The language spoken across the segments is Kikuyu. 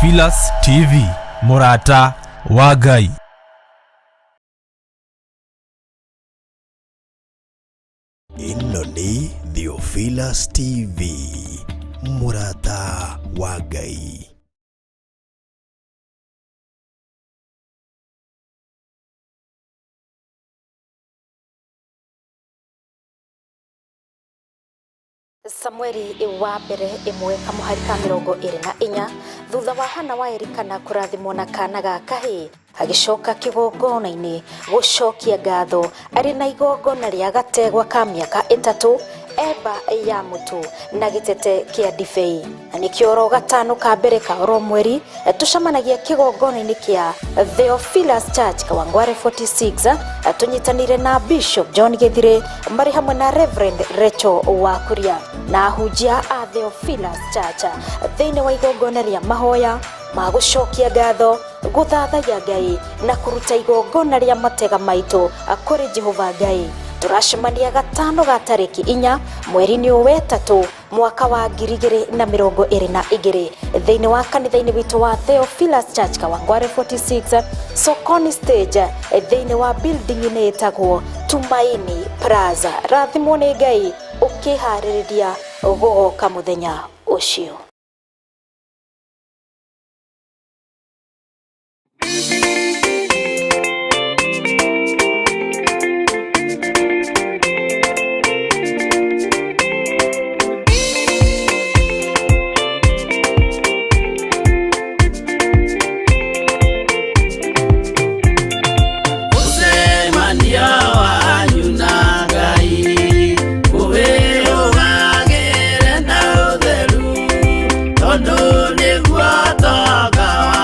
Theophilus TV, mũrata wa Ngai. Ĩno nĩ Theophilus TV, mũrata wa Ngai. Samueli wa mbere ĩmwe kamũhari ka 24. Thutha wa Hana wa Elikana kũrathimwo na kana ga kahĩĩ, agĩcoka kĩgongona-inĩ gũcokia ngatho arĩ na igongona rĩa gategwa ka mĩaka 3, eba ya mũtu na gĩtete kĩa ndibei. Na nĩkĩo oro gatano ka mbere ka oro mweri tũcemanagia kĩgongona-inĩ kĩa Theophilus Church Kawangware 46, tũnyitanĩire na Bishop John Gĩthire marĩ hamwe na Reverend Rachel Wakuria na ahunjia a Theophilus Church thĩinĩ wa igongona rĩa mahoya ma gũcokia ngatho, gũthathaiya Ngai na kũruta igongona rĩa matega maitũ kũrĩ Jehova Ngai. Tũracemania gatano ga tarĩki 4 mweri-inĩ ũyũ wetatũ mwaka wa 2022 thĩinĩ wa kanitha-inĩ witũ wa Theophilus Church Kawangware 46 Sokoni Stage thĩinĩ wa building-inĩ ĩtagwo Tumaini Plaza. Rathimwo nĩ Ngai ũkĩharĩrĩria gũgoka mũthenya ũcio. Mũcemanio wanyu na Ngai ũwĩrũgagĩre na ũtheru, tondũ nĩguo tonga wa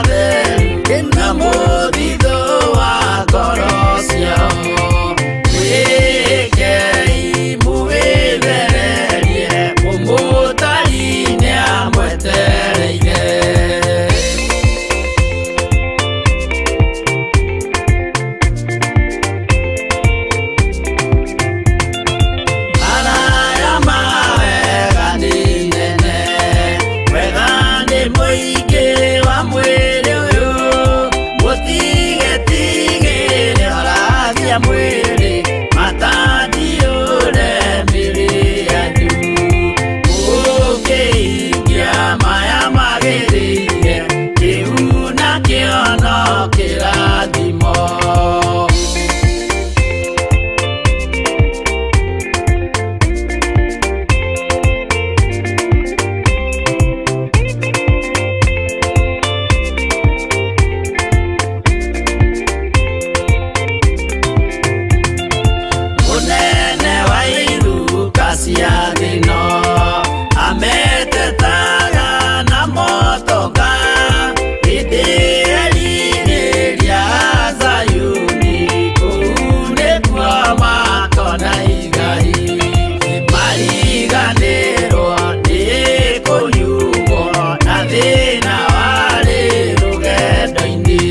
theru na mũthithũ wa ngoro ciao. Mwĩkei mũwĩthererie, mũmũtari nĩamwetereire. Maraya ma wega nĩ nene, wega nĩ mũingĩ wa mwĩrĩ ũyũ, mũtigetigĩre ũrathia mwĩrĩ, matandiũre mĩrĩ yanyu. Mũkĩhingia maya magĩrĩire, kĩu nakĩo no kĩrathimo. Mũnene wa iruka cia thĩno ametetaga na motoka, hĩndĩ erirĩria Zayuni, kũu nĩkuo makona igai. Mariganĩrwo nĩ kũnyugwo na thĩna warĩ rũgendo-inĩ.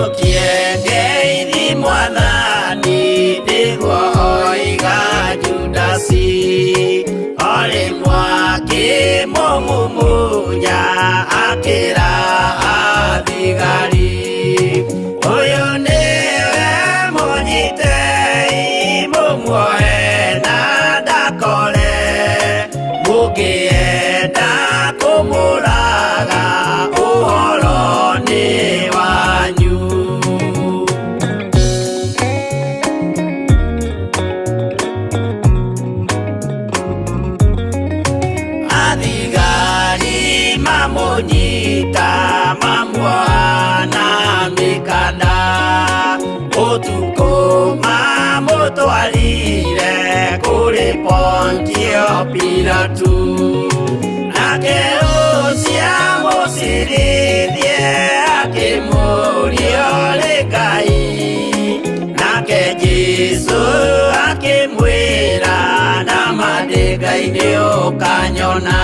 Njokie ngeithi mwathani nĩguo oiga Judasi o rĩmwe akĩmũmumunya akĩra athigari ũyũ nĩwe mũnyitei mũmuoe na ndakore mũngĩenda kũmũraga ũhoro nĩ wanyu. Athigari mamũnyita mamuoha na mĩkanda ũtukũ mamũtwarire kũrĩ Pontio Pilatu nake ũcio amũcirithie akĩmũũria ũrĩ Ngai nake Jesũ akĩmwĩra nama ndĩ Ngai nĩũkanyona.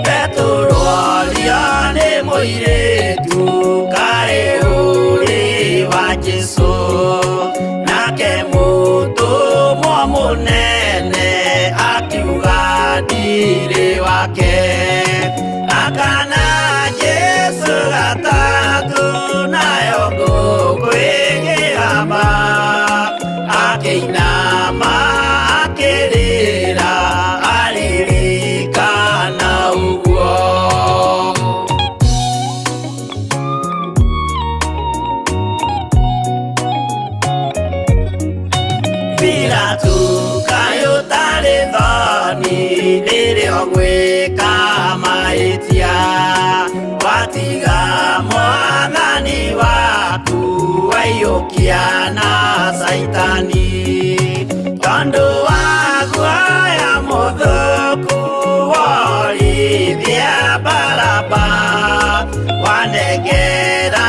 Petero orio nĩ mũirĩtu kaĩ ũrĩ wa Jesũ nake mũtũmwo mũnene akiuga ndirĩ wake akana Jesũ gatatũ nayo ngũkũ ĩkĩhamba akĩinama akĩrĩra aririkana ũguo. Pilatu kaĩ ũtarĩ thoni rĩrĩa ũgwĩka mahĩtia watiga mwathani waku waiyũkia na Caitani tondũ wa guoya mũthũku worithia Baraba wanengera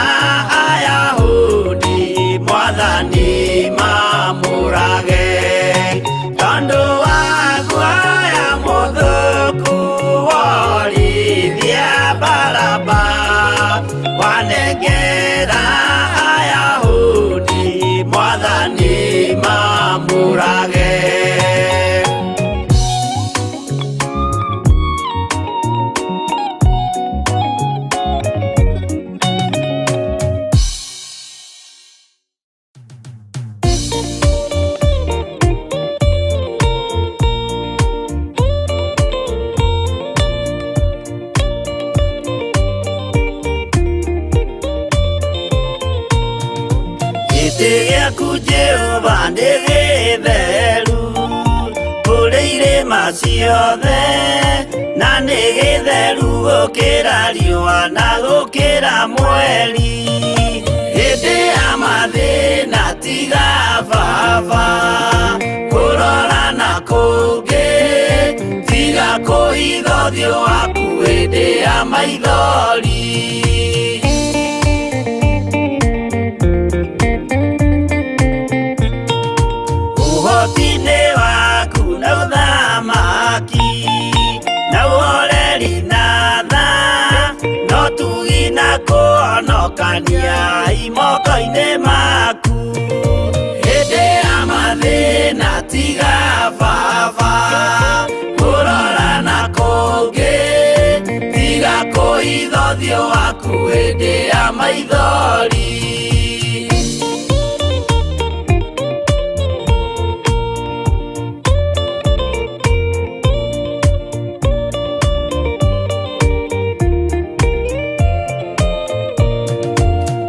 Ayahudi mwathani mamũrage tondũ wa guoya mũthũku worithia Baraba wanengera Ayahudi mwathani mamũrage. Gĩtĩ gĩaku Jehova nĩ gĩtheru kũrĩ irĩma ciothe na nĩ gĩtheru gũkĩra riũa na gũkĩra mweri hĩndĩ ya mathĩna tiga baba kũrora na kũngĩ tiga kũhitha ũthiũ waku hĩndĩ ya maithori. Ũhoti-inĩ waku na ũthamaki na ũhoreri na tha no tugi na kũhonokania imoko-inĩ maku hĩndĩ ya mathĩna tiga baba kũrora na kũngĩ tiga kũhitha ũthiũ waku hĩndĩ ya maithori.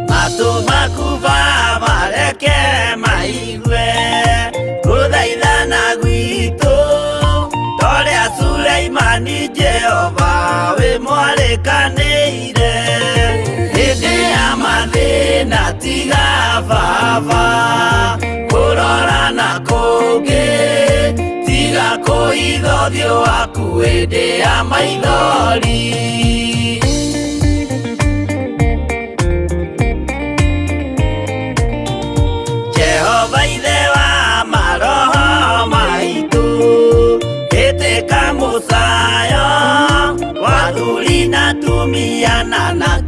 Matũ maku Baba reke maigue gũthaithana gwitũ torĩa Suleimani Jehova wĩ mwarĩkanĩire hĩndĩ ya mathĩna tiga baba kũrora na kũngĩ tiga kũhitha ũthiũ waku hĩndĩ ya maithori.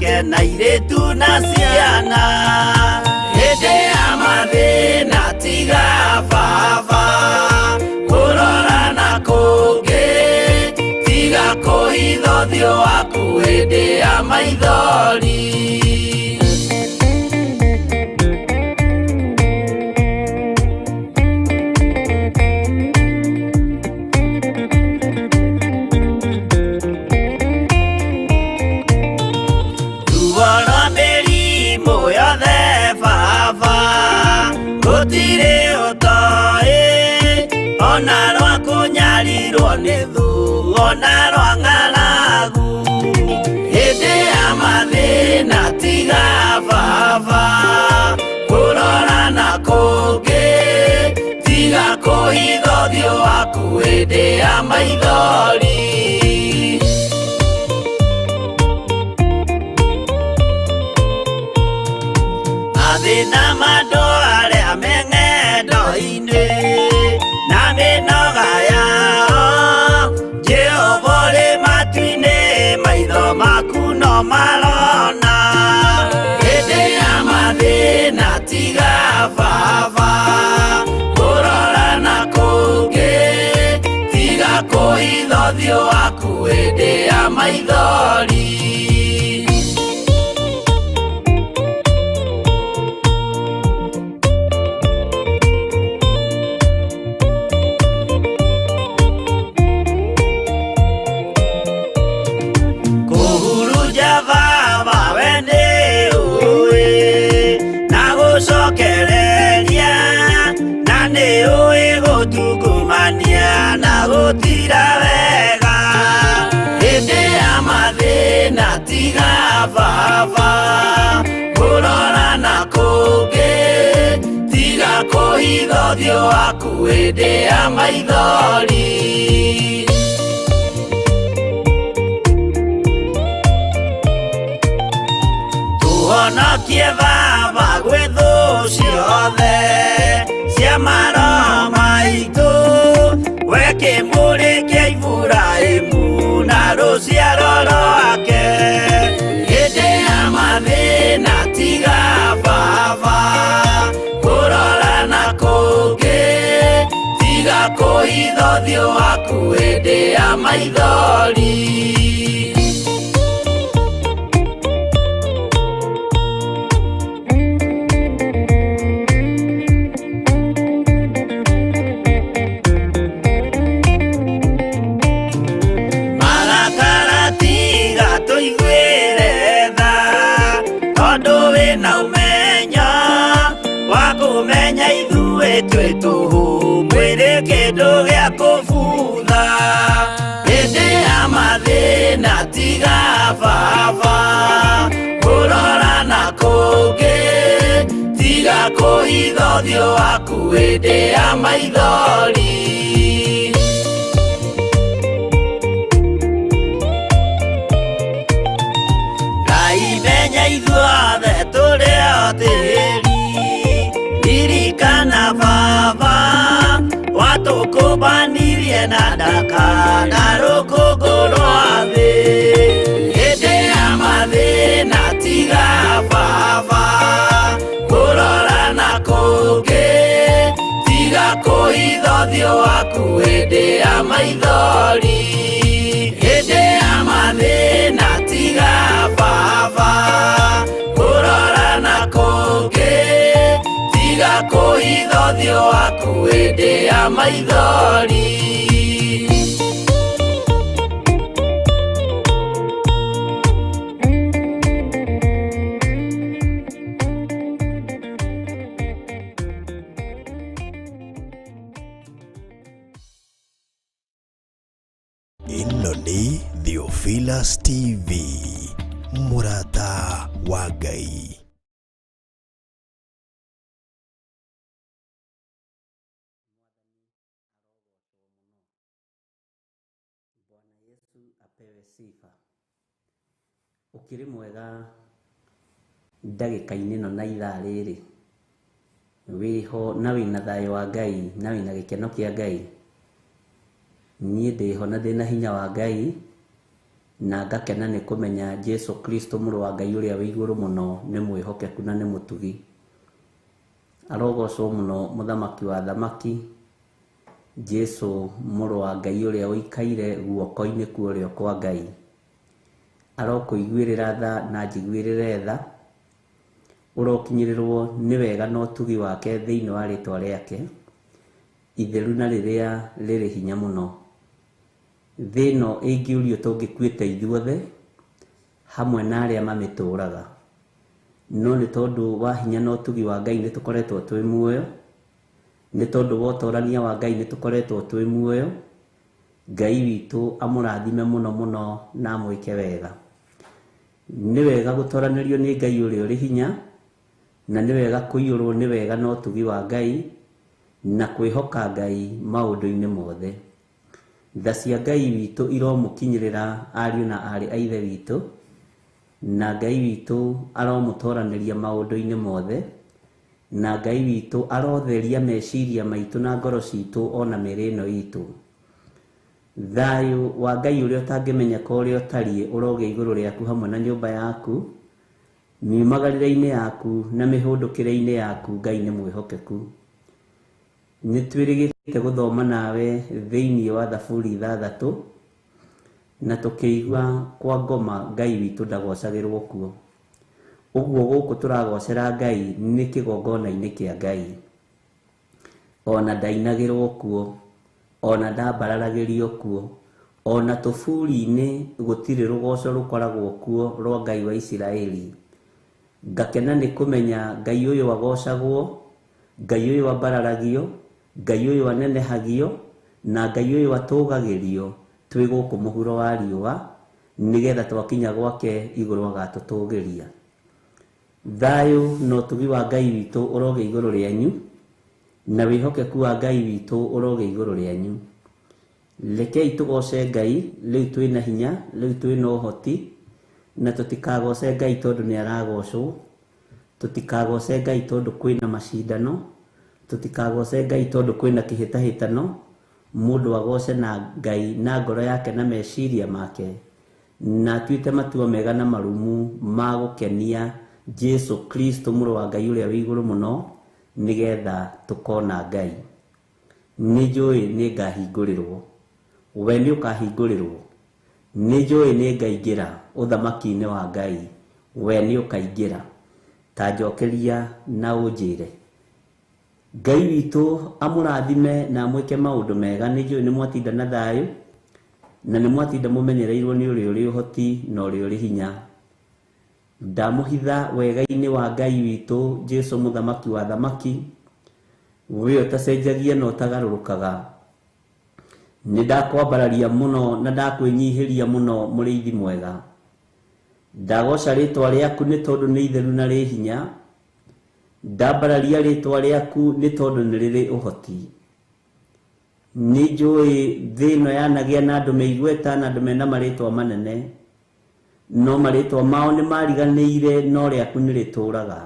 Anake na airĩtu na ciana hĩndĩ ya mathĩna tiga baba kũrora na kũngĩ tiga kũhitha ũthiũ waku hĩndĩ ya maithori. Gũtirĩ ũtoĩ ona rwa kũnyarirwo nĩ thũ ona rwa ng'aragu hĩndĩ ya mathĩna tiga baba kũrora na kũngĩ tiga kũhitha ũthiũ waku hĩndĩ ya maithori. Mathĩna ma andũ arĩa me ng'endo-inĩ na mĩnoga yao Jehova ũrĩ matu-inĩ maitho maku no marona hĩndĩ ya mathĩna tiga baba kũrora na kũngĩ tiga kũhitha ũthiũ waku hĩndĩ ya maithori. Gũtungumania na gũtira wega hĩndĩ ya mathĩna tiga baba kũrora na kũngĩ tiga kũhitha ũthiũ waku hĩndĩ ya maithori. Tũhonokie baba gwĩ thũ ciothe cia maroho maitũ we kĩmũrĩ kĩa Iburahĩmu na rũciaro rwake hĩndĩ ya mathĩna tiga baba kũrora na kũngĩ tiga kũhitha ũthiũ waku hĩndĩ ya maithori. Twĩ tũhũ mwĩrĩ kĩndũ gĩa kũbutha hĩndĩ ya mathĩna tiga baba kũrora na kũngĩ tiga kũhitha ũthiũ waku hĩndĩ ya maithori. Ngai menya ithuothe tũrĩ o tĩri ririkana baba watũkũmbanirie na ndaka na rũkũngũ rwa thĩ hĩndĩ ya mathĩna tiga baba kũrora na kũngĩ tiga kũhitha ũthiũ waku hĩndĩ ya maithori. Hĩndĩ ya mathĩna tiga baba kũrora na kũngĩ tiga kũhitha ũthiũ waku hĩndĩ ya maithori. Ĩno nĩ Theophilus TV, mũrata wa Ngai. Bwana Yesu apewe sifa. Ũkĩrĩ mwega ndagĩka-inĩ ĩno na ithaa rĩrĩ wĩho na wĩna thayũ wa Ngai na wĩna gĩkeno kĩa Ngai. Niĩ ndĩho na ndĩna hinya wa Ngai Na ngakena nĩ kũmenya Jesu Kristo mũrũ wa Ngai ũrĩa wĩ igũrũ mũno nĩ mwĩhokeku na nĩ mũtugi. Arogocwo mũno mũthamaki wa thamaki, Jesu mũrũ wa Ngai ũrĩa ũikaire guoko-inĩ kwa ũrĩo kwa Ngai. Arokũiguĩrĩra tha na njiguĩrĩre tha, ũrokinyĩrĩrwo nĩ wega na ũtugi wake thĩinĩ wa rĩtwa rĩake itheru na rĩrĩa rĩrĩ hinya mũno. Thĩ ĩno ĩngĩũrio tũngĩkuĩte ithuothe hamwe na arĩa mamĩtũraga, no nĩ tondũ wa hinya na ũtugi wa Ngai nĩ tũkoretwo twĩ muoyo, nĩ tondũ wa ũtorania wa Ngai nĩ tũkoretwo twĩ muoyo. Ngai witũ amũrathime mũno mũno na amwĩke wega. Nĩ wega gũtoranĩrio nĩ Ngai ũrĩa ũrĩ hinya, na nĩ wega kũiyũrwo nĩ wega na ũtugi wa Ngai na kwĩhoka Ngai maũndũ-inĩ mothe. Tha cia Ngai witũ iromũkinyĩrĩra ariũ na aarĩ a Ithe witũ, na Ngai witũ aromũtoranĩria maũndũ-inĩ mothe, na Ngai witũ arotheria meciria maitũ na ngoro citũ ona mĩĩrĩ ĩno itũ. Thayũ wa Ngai ũrĩa ũtangĩmenyeka ũrĩa ũtariĩ ũrogĩa igũrũ rĩaku hamwe na nyũmba yaku, miumagarĩre-inĩ yaku na mĩhũndũkĩre-inĩ yaku. Ngai nĩ mwĩhokeku. Nĩ twĩrĩgĩte gũthoma nawe thĩinĩ wa Thaburi 6 na tũkĩigua kwa ngoma Ngai witũ ndagocagĩrwo kuo. Ũguo gũkũ tũragocera Ngai nĩ kĩgongona-inĩ kĩa Ngai. Ona ndainagĩrwo kuo, ona ndambararagĩrio kuo, ona tũburi-inĩ gũtirĩ rũgoco rũkoragwo kuo rwa Ngai wa Isiraeli. Ngakena nĩ kũmenya Ngai ũyũ agocagwo, Ngai ũyũ ambararagio, Ngai ũyũ anenehagio, na Ngai ũyũ atũgagĩrio twĩ gũkũ mũhuro wa riũa, nĩgetha twakinya gwake igũrũ agatũtũgĩria. Thayũ na ũtugi wa Ngai witũ ũrogĩa igũrũ rĩanyu, na wĩhokeku wa Ngai witũ ũrogĩa igũrũ rĩanyu. Rekei tũgoce Ngai rĩu twĩna hinya, rĩu twĩna ũhoti, na tũtikagoce Ngai tondũ nĩ aragocwo, tũtikagoce Ngai tondũ kwĩna macindano, tũtikagoce Ngai tondũ kwĩna kĩhĩtahĩtano. Mũndũ agoce na Ngai na ngoro yake na meciria make, na atuĩte matua mega na marumu ma gũkenia Jesu Kristo mũrũ wa Ngai ũrĩa wĩ igũrũ mũno, nĩgetha tũkona Ngai. Nĩ njũĩ nĩ ngahingũrĩrwo, we nĩ ũkahingũrĩrwo. Nĩ njũĩ nĩ ngaingĩra ũthamaki-inĩ wa Ngai, we nĩ ũkaingĩra. Ta njokeria na ũnjĩre. Ngai witũ amũrathime na amwĩke maũndũ mega. Nĩ njũĩ nĩ mwatinda na thayũ, na nĩ mwatinda mũmenyereirwo nĩ ũrĩa ũrĩ ũhoti na ũrĩa ũrĩ hinya. Ndamũhitha wega-inĩ wa Ngai witũ Jesu mũthamaki wa thamaki, we ũtacenjagia na ũtagarũrũkaga. Nĩ ndakwambararia mũno na ndakwĩnyihĩria mũno mũrĩithi mwega. Ndagoca rĩtwa rĩaku nĩ tondũ nĩ itheru na rĩ hinya. Ndambararia rĩtwa rĩaku nĩ tondũ nĩ rĩrĩ ũhoti. Nĩ njũĩ thĩ ĩno yanagĩa na andũ me igweta na andũ mena marĩtwa manene, no marĩtwa mao nĩ mariganĩire, no rĩaku nĩ rĩtũraga.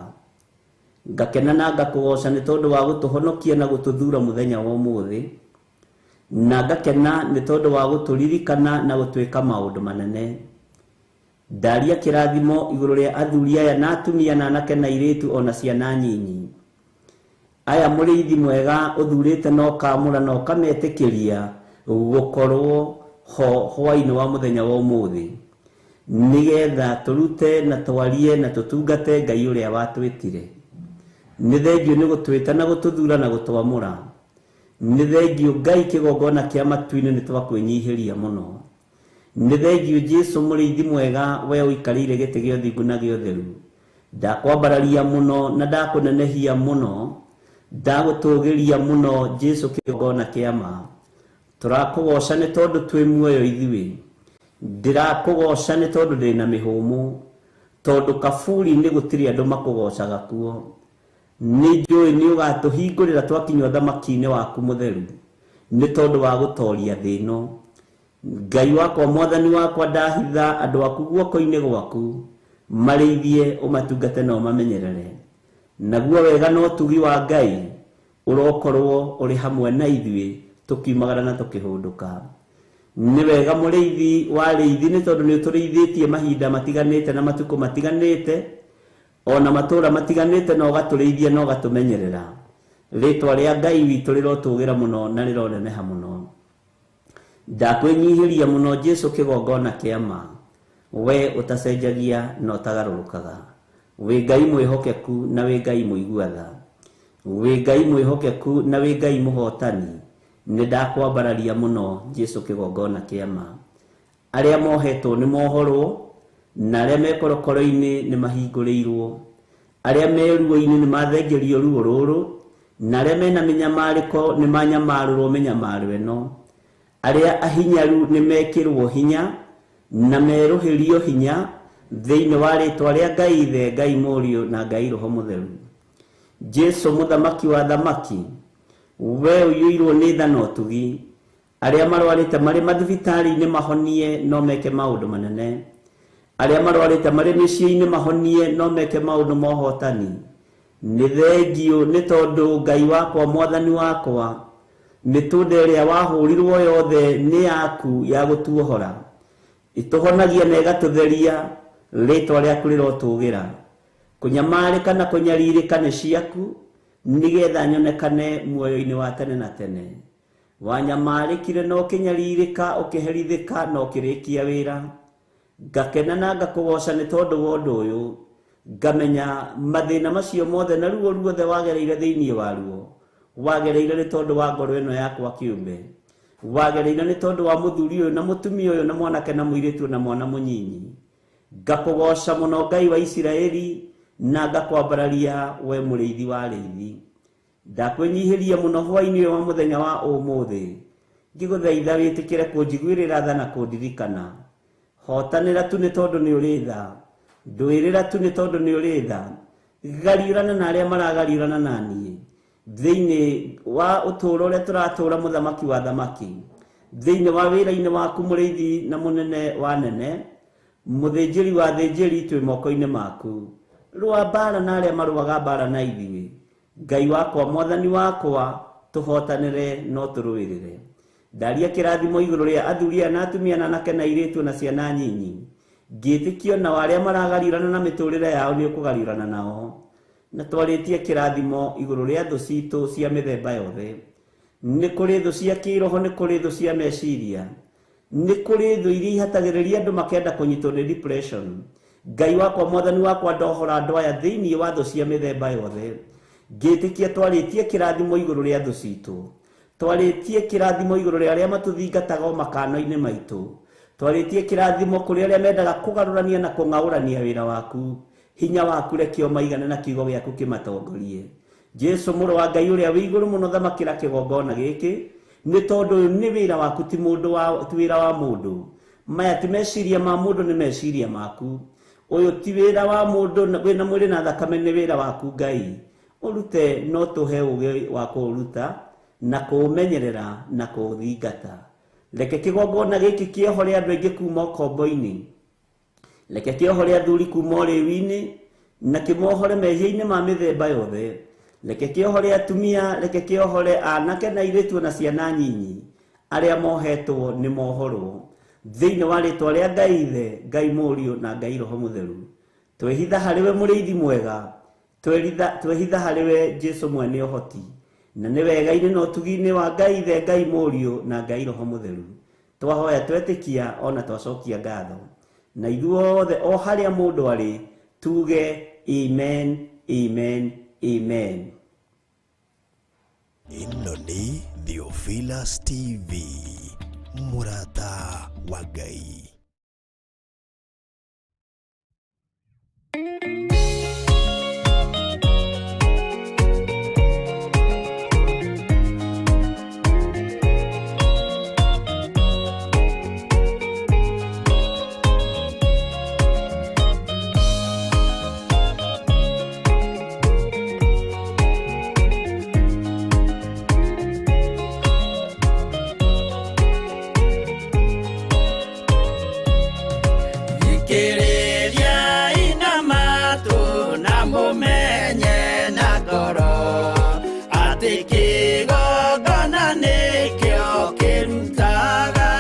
Ngakena na ngakũgoca nĩ tondũ wa gũtũhonokia na gũtũthura mũthenya wa ũmũthĩ, na ngakena nĩ tondũ wa gũtũririkana na gũtwĩka maũndũ manene. Ndaria kĩrathimo igũrũ rĩa athuri aya na atumia na anake na airĩtu ona ciana nyinyi. Aya mũrĩithi mwega ũthurĩte na ũkamũra na ũkametĩkĩria gũkorwo ho hwaĩ-inĩ wa mũthenya wa ũmũthĩ, nĩgetha tũrute na twarie na tũtungate Ngai ũrĩa watwĩtire. Nĩ thengio nĩ gũtwĩta na gũtũthura na gũtwamũra. Nĩ thengio Ngai kĩgongona kĩa matu-inĩ nĩ twakwĩnyihĩria mũno. Nĩ thengio Jesu mũrĩithi mwega, we ũikarĩire gĩtĩ gĩa ũthingu na gĩa ũtheru. Ndakwambararia mũno na ndakũnenehia mũno, ndagũtũgĩria mũno Jesu kĩgongona kĩa ma. Tũrakũgoca nĩ tondũ twĩ muoyo ithuĩ. Ndĩrakũgoca nĩ tondũ ndĩna mĩhũmũ, tondũ kaburi-inĩ gũtirĩ andũ makũgocaga kuo. Nĩ njũĩ nĩ ũgatũhingũrĩra twakinya ũthamaki-inĩ waku mũtheru, nĩ tondũ wa gũtoria thĩ ĩno. Ngai wakwa, mwathani wakwa, ndahitha andũ aku guoko-inĩ gwaku, marĩithie ũmatungate na ũmamenyerere. Naguo wega na ũtugi wa Ngai ũrokorwo ũrĩ hamwe na ithuĩ tũkiumagara na tũkĩhũndũka. Nĩ wega mũrĩithi wa arĩithi, nĩ tondũ nĩ ũtũrĩithĩtie mahinda matiganĩte na matukũ matiganĩte, ona matũũra matiganĩte, na ũgatũrĩithia na ũgatũmenyerera. Rĩtwa rĩa Ngai witũ rĩrotũgĩra mũno na rĩroneneha mũno. Ndakwĩnyihĩria mũno Jesu kĩgongona kĩa ma, we ũtacenjagia na ũtagarũrũkaga. Wĩ Ngai mwĩhokeku na wĩ Ngai mũigua tha, wĩ Ngai mwĩhokeku na wĩ Ngai mũhotani. Nĩ ndakwambararia mũno Jesu kĩgongona kĩa ma. Arĩa mohetwo nĩ mohorwo, na arĩa me korokoro-inĩ nĩ mahingũrĩirwo, arĩa me ruo-inĩ nĩ mathengerio ruo rũrũ, na arĩa mena mĩnyamarĩko nĩ manyamarũrwo mĩnyamaro ĩno. Arĩa ahinyaru nĩ mekĩrwo hinya na merũhĩrio hinya thĩinĩ wa rĩtwa rĩa Ngai Ithe, Ngai Mũriũ na Ngai Roho Mũtheru. Jesu mũthamaki wa thamaki, we ũiyũirwo nĩ tha na ũtugi, arĩa marwarĩte marĩ mathibitarĩ-inĩ mahonie no meke maũndũ manene, arĩa marwarĩte marĩ mĩciĩ-inĩ mahonie no meke maũndũ ma ũhotani. Nĩ thengiũ nĩ tondũ Ngai wakwa, Mwathani wakwa, mĩtũnda ĩrĩa wahũrirwo yothe nĩ yaku ya gũtuohora, ĩtũhonagia na ĩgatũtheria. Rĩtwa rĩaku rĩrotũgĩra. Kũnyamarĩka na kũnyarirĩka nĩ ciaku, nĩgetha nyonekane muoyo-inĩ wa tene na tene. Wanyamarĩkire na ũkĩnyarirĩka, ũkĩherithĩka na ũkĩrĩkia wĩra. Ngakena na ngakũgoca nĩ tondũ wa ũndũ ũyũ. Ngamenya mathĩna macio mothe na ruo ruothe wagereire thĩinĩ waruo, wagereire nĩ tondũ wa ngoro ĩno yakwa kĩũmbe, wagereire nĩ tondũ wa mũthuri ũyũ na mũtumia ũyũ na mwanake na mũirĩtu na mwana mũnyinyi. Ngakũgoca mũno Ngai wa Isiraeli, na ngakwambararia we mũrĩithi wa arĩithi. Ndakwĩnyihĩria mũno hwaĩ-inĩ ũyũ wa mũthenya wa ũmũthĩ, ngĩgũthaitha wĩtĩkĩre kũnjiguĩrĩra tha na kũndirikana. Hotanĩra tu nĩ tondũ nĩ ũrĩ tha, ndũĩrĩra tu nĩ tondũ nĩ ũrĩ tha. Gariũrana na arĩa maragariũrana na niĩ thĩinĩ wa ũtũũro ũrĩa tũratũũra, mũthamaki wa thamaki, thĩinĩ wa wĩra-inĩ waku mũrĩithi na mũnene wa nene, mũthĩnjĩri wa thĩnjĩri, twĩ moko-inĩ maku. Rũa mbara na arĩa marũaga mbara na ithuĩ. Ngai wakwa, Mwathani wakwa, tũhotanĩre no tũrũĩrĩre. Ndaria kĩrathimo igũrũ rĩa athuri aya na atumia na anake na airĩtu na ciana nyinyi, ngĩtĩkio nao arĩa maragariũrana na mĩtũrĩre yao nĩ ũkũgariũrana nao. Na twarĩtie kĩrathimo igũrũ rĩa thũ citũ cia mĩthemba yothe. Nĩ kũrĩ thũ cia kĩroho, nĩ kũrĩ thũ cia meciria, nĩ kũrĩ thũ iria ihatagĩrĩria andũ makenda kũnyitwo nĩ depression. Ngai wakwa, Mwathani wakwa, ndohora andũ aya thĩinĩ wa thũ cia mĩthemba yothe, ngĩtĩkia twarĩtie kĩrathimo igũrũ rĩa thũ citũ, twarĩtie kĩrathimo igũrũ rĩa arĩa matũthingataga o makano-inĩ maitũ, twarĩtie kĩrathimo kũrĩ arĩa mendaga kũgarũrania na kũng'aũrania wĩra waku. Hinya waku reke ũmaigane na kiugo gĩaku kĩmatongorie. Jesu mũrũ wa Ngai ũrĩa wĩ igũrũ mũno, thamakĩra kĩgongona gĩkĩ, nĩ tondũ ũyũ nĩ wĩra waku, ti mũndũ wa ti wĩra wa mũndũ. Maya ti meciria ma mũndũ, nĩ meciria maku. Ũyũ ti wĩra wa mũndũ wĩna mwĩrĩ na thakame, nĩ wĩra waku Ngai. Ũrute no tũhe ũgĩ wa kũũruta na kũũmenyerera na kũũthingata. Reke kĩgongona gĩkĩ kĩohore andũ aingĩ kuma ũkombo-inĩ, reke kĩohore athuri kuma ũrĩu-inĩ na kĩmohore mehia-inĩ ma mĩthemba yothe. Reke kĩohore atumia, reke kĩohore anake na airĩtu na ciana nyinyi. Arĩa mohetwo nĩ mohorwo thĩinĩ wa rĩtwa rĩa Ngai Ithe, Ngai Mũriũ na Ngai Roho Mũtheru. Twehitha harĩ we mũrĩithi mwega, twehitha harĩ we Jesu mwene ũhoti, na nĩ wega-inĩ na ũtugi-inĩ wa Ngai Ithe, Ngai Mũriũ na Ngai Roho Mũtheru twahoya, twetĩkia ona twacokia ngatho. Na ithuothe o harĩa mũndũ arĩ tuge amen, amen, amen. Ĩno nĩ Theophilus TV, mũrata wa Ngai. Thikĩrĩria ina matũ na mũmenye na ngoro atĩ kĩgongona nĩkĩo kĩrutaga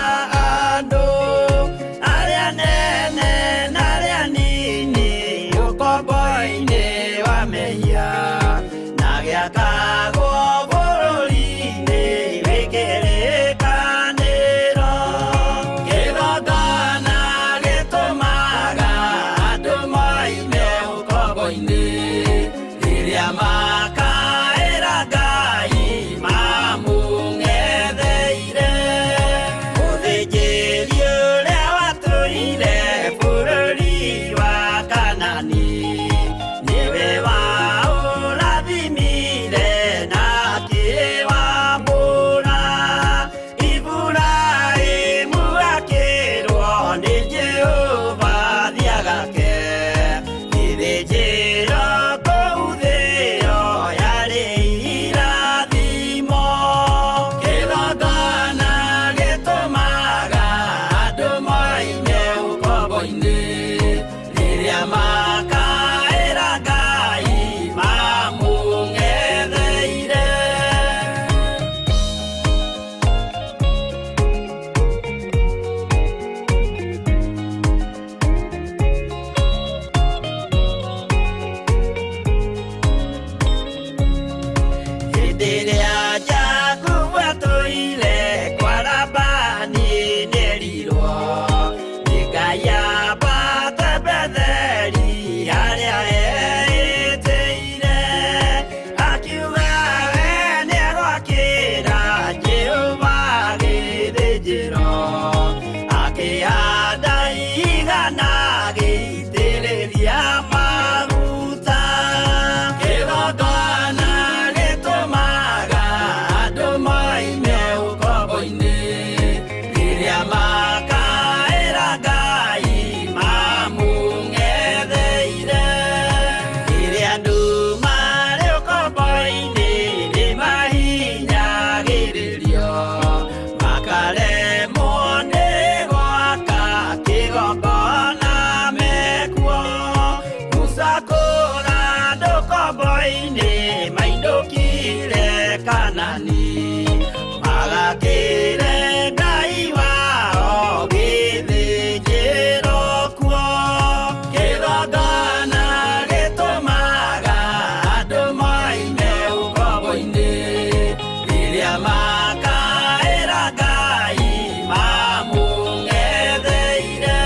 ũkombo-inĩ mainũkire Kanani magakĩre Ngai wao gĩthĩnjĩro kuo kĩgongona gĩtũmaga andũ moime ũkombo-inĩ rĩrĩa makaĩra Ngai mamũng'etheire.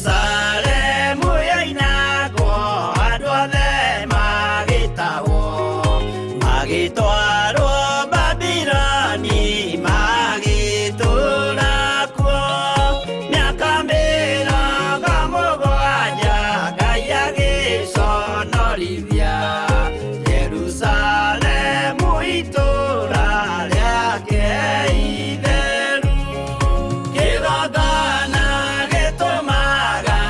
Jerusalemu yoinagwo andũ othe magĩtahwo magĩtwarwo Babiloni magĩtũũra kuo mĩaka 70 Ngai agĩconorithia Jerusalemu itũũra rĩake itheru kĩgongona gĩtũmaga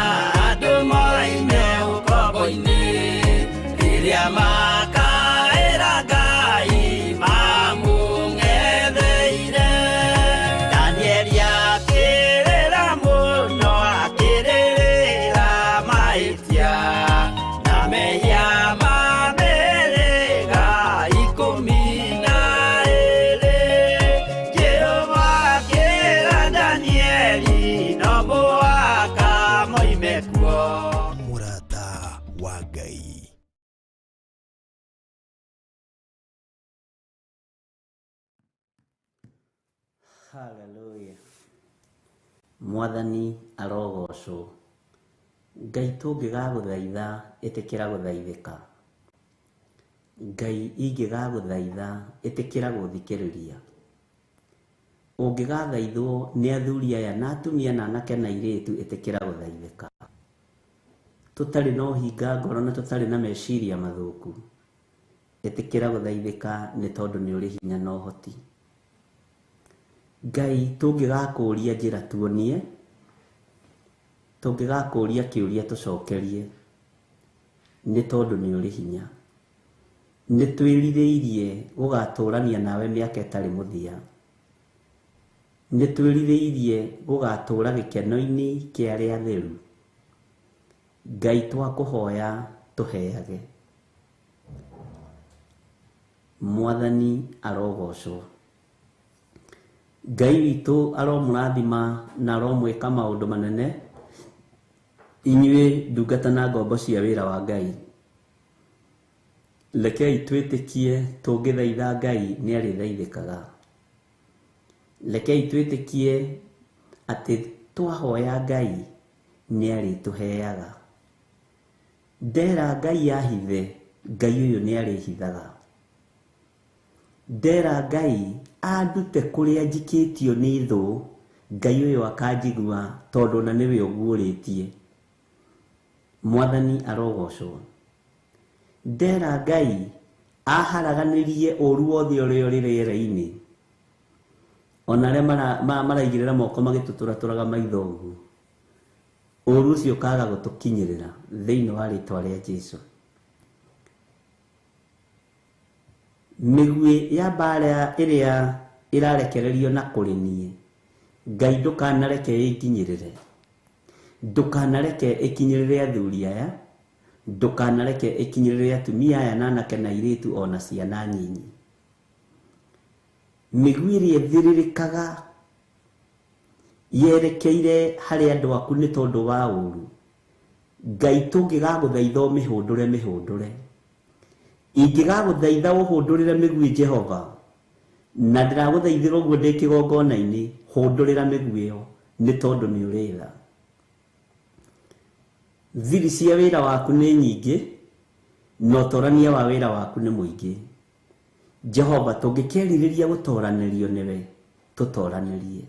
andũ moime ũkombo-inĩ rĩrĩa makaĩra Ngai mamũng'etheire. Danieli akĩrĩra mũno akĩrĩrĩra mahĩtia na mehia ma mĩhĩrĩga 12. Jehova akĩra Danieli no mũhaka moime kuo. Mũrata wa Ngai. Haleluya. Mwathani arogocwo. Ngai tũngĩgagũthaitha ĩtĩkĩra gũthaithĩka. Ngai ingĩgagũthaitha ĩtĩkĩra gũthikĩrĩria. Ũngĩgathaithwo nĩ athuri aya na atumia na anake na airĩtu ĩtĩkĩra gũthaithĩka. Tũtarĩ na ũhinga ngoro na tũtarĩ na meciria mathũku. Ĩtĩkĩra gũthaithĩka nĩ tondũ nĩ ũrĩ hinya na ũhoti. Ngai tũngĩgakũria njĩra tuonie, tũngĩgakũria kĩũria tũcokerie, nĩ tondũ nĩ ũrĩ hinya. Nĩ twĩrirĩirie gũgatũrania nawe mĩaka ĩtarĩ mũthia. Nĩ twĩrirĩirie gũgatũra gĩkeno-inĩ kĩa arĩa atheru. Ngai twakũhoya tũheage. Mwathani arogocwo. Ngai witũ aromũrathima na aromwĩka maũndũ manene inyuĩ ndungata na ngombo cia wĩra wa Ngai. Rekei twĩtĩkie tũngĩthaitha Ngai nĩ arĩthaithĩkaga. Rekei twĩtĩkie atĩ twahoya Ngai nĩ arĩtũheaga. Ndera Ngai ahithe, Ngai ũyũ nĩ arĩhithaga. Ndera Ngai andute kũrĩa njikĩtio nĩ thũ, Ngai ũyũ akanjigua tondũ ona nĩwe ũguũrĩtie. Mwathani arogocwo. Ndera Ngai aharaganĩrie ũru wothe ũrĩa ũrĩ rĩera-inĩ. Ona arĩa maraigĩrĩra moko magĩtũtũratũraga maitho ũguo. Ũru ũcio ũkaga gũtũkinyĩrĩra thĩinĩ wa rĩtwa rĩa Jesũ. Mĩguĩ ya mbara ĩrĩa ĩrarekererio na kũrĩ niĩ, Ngai ndũkanareke ĩnginyĩrĩre. Ndũkanareke ĩkinyĩrĩre athuri aya, ndũkanareke ĩkinyĩrĩre atumia aya na anake na airĩtu ona ciana nyinyi. Mĩguĩ ĩrĩa ĩthĩrĩrĩkaga yerekeire harĩ andũ aku nĩ tondũ wa ũru, Ngai tũngĩgagũthaitha ũmĩhũndũre mĩhũndũre. Ingĩgagũthaitha ũhũndũrĩre mĩguĩ Jehova, na ndĩragũthaithĩra ũguo ndĩ kĩgongona-inĩ, hũndũrĩra mĩguĩ ĩyo nĩ tondũ nĩ ũrĩ tha. Thiri cia wĩra waku nĩ nyingĩ, na ũtorania wa wĩra waku nĩ mũingĩ. Jehova tũngĩkerirĩria gũtoranĩrio nĩwe, tũtoranĩrie.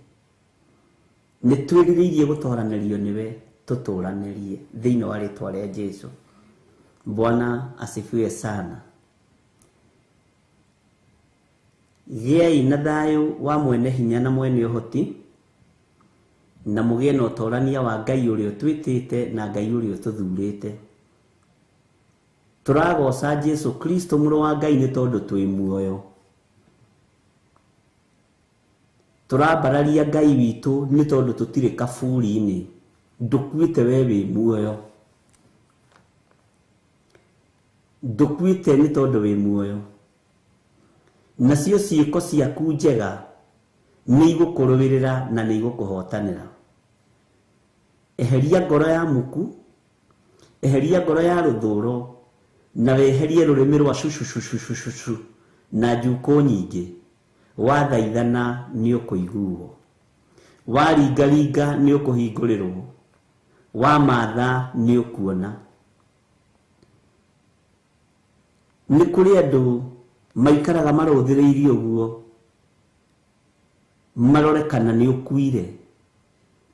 Nĩ twĩrirĩirie gũtoranĩrio nĩwe, tũtũranĩrie thĩinĩ wa rĩtwa rĩa Jesũ. Bwana asifiwe sana. Gĩai na thayũ wa mwene hinya na mwene ũhoti, na mũgĩe na ũtorania wa Ngai ũrĩa ũtwĩtĩte na Ngai ũrĩa ũtũthurĩte. Tũragoca Jesu Kristo mũrũ wa Ngai nĩ tondũ twĩ muoyo. Tũrambararia Ngai witũ nĩ tondũ tũtirĩ kaburi-inĩ. Ndũkuĩte we wĩ muoyo. Ndũkuĩte nĩ tondũ wĩ muoyo. Nacio ciĩko ciaku njega nĩ igũkũrũĩrĩra na nĩ igũkũhotanĩra. Eheria ngoro ya muku, eheria ngoro ya rũthũro, na weherie rũrĩmĩ rwa cucucucucucu na njukũ nyingĩ. Wathaithana nĩ ũkũiguo, waringaringa nĩ ũkũhingũrĩrwo, wamatha nĩ ũkuona. Nĩ kũrĩ andũ maikaraga marũthĩrĩirie ũguo, marore kana nĩ ũkuire,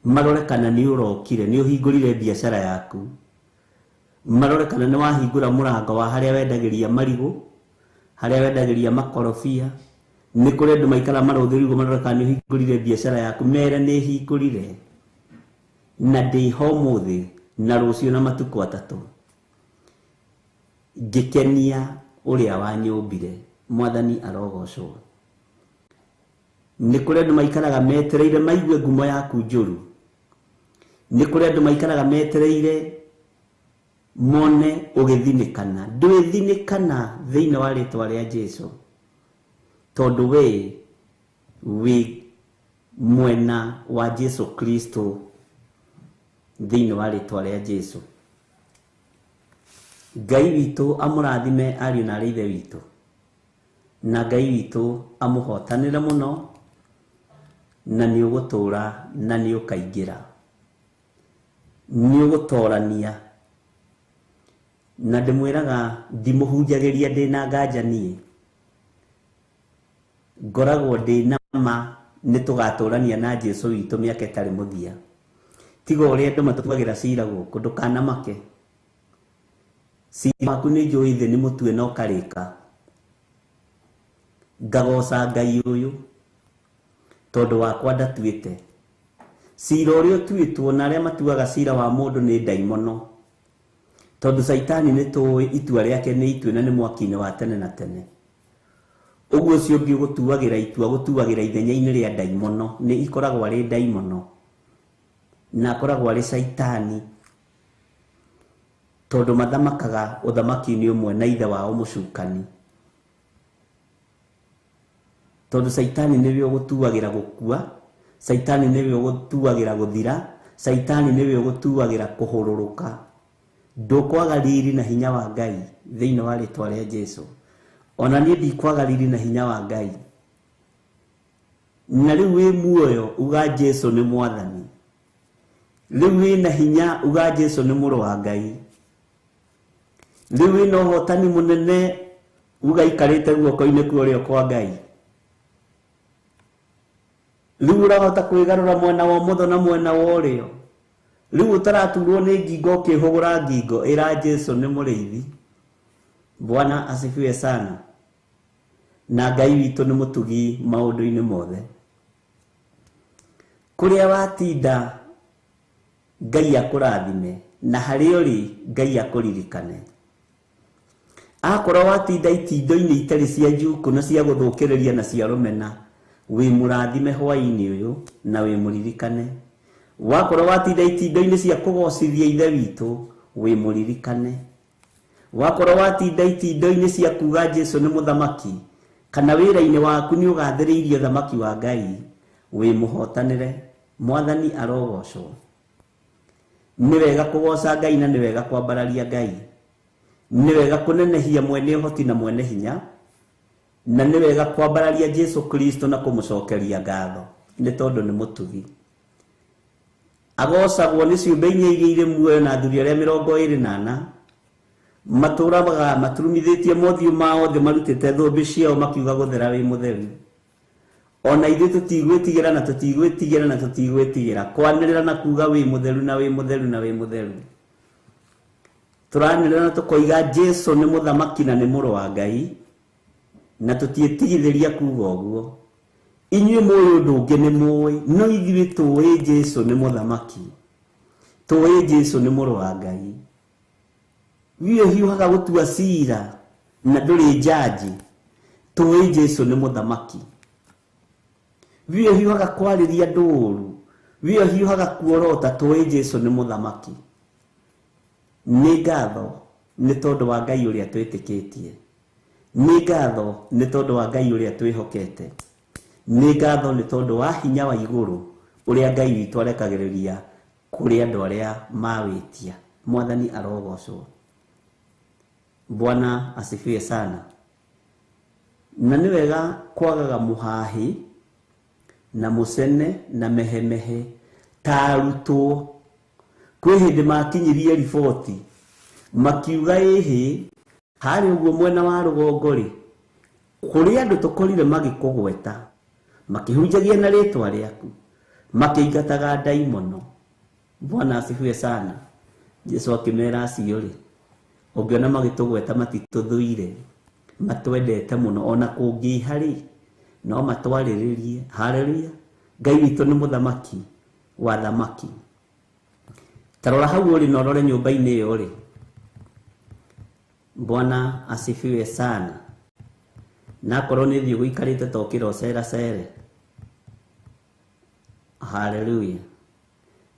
marore kana nĩ ũrokire, nĩ ũhingũrire biacara yaku, marore kana nĩ wahingũra mũrango wa harĩa wendagĩria marigũ, harĩa wendagĩria makorobia. Nĩ kũrĩ andũ maikaraga marũthĩrĩirie ũguo, marore kana nĩ ũhingũrire biacara yaku, mere nĩ hingũrire na ndĩ ho ũmũthĩ na rũciũ na matukũ atatũ, ngĩkenia ũrĩa wanyũmbire. Mwathani arogocwo. Nĩ kũrĩ andũ maikaraga metereire maigue ngumo yaku njũru. Nĩ kũrĩ andũ maikaraga metereire mone ũgĩthinĩkana. Ndwĩthinĩkana thĩinĩ wa rĩtwa rĩa Jesu, tondũ we wĩ mwena wa Jesu Kristo thĩinĩ wa rĩtwa rĩa Jesu. Ngai witũ amũrathime ariũ na arĩ ithe witũ, na Ngai witũ amũhotanĩre mũno, na nĩ ũgũtũra na nĩ ũkaingĩra, nĩ ũgũtorania. Na ndĩmwĩraga ndimũhunjagĩria ndĩna nganja niĩ, ngoragwo ndĩna ma nĩ tũgatũrania na Jesu witũ mĩaka ĩtarĩ mũthia. Tiga ũrĩa andũ matũtuagĩra cira gũkũ, ndũkanamake. Cira waku nĩ njũĩ thĩ nĩ mũtue na ũkarĩka. Ngagoca Ngai ũyũ tondũ wakwa ndatuĩte. Cira ũrĩa ũtuĩtwo na arĩa matuaga cira wa mũndũ nĩ ndaimono, tondũ Caitani nĩ tũĩ itua rĩake nĩ itue na nĩ mwaki-inĩ wa tene na tene. Ũguo ũcio ũngĩ ũgũtuagĩra itua gũtuagĩra ithenya-inĩ rĩa ndaimono, nĩ ikoragwo arĩ ndaimono na akoragwo arĩ Caitani, tondũ mathamakaga ũthamaki-inĩ ũmwe na ithe wao mũcukani. Tondũ Caitani nĩwe ũgũtuagĩra gũkua, Caitani nĩwe ũgũtuagĩra gũthira, Caitani nĩwe ũgũtuagĩra kũhũrũrũka. Ndũkwaga riri na hinya wa Ngai thĩinĩ wa rĩtwa rĩa Jesu. Ona niĩ ndikwaga riri na hinya wa Ngai. Na rĩu wĩ muoyo uga Jesu nĩ mwathani. Rĩu wĩna hinya uga Jesu nĩ mũrũ wa Ngai. Rĩu wĩna ũhotani mũnene uga ikarĩte guoko-inĩ kwa ũrĩo kwa Ngai. Rĩu ũrahota kwĩgarũra mwena wa ũmotho na mwena wa ũrĩo. Rĩu ũtaraturwo nĩ ngingo ũkĩhũgũra ngingo, ĩra Jesu nĩ mũrĩithi. Bwana asifiwe sana. Na Ngai witũ nĩ mũtugi maũndũ-inĩ mothe. Kũrĩa watinda Ngai akũrathime, na harĩa ũrĩ Ngai akũririkane. Akorwo watinda itindo-inĩ itarĩ cia njukũ na cia gũthũkĩrĩria na cia rũmena, wĩ mũrathime hwaĩ-inĩ ũyũ na wĩ mũririkane. Wakorwo watinda itindo-inĩ cia kũgocithia ithe witũ, wĩ mũririkane. Wakorwo watinda itindo-inĩ cia kuga Jesu nĩ mũthamaki, kana wĩra-inĩ waku nĩ ũgathĩrĩirie ũthamaki wa Ngai, wĩ mũhotanĩre. Mwathani arogocwo. Nĩ wega kũgoca Ngai na nĩ wega kwambararia Ngai. Nĩ wega kũnenehia mwene ũhoti na mwene hinya, na nĩ wega kwambararia Jesu Kristo na kũmũcokeria ngatho nĩ tondũ nĩ mũtugi. Agocagwo nĩ ciũmbe inya iria irĩ muoyo na athuri arĩa 24 matũraga maturumithĩtie mothiũ mao thĩ marutĩte thũmbĩ ciao makiuga gũthera wĩ mũtheru. Ona ithuĩ tũtigwĩtigĩra na tũtigwĩtigĩra na tũtigwĩtigĩra kwanĩrĩra na kuga wĩ mũtheru na wĩ mũtheru na wĩ mũtheru. Tũranĩrĩra na tũkoiga Jesu nĩ mũthamaki na nĩ mũrũ wa Ngai, na tũtiĩtigithĩria kuga ũguo. Inyuĩ mũĩ ũndũ ũngĩ nĩ mũĩ, no ithuĩ tũĩ Jesu nĩ mũthamaki, tũĩ Jesu nĩ mũrũ wa Ngai. Wiĩ hiũhaga gũtua cira na ndũrĩ njanji, tũĩ Jesu nĩ mũthamaki. Wiĩ hiũhaga kwarĩria andũ ũru, wiĩ hiũhaga kuorota, tũĩ Jesu nĩ mũthamaki. Nĩ ngatho nĩ tondũ wa Ngai ũrĩa twĩtĩkĩtie. Nĩ ngatho nĩ tondũ wa Ngai ũrĩa twĩhokete. Nĩ ngatho nĩ tondũ wa hinya wa igũrũ ũrĩa Ngai witũ arekagĩrĩria kũrĩ andũ arĩa mawĩtia. Mwathani arogocwo. Bwana asifiwe sana. Na nĩ wega kwagaga mũhahĩ na mũcene na mehemehe ta arutwo. Kwĩ hĩndĩ makinyirie riboti makiuga ĩhĩ harĩ ũguo mwena wa rũgongo rĩ, kũrĩ andũ tũkorire magĩkũgweta makĩhunjagia na rĩtwa rĩaku makĩingataga ndaimono. Bwana asifiwe sana. Jesu akĩmera acio rĩ, ũngĩona magĩtũgweta matitũthũire, matwendete mũno, ona kũngĩha rĩ no matwarĩrĩrie. Haleluya. Ngai witũ nĩ mũthamaki wa thamaki. Ta rora hau ũrĩ na ũrore nyũmba-inĩ ĩyo rĩ. Bwana asifiwe sana. Na akorwo nĩ thiĩ gũikarĩte ta ũkĩra ũceracere. Haleluya.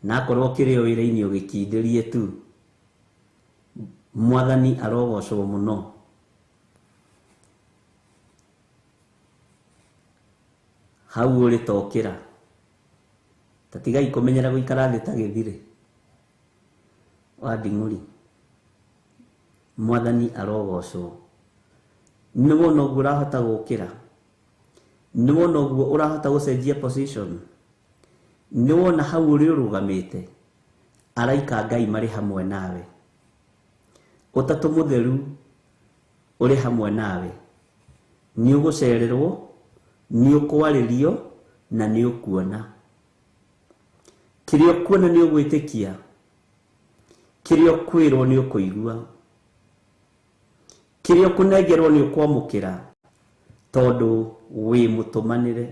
Na akorwo ũkĩrĩ o wĩra-inĩ ũgĩkindĩrie tu. Mwathani arogocwo mũno. Hau ũrĩ ta ũkĩra. Ta tigai kũmenyera gũikara thĩ ta gĩthirĩ wa nding'ũri. Mwathani arogocwo. Nĩ wona ũguo ũrahota gũkĩra, nĩ wona ũguo ũrahota gũcenjia position, nĩ wona hau ũrĩ ũrũgamĩte araika Ngai marĩ hamwe nawe, ũtatũ mũtheru ũrĩ hamwe nawe, nĩ ũgũcererwo, nĩ ũkwarĩrio na nĩ ũkuona. Kĩrĩa ũkuona nĩ ũgwĩtĩkia, kĩrĩa ũkwĩrwo nĩ ũkũigua, kĩrĩa ũkũnengerwo nĩ ũkwamũkĩra, tondũ wĩ mũtũmanĩre.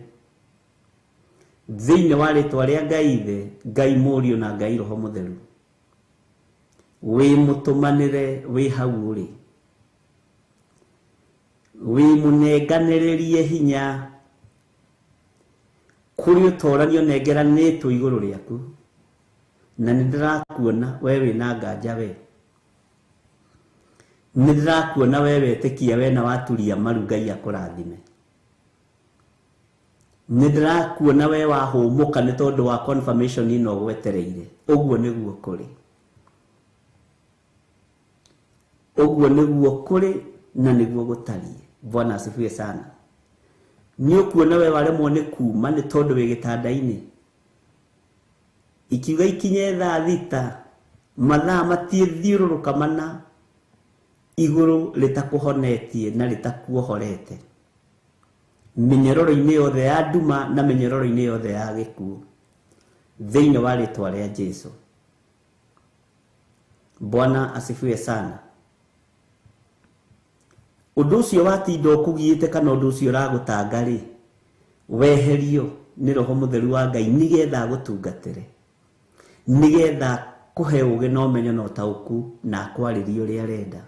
Thĩinĩ wa rĩtwa rĩa Ngai Ithe, Ngai Mũriũ na Ngai Roho Mũtheru, wĩ mũtũmanĩre wĩ hau ũrĩ, wĩ mũnenganĩrĩrie hinya kũrĩ ũtoranio nengeranĩtwo igũrũ rĩaku, na nĩ ndĩrakuona we wĩna nganja, we nĩ ndĩrakuona we wetĩkia, we na waturia maru Ngai akũrathime. Nĩ ndĩrakuona we wahũmũka nĩ tondũ wa confirmation ĩno ũgwetereire. Ũguo nĩguo kũrĩ, ũguo nĩguo kũrĩ na nĩguo gũtariĩ. Bwana asifiwe sana. Nĩ ũkuona we waremwo nĩ kuma nĩ tondũ wĩ gĩtanda-inĩ, ikiuga ikinye thaa thita, mathaa matiĩthiũrũrũka mana, igũrũ rĩtakũhonetie na rĩtakuohorete, mĩnyororo-inĩ yothe ya nduma na mĩnyororo-inĩ yothe ya gĩkuũ, thĩinĩ wa rĩtwa rĩa Jesu. Bwana asifiwe sana. Ũndũ ũcio watinda ũkũgiĩte kana ũndũ ũcio ũragũtanga rĩ, weherio nĩ Roho Mũtheru wa Ngai nĩgetha agũtungatĩre, nĩgetha kũhe ũũgĩ na ũmenyo na ũtaũku na akwarĩrie ũrĩa arenda.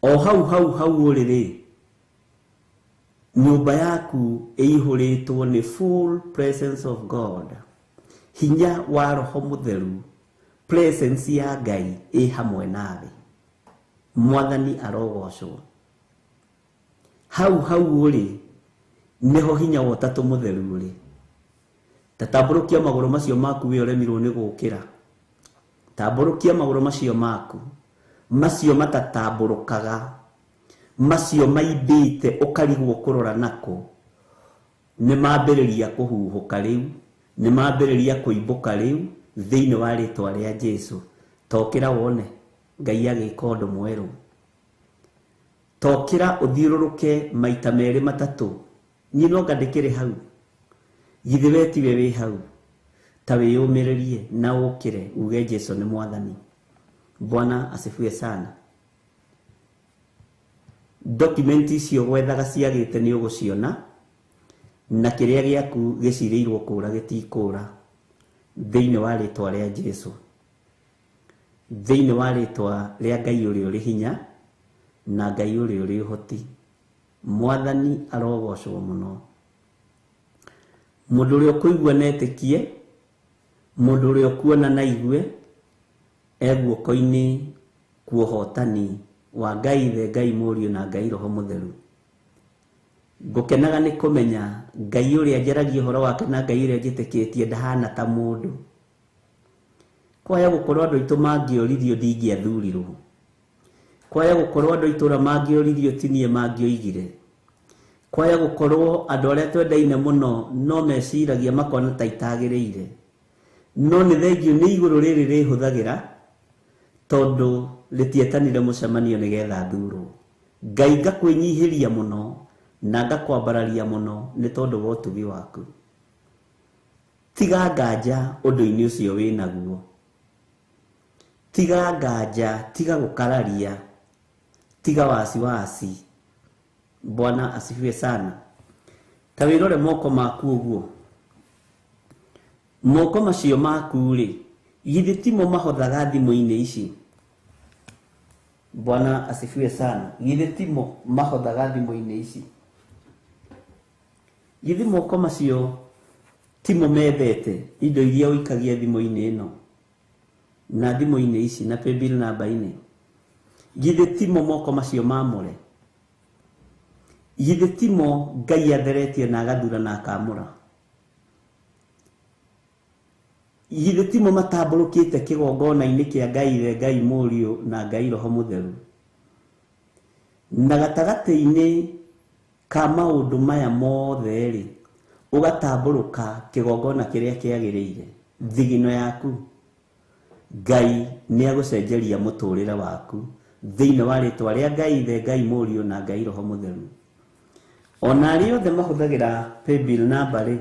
O hau hau hau ũrĩ rĩ, nyũmba yaku ĩihũrĩtwo nĩ full presence of God, hinya wa Roho Mũtheru, presence ya Ngai ĩ hamwe nawe. Mwathani arogocwo. Hau hau ũrĩ nĩho hinya wa ũtatũ mũtheru ũrĩ. Ta tambũrũkia magũrũ macio maku we ũremirwo nĩ gũkĩra. Tambũrũkia magũrũ macio maku, macio matatambũrũkaga, macio maimbĩte ũkarigwo kũrora nako, nĩ mambĩrĩria kũhuhũka rĩu, nĩ mambĩrĩria kũimbũka rĩu thĩinĩ wa rĩtwa rĩa Jesu. Tokĩra wone Ngai agĩka ũndũ mwerũ. Tokĩra ũthiũrũrũke maita merĩ matatũ. Niĩ no nga ndĩkĩrĩ hau, githĩ we tiwe wĩ hau? Ta wĩyũmĩrĩrie na ũkĩre uge Jesu nĩ Mwathani. Bwana asifiwe sana. Document icio gwethaga ciagĩte nĩ ũgũciona, na kĩrĩa gĩaku gĩcirĩirwo kũra gĩtikũra thĩinĩ wa rĩtwa rĩa Jesu. Thĩinĩ wa rĩtwa rĩa Ngai ũrĩa ũrĩ hinya na Ngai ũrĩa ũrĩ ũhoti. Mwathani arogocwo mũno. Mũndũ ũrĩa ũkũigua na etĩkie, mũndũ ũrĩa ũkuona na aigue, e guoko-inĩ kwa ũhotani wa Ngai Ithe, Ngai Mũriũ na Ngai Roho Mũtheru. Ngũkenaga nĩ kũmenya Ngai ũrĩa njaragia ũhoro wake na Ngai ũrĩa njĩtĩkĩtie ndahana ta mũndũ. Kwaya gũkorwo andũ aitũ mangĩoririo ndingĩathurirwo. Kwaya gũkorwo andũ a itũũra mangĩoririo ti niĩ mangĩoigire. Kwaya gũkorwo andũ arĩa twendaine mũno no meciragia makona ta itagĩrĩire. No nĩ thengiũ nĩ igũrũ rĩrĩ rĩhũthagĩra tondũ rĩtietanire mũcemanio nĩgetha thurwo. Ngai ngakwĩnyihĩria mũno na ngakwambararia mũno nĩ tondũ wa ũtugi waku. Tiga nganja ũndũ-inĩ ũcio wĩnaguo. Tiga nganja, tiga gũkararia, tiga wasiwasi. Bwana asifiwe sana. Ta wĩrore moko maku ũguo. Moko macio maku rĩ, githĩ timo mahothaga thimũ-inĩ ici? Bwana asifiwe sana. Githĩ timo mahothaga thimũ-inĩ ici? Githĩ moko macio timo methete indo iria ũikagia thimũ-inĩ ĩno na thimũ-inĩ ici na paybill namba-inĩ? Githĩ timo moko macio mamũre? Githĩ timo Ngai atheretie na agathura na akamũra? Githĩ timo matambũrũkĩte kĩgongona-inĩ kĩa Ngai Ithe, Ngai Mũriũ na Ngai Roho Mũtheru? Na gatagatĩ-inĩ ka maũndũ maya mothe rĩ, ũgatambũrũka kĩgongona kĩrĩa kĩagĩrĩire, thigino yaku, Ngai nĩ agũcenjeria mũtũrĩre waku thĩinĩ wa rĩtwa rĩa Ngai Ithe, Ngai Mũriũ na Ngai Roho Mũtheru. Ona arĩa othe mahũthagĩra paybill namba rĩ,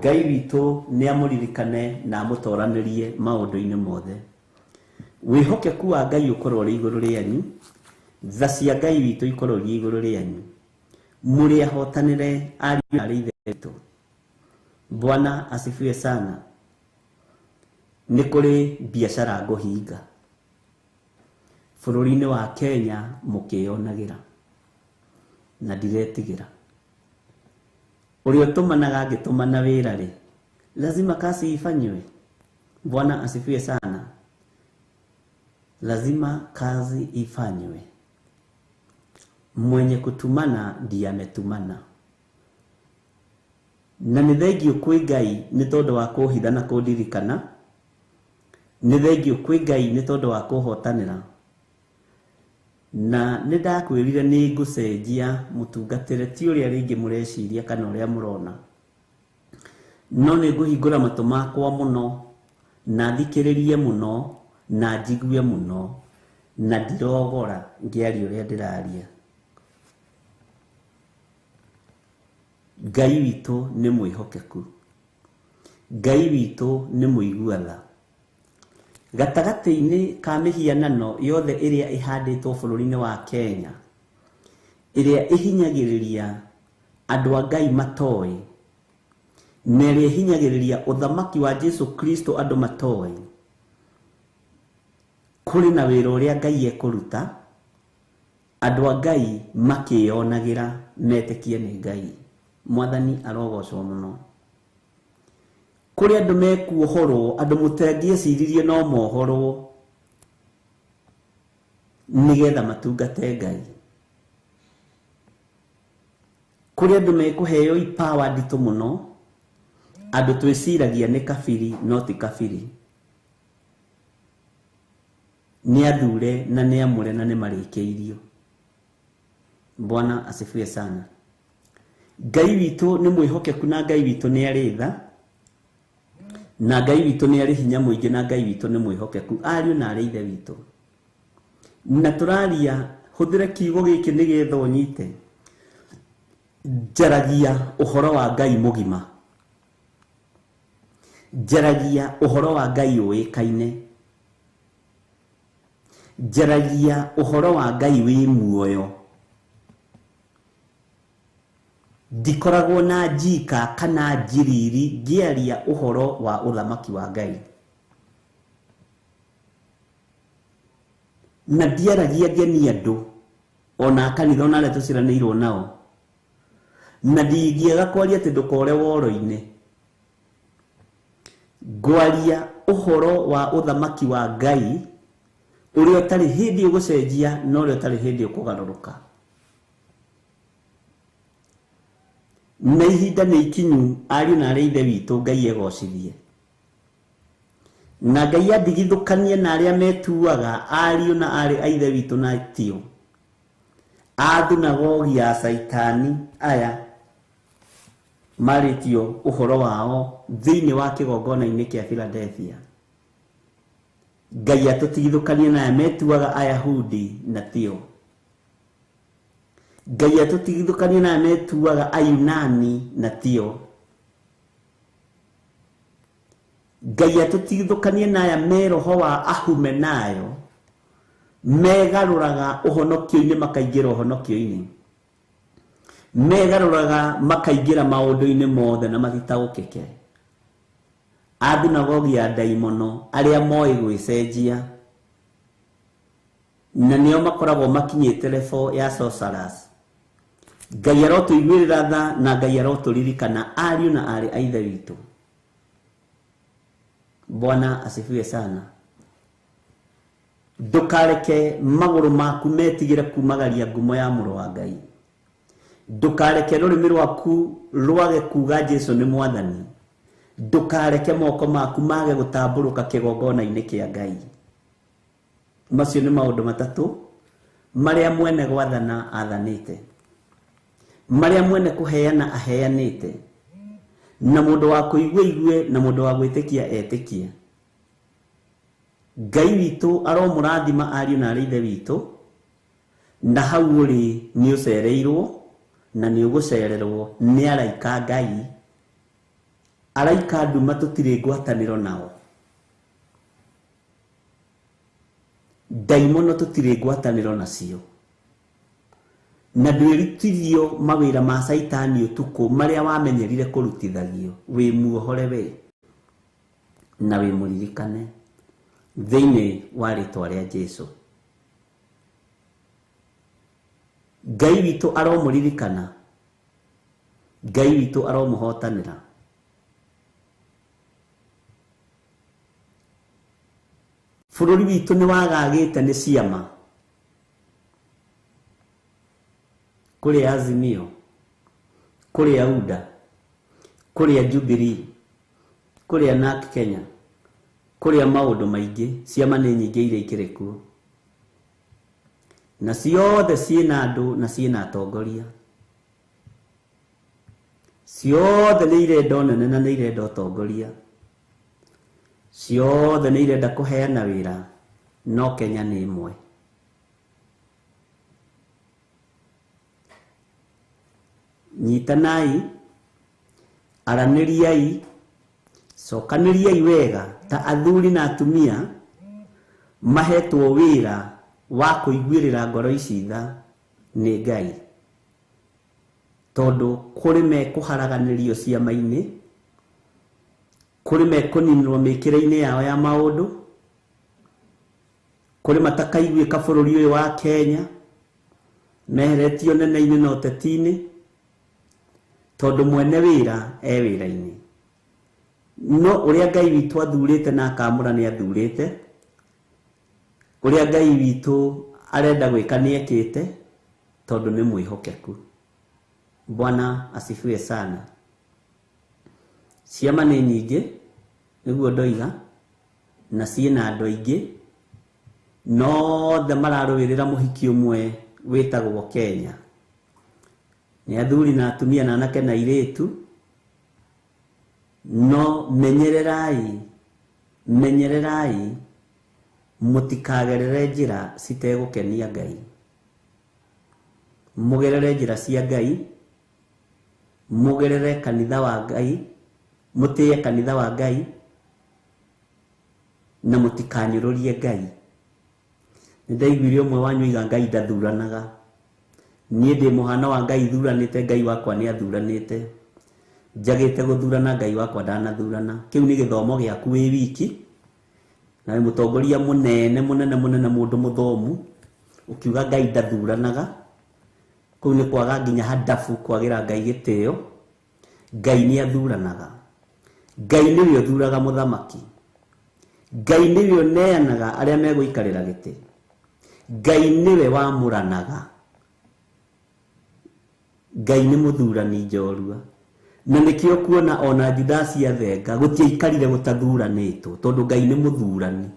Ngai witũ nĩ amũririkane na amũtoranĩrie maũndũ-inĩ mothe. Wĩhokeku wa Ngai ũkorwo ũrĩ igũrũ rĩanyu, tha cia Ngai witũ ikorwo irĩ igũrũ rĩanyu. Mũrĩ ahotanĩre ariũ na arĩ ithe witũ. Bwana asifiwe sana. Nĩ kũrĩ biacara ngũhinga bũrũri-inĩ wa Kenya mũkĩyonagĩra na ndiretigĩra. Ũrĩa ũtũmanaga angĩtũmana wĩra rĩ, lazima kazi ifanywe. Bwana asifiwe sana. Lazima kazi ifanywe. Mwenye kutumana ndiye ametumana. Na nĩ thengiũ kwĩ Ngai nĩ tondũ wa kũhitha na kũndirikana. Nĩ thengiũ kwĩ Ngai nĩ tondũ wa kũhotanĩra. Na nĩ ndakwĩrire nĩ ngũcenjia mũtungatĩre, ti ũrĩa rĩngĩ mũreciria kana ũrĩa mũrona. No nĩ ngũhingũra matũ makwa mũno, na thikĩrĩrie mũno, na njigue mũno, na ndirogora ngĩaria ũrĩa ndĩraria. Ngai witũ nĩ mwĩhokeku. Ngai witũ nĩ mũigua tha. Gatagatĩ-inĩ ka mĩhianano yothe ĩrĩa ĩhandĩtwo bũrũri-inĩ wa Kenya, ĩrĩa ĩhinyagĩrĩria andũ a Ngai matoĩ, na ĩrĩa ĩhinyagĩrĩria ũthamaki wa Jesu Kristo andũ matoĩ, kũrĩ na wĩra ũrĩa Ngai ekũruta, andũ a Ngai makĩyonagĩra metĩkie nĩ Ngai. Mwathani arogocwo mũno. Kũrĩ andũ mekuohorwo, andũ mũtangĩeciririe no mohorwo nĩgetha matungate Ngai. Kũrĩ andũ mekũheo ipawa nditũ mũno, andũ twĩciragia nĩ kabiri no ti kabiri. Nĩ athure na nĩ amũre na nĩ marĩkĩirio. Bwana asifiwe sana. Ngai witũ nĩ mwĩhokeku na Ngai witũ nĩ arĩ tha, na Ngai witũ nĩ arĩ hinya mũingĩ na Ngai witũ nĩ mwĩhokeku, ariũ na arĩ ithe witũ. Na tũraria, hũthĩra kiugo gĩkĩ nĩgetha ũnyite. Njaragia ũhoro wa Ngai mũgima. Njaragia ũhoro wa Ngai ũĩkaine. Njaragia ũhoro wa Ngai wĩ muoyo. Ndikoragwo na njika kana njiriri ngĩaria ũhoro wa ũthamaki wa Ngai. Na ndiaragia ngenia andũ ona kanitha ona arĩa tũciranĩirwo nao, na ndingĩaga kwaria atĩ ndũkore woro-inĩ. Ngwaria ũhoro wa ũthamaki wa Ngai ũrĩa ũtarĩ hĩndĩ ũgũcenjia na ũrĩa ũtarĩ hĩndĩ ũkũgarũrũka. Na ihinda nĩ ikinyu ariũ na arĩ ithe witũ Ngai egocithie, na Ngai andigithũkanie na arĩa metuaga ariũ na arĩ a ithe witũ na tio a thunagogi ya Caitani aya marĩtio ũhoro wao thĩinĩ wa kĩgongona-inĩ kĩa Philadelphia. Ngai atũtigithũkanie na aya metuaga Ayahudi na tio. Ngai atũtigithũkanie na aya metuaga Ayunani na tio. Ngai atũtigithũkanie na aya me roho wa Ahumenayo megarũraga ũhonokio-inĩ makaingĩra ũhonokio-inĩ, megarũraga makaingĩra maũndũ-inĩ mothe na matitaũkĩke. A thunagogi ya ndaimono arĩa moĩ gwĩcenjia na nĩo makoragwo makinyĩte level ya sorcerers. Ngai arotũiguĩrĩra tha na Ngai arotũririkana ariũ na arĩ a ithe witũ. Bwana asifiwe sana. Ndũkareke magũrũ maku metigĩre kumagaria ngumo ya mũrũ wa Ngai. Ndũkareke rũrĩmĩ rwaku rwage kuga Jesu nĩ mwathani. Ndũkareke moko maku mage gũtambũrũka kĩgongona-inĩ kĩa Ngai. Macio nĩ maũndũ matatũ marĩa mwene gwathana athanĩte, marĩa mwene kũheana aheanĩte, na mũndũ wa kũigua igue na mũndũ wa gwĩtĩkia etĩkie. Ngai witũ aromũrathima ariũ na arĩ ithe witũ, na hau ũrĩ nĩ ũcereirwo na nĩ ũgũcererwo nĩ araika Ngai. Araika nduma tũtirĩ ngwatanĩro nao, ndaimono tũtirĩ ngwatanĩro nacio, na ndwĩrutithio mawĩra ma Caitani ũtukũ marĩa wamenyerire kũrutithagio. Wĩ muohore we na wĩ mũririkane thĩinĩ wa rĩtwa rĩa Jesu. Ngai witũ aromũririkana, Ngai witũ aromũhotanĩra. Bũrũri witũ nĩ wagagĩte nĩ ciama kũrĩa Azimio, kũrĩa UDA, kũrĩa Jubilee, kũrĩa NARC Kenya, kũrĩa maũndũ maingĩ. Ciama nĩ nyingĩ iria ikĩrĩ kuo, na ciothe ciĩna andũ na ciĩna atongoria. Ciothe nĩ irenda ũnene na nĩ irenda ũtongoria, ciothe nĩ irenda kũheana wĩra, no Kenya nĩ ĩmwe. Nyitanai, aranĩriai, cokanĩriai wega ta athuri na atumia mahetwo wĩra wa kũiguĩrĩra ngoro ici tha nĩ Ngai, tondũ kũrĩ mekũharaganĩrio ciama-inĩ, kũrĩ mekũninwo mĩkĩre-inĩ yao ya maũndũ, kũrĩ matakaiguĩka bũrũri ũyũ wa Kenya meheretio nene-inĩ na ũteti-inĩ, tondũ mwene wĩra e wĩra-inĩ. No ũrĩa Ngai witũ athurĩte na akamũra nĩ athurĩte, ũrĩa Ngai witũ arenda gwĩka nĩ ekĩte, tondũ nĩ mwĩhokeku. Bwana asifiwe sana. Ciama nĩ nyingĩ nĩguo ndoiga, na ciĩna andũ aingĩ, nothe mararũĩrĩra mũhiki ũmwe wĩtagwo Kenya. Nĩ athuri na atumia na anake na airĩtu, no menyererai, menyererai mũtikagerere njĩra citegũkenia Ngai. Mũgerere njĩra cia Ngai, mũgerere kanitha wa Ngai, mũtĩe kanitha wa Ngai, na mũtikanyũrũrie Ngai. Nĩ ndaiguire ũmwe wanyu oiga Ngai ndathuranaga. Niĩ ndĩ mũhano wa Ngai thuranĩte, Ngai wakwa nĩ athuranĩte. Njagĩte gũthurana, Ngai wakwa ndanathurana. Kĩu nĩ gĩthomo gĩaku wĩ wiki. Na wĩ mũtongoria mũnene mũnene mũnene, mũndũ mũthomu, ũkiuga Ngai ndathuranaga. Kũu nĩ kwaga nginya hadabu, kwagĩra Ngai gĩtĩo. Ngai nĩ athuranaga. Ngai nĩwe ũthuraga mũthamaki. Ngai nĩwe ũneanaga arĩa megũikarĩra gĩtĩ. Ngai nĩwe wamũranaga. Ngai nĩ mũthurani njorua. Na nĩkĩo kuona ona Judasi athenga gũtiaikarire gũtathuranĩtwo, tondũ Ngai nĩ mũthurani.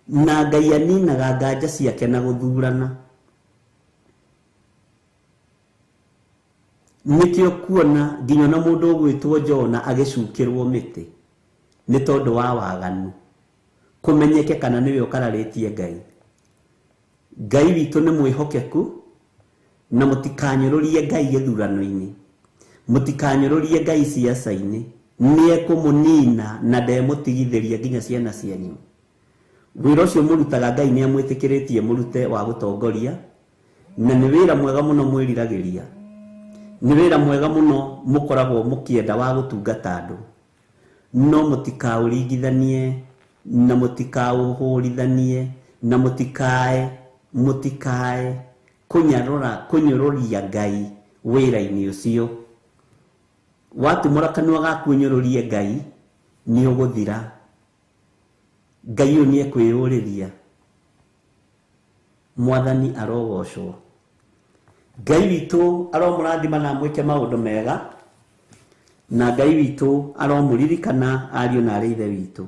Na Ngai aninaga nganja ciake na gũthurana. Nĩkĩo kuona nginya ona mũndũ ũgwĩtwo Jona agĩcukĩrwo mĩtĩ nĩ tondũ wa waganu, kũmenyeke kana nĩwe ũkararĩtie Ngai. Ngai witũ nĩ mwĩhokeku, na mũtikanyũrũrie Ngai gĩthurano-inĩ, mũtikanyũrũrie Ngai siasa-inĩ. Nĩ ekũmũnina na ndemũtigithĩria nginya ciana cianyu. Wĩra ũcio mũrutaga Ngai nĩ amwĩtĩkĩrĩtie mũrute wa gũtongoria, na nĩ wĩra mwega mũno mwĩriragĩria. Nĩ wĩra mwega mũno mũkoragwo mũkĩenda wa gũtungata andũ. No mũtikaũringithanie, na mũtikaũhũrithanie, na mũtikae kũnyũrũria Ngai wĩra-inĩ ũcio. Watumũra kanua gaku ũnyũrũrie Ngai, nĩ ũgũthira. Ngai ũyũ nĩ ekwĩyũrĩria. Mwathani arogocwo. Ngai witũ aromũrathima na amwĩke maũndũ mega, na Ngai witũ aromũririkana ariũ na arĩ ithe witũ.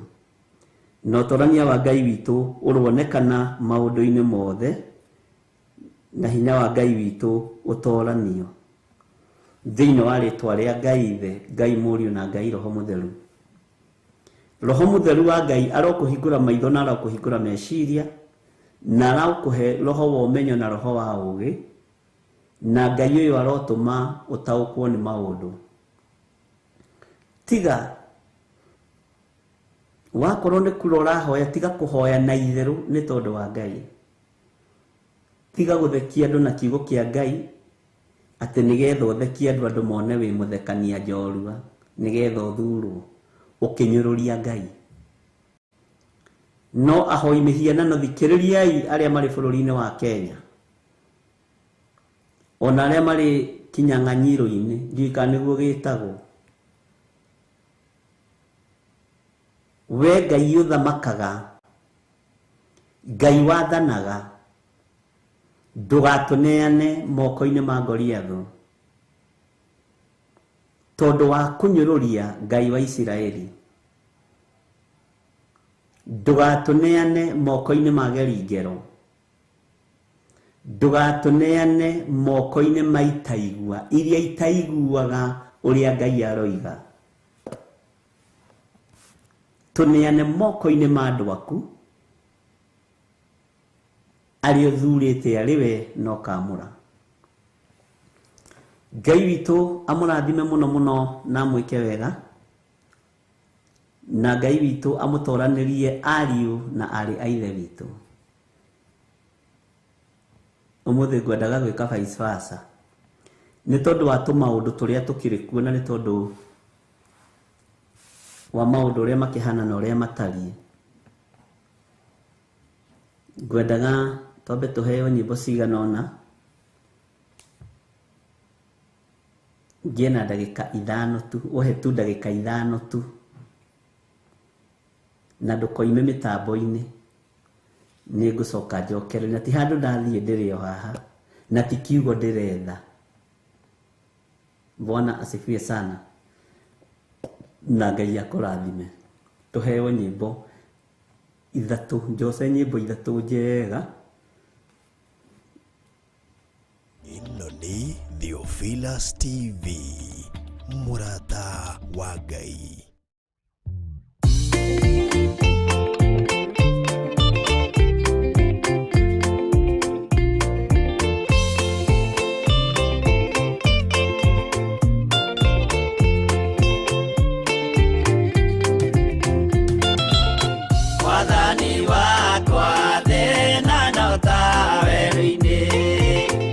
Na ũtorania wa Ngai witũ ũronekana maũndũ-inĩ mothe, na hinya wa Ngai witũ ũtoranio. Thĩinĩ wa rĩtwa rĩa Ngai Ithe, Ngai Mũriũ na Ngai Roho Mũtheru. Roho Mũtheru wa Ngai arokũhingũra maitho na arokũhingũra meciria, na arokũhe roho wa ũmenyo na roho wa ũũgĩ, na Ngai ũyũ arotũma ũtaũkwo nĩ maũndũ. Tiga wakorwo nĩ kura ũrahoya, tiga kũhoya na itherũ nĩ tondũ wa Ngai. Tiga gũthekia andũ na kiugo kĩa Ngai, atĩ nĩgetha ũthekie andũ, andũ mone wĩ mũthekania njorua, nĩgetha ũthurwo, ũkĩnyũrũria Ngai. No ahoi mĩhianano, thikĩrĩriai arĩa marĩ bũrũri-inĩ wa Kenya, ona arĩa marĩ kinyang'anyiro-inĩ, ndiũĩ kana nĩguo gĩtagwo. We Ngai ũthamakaga, Ngai wathanaga, ndũgatũneane moko-inĩ ma Goliathũ, tondũ wa kũnyũrũria Ngai wa Isiraeli. Ndũgatũneane moko-inĩ ma geringero, ndũgatũneane moko-inĩ ma itaigua, iria itaiguaga ũrĩa Ngai aroiga. Tũneane moko-inĩ ma andũ aku, arĩa ũthurĩte arĩ we na ũkamũra. Ngai witũ amũrathime mũno mũno na amwĩke wega, na Ngai witũ amũtoranĩrie ariũ na aarĩ a ithe witũ. Ũmũthĩ ngwendaga gwĩka vice versa, nĩ tondũ wa tũmaũndũ tũrĩa tũkĩrĩ kuo, na nĩ tondũ wa maũndũ ũrĩa makĩhana na ũrĩa matariĩ. Ngwendaga twambe tũheo nyĩmbo cigana ũna, ngĩe na ndagĩka ithano tu, ũhe tu ndagĩka ithano tu, na ndũkoime mĩtambo-inĩ. Nĩ ngũcoka njokere, na ti handũ ndathiĩ, ndĩrĩ o haha, na ti kiugo ndĩretha. Bwana asifiwe sana, na Ngai akũrathime. Tũheo nyĩmbo ithatũ, njoce nyĩmbo ithatũ njega. Ĩno nĩ Theophilus TV, mũrata wa Ngai. Mwathani wakwa, thĩna no ta werũ-inĩ,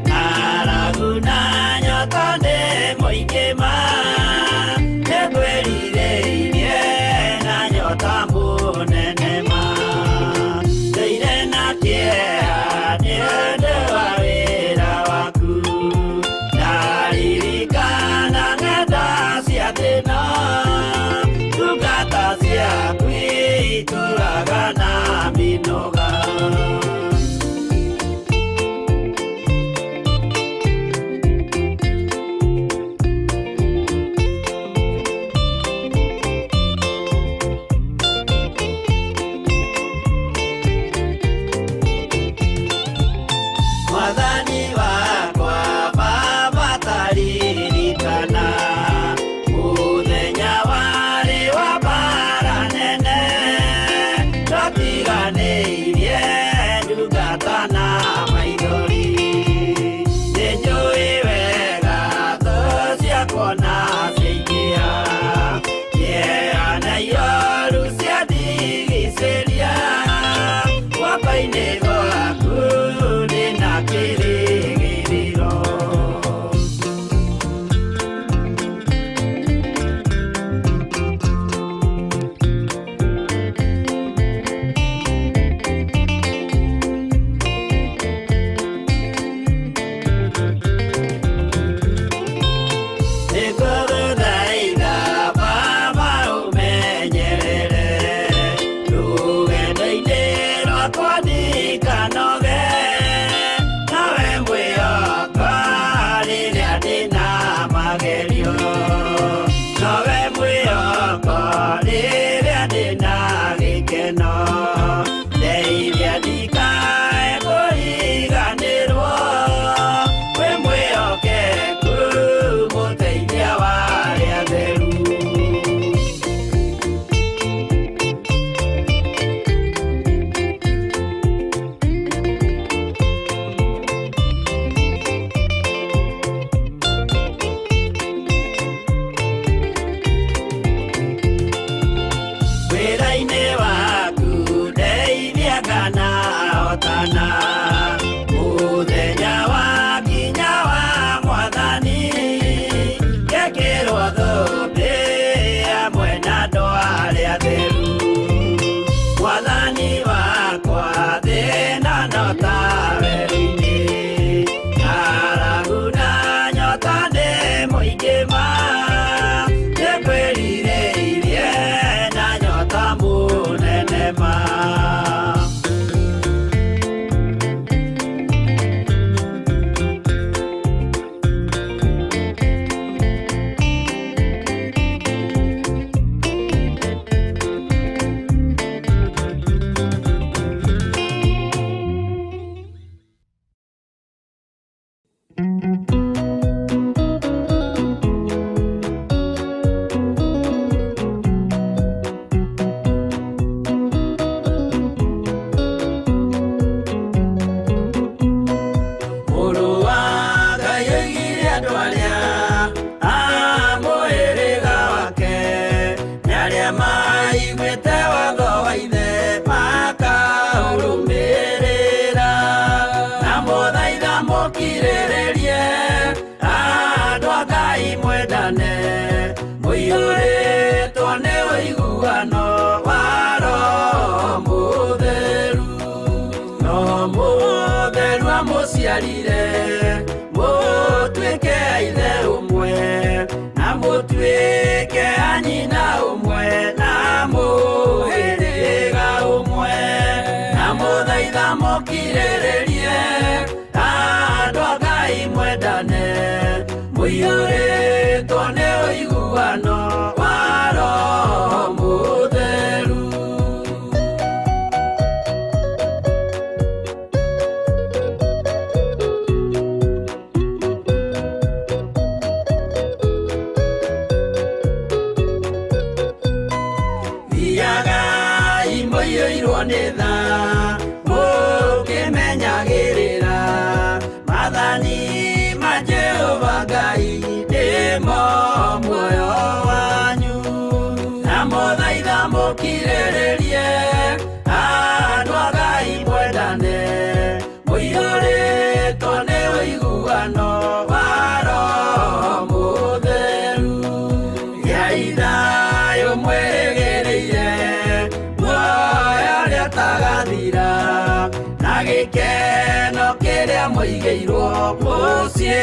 ng'aragu na nyota nĩ mũingĩ ma, nĩngwĩrirĩirie. Ndamũthaitha mũkirĩrĩrie andũ a Ngai mwendane mũiyũrĩtwo nĩ ũiguano wa Roho Mũtheru. Roho Mũtheru amũciarire mũtuĩke a ithe ũmwe na mũtuĩke a nyina ũmwe na mũhĩrĩga ũmwe. Ndamũthaitha mũkirĩrĩrie andũ a Ngai mwendane mũiyũrĩtwo nĩ ũiguano wa Roho Mũtheru. Thiagai mũiyũirwo nĩ tha mũkĩmenyagĩrĩra maathani ma Jehova Ngai nĩmo muoyo wanyu. Ndamũthaitha mũkirĩrĩrie andũ a Ngai mwendane mũiyũrĩtwo nĩ ũiguano wa Roho Mũtheru. Gĩai thayũ mwĩrĩgĩrĩire muoyo ũrĩa ũtagathira na gĩkeno kĩrĩa mũigĩirwo mũciĩ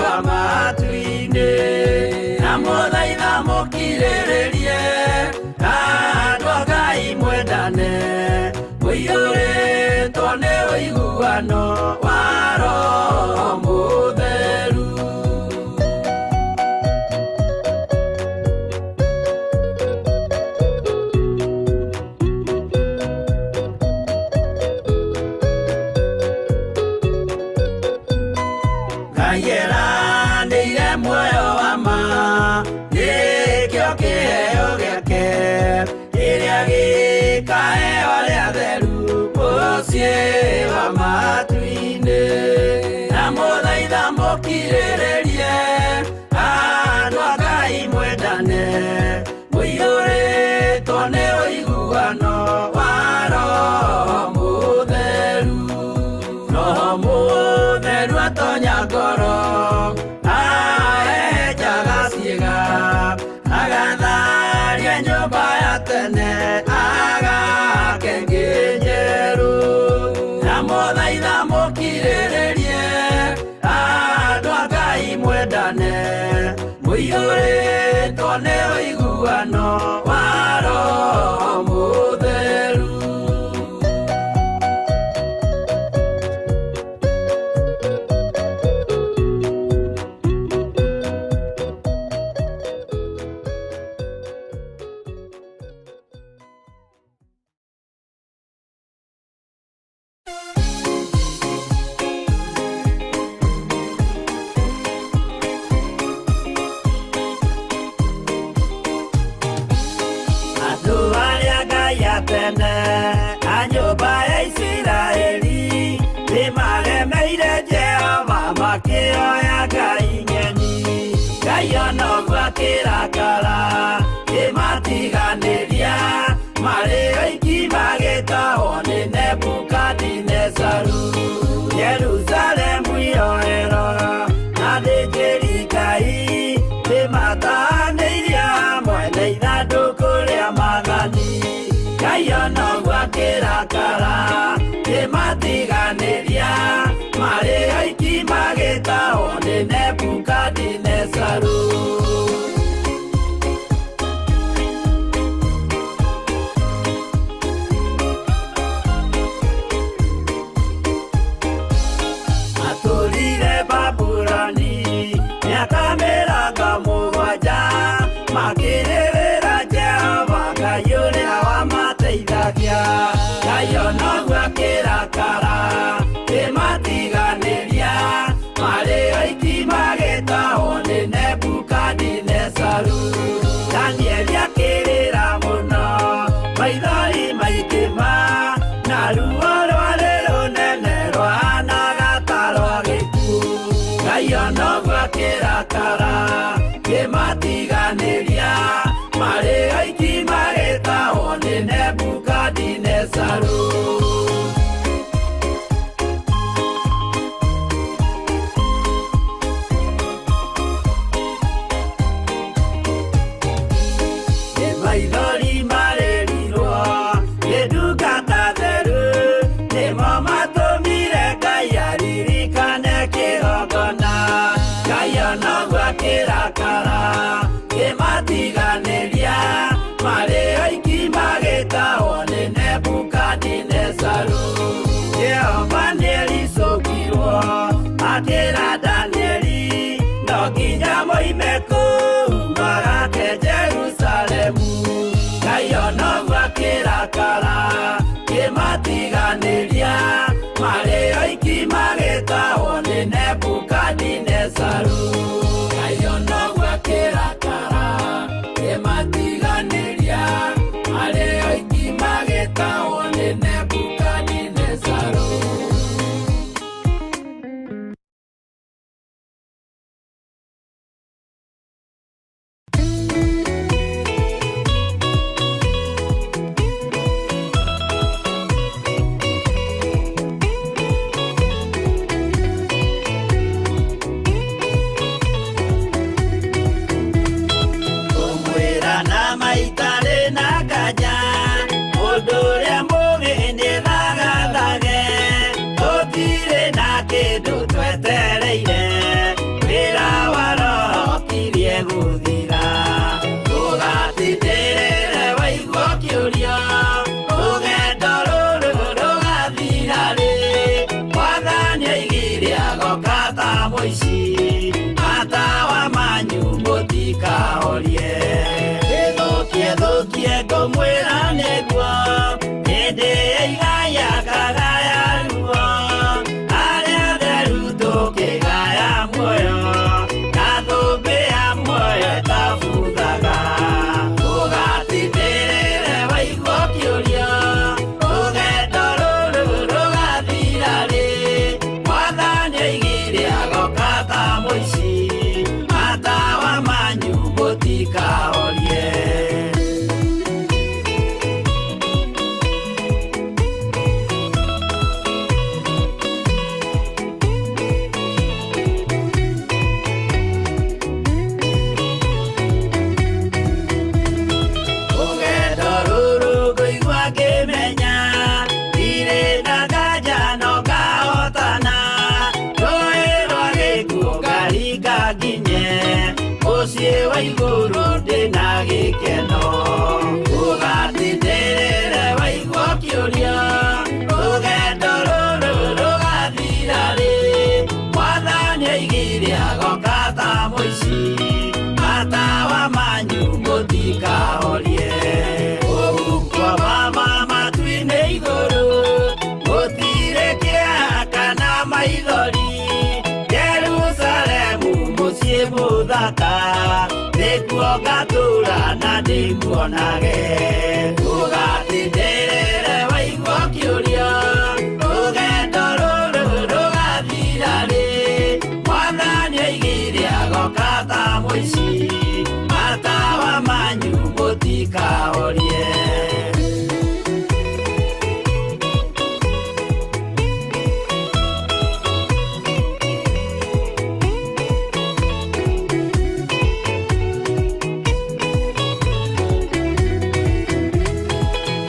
wa matu-inĩ. Ndamũthaitha mũkirĩrĩrie andũ a Ngai mwendane mũiyũrĩtwo nĩ ũiguano wa Roho Mũtheru. Ngai eranĩire muoyo wa ma nĩkĩo kĩheo gĩake kĩrĩa gĩkaheo arĩa atheru mũciĩ wa matu-inĩ. Ndamũthaitha mũkirĩrĩrie andũ a Ngai mwendane mũiyũrĩtwo nĩ ũiguano wa Roho Mũtheru. Roho Mũtheru atonya ngoro ahehenjaga ciĩga agatharia nyũmba ya tene agake ĩngĩ njerũ. Ndamũthaitha mũkirĩrĩrie andũ a Ngai mwendane mũiyũrĩtwo nĩ ũiguano wa Roho Mũtheru. Andũ arĩa Ngai a tene a nyũmba ya Isiraeli nĩmaremeire Jehova makĩoya ngai ng'eni. Ngai ona ũguo akĩrakara kĩmatiganĩria marĩ oiki magĩtahwo nĩ Nebukadinezaru. Jerusalemu iroero na athĩnjĩri Ngai nĩmatahanĩirie hamwe na ithandũkũ rĩa maathani. Ngai ona ũguo akĩrakara kĩmatiganĩria marĩ oiki magĩtahwo nĩ Nebukadinezaru. Atũrire Babuloni mĩaka mĩrongo mũgwanja makĩrĩrĩra Jehova Ngai ũrĩa wamateithagia. Ngai ona ũguo akĩrakara kĩmatiganĩria marĩ oiki magĩtahwo nĩ Nebukadinezaru. Danieli akĩrĩra mũno maithori maingĩ na ruo rwarĩ rũnene rwahanaga ta rwa gĩkuũ. Ngai ona ũguo akĩrakara kĩmatiganĩria marĩ oiki magĩtahwo nĩ Nebukadinezaru. kĩrakara kĩmatiganĩria marĩ oiki magĩtahwo nĩ Nebukadinezaru. Jehova nĩericũkirwo akĩra Danieli no nginya moime kũu magake Jerusalemu. Ngai onoguo akĩrakara kĩmatiganĩria marĩ oiki magĩtahwo nĩ Nebukadinezaru. Ngai onoguo akĩrakara kĩmatiganĩria marĩ oiki magĩtahwo nĩ Nebukadinezaru. Kũmwĩra na maitarĩ na nganja mũndũ ũrĩa mũũgĩ nĩthagathage gũtirĩ na kĩndũ twetereire wĩra wa roho kirie gũthira ũgatindĩrĩre waigua ũkĩũria rũgendo rũrũ rũgathira rĩ Mwathani oigire agoka ta mũici matawa manyu mũtikahorie ĩthũkie thũkie ngũmwĩra nĩguo hĩndĩ ĩigaya ngagaya ruo arĩa atheru tũkĩgaya muoyo na thũmbĩ ya muoyo ĩtabuthaga ũgatindĩrĩre waigua ũkĩũria rũgendo rũrũ rũgathira rĩ Mwathani oigire agoka ta mũici matawa manyu mũtikahorie. Rũgendo rũrũ ngũigua ngĩmenya ndirĩ na nganja no ngahotana rũĩ rwa gĩkuũ ngaringa nginye mũciĩ wa igũrũ ndĩna gĩkeno ũgatindĩrĩre waigua ũkĩũria rũgendo rũrũ rũgathira rĩ Mwathani oigire agoka ta mũici matawa manyu mũtikahorie ũhuko mama matu-inĩ igũrũ gũtirĩ kĩeha kana maithori Jerusalemu mũciĩ mũthaka nĩkuo ngatũũra na ndĩmuonage ũgatindĩrĩre waigua ũkĩũria rũgendo rũrũ rũgathira rĩ Mwathani oigire agoka ta mũici matawa manyu mũtikahorie.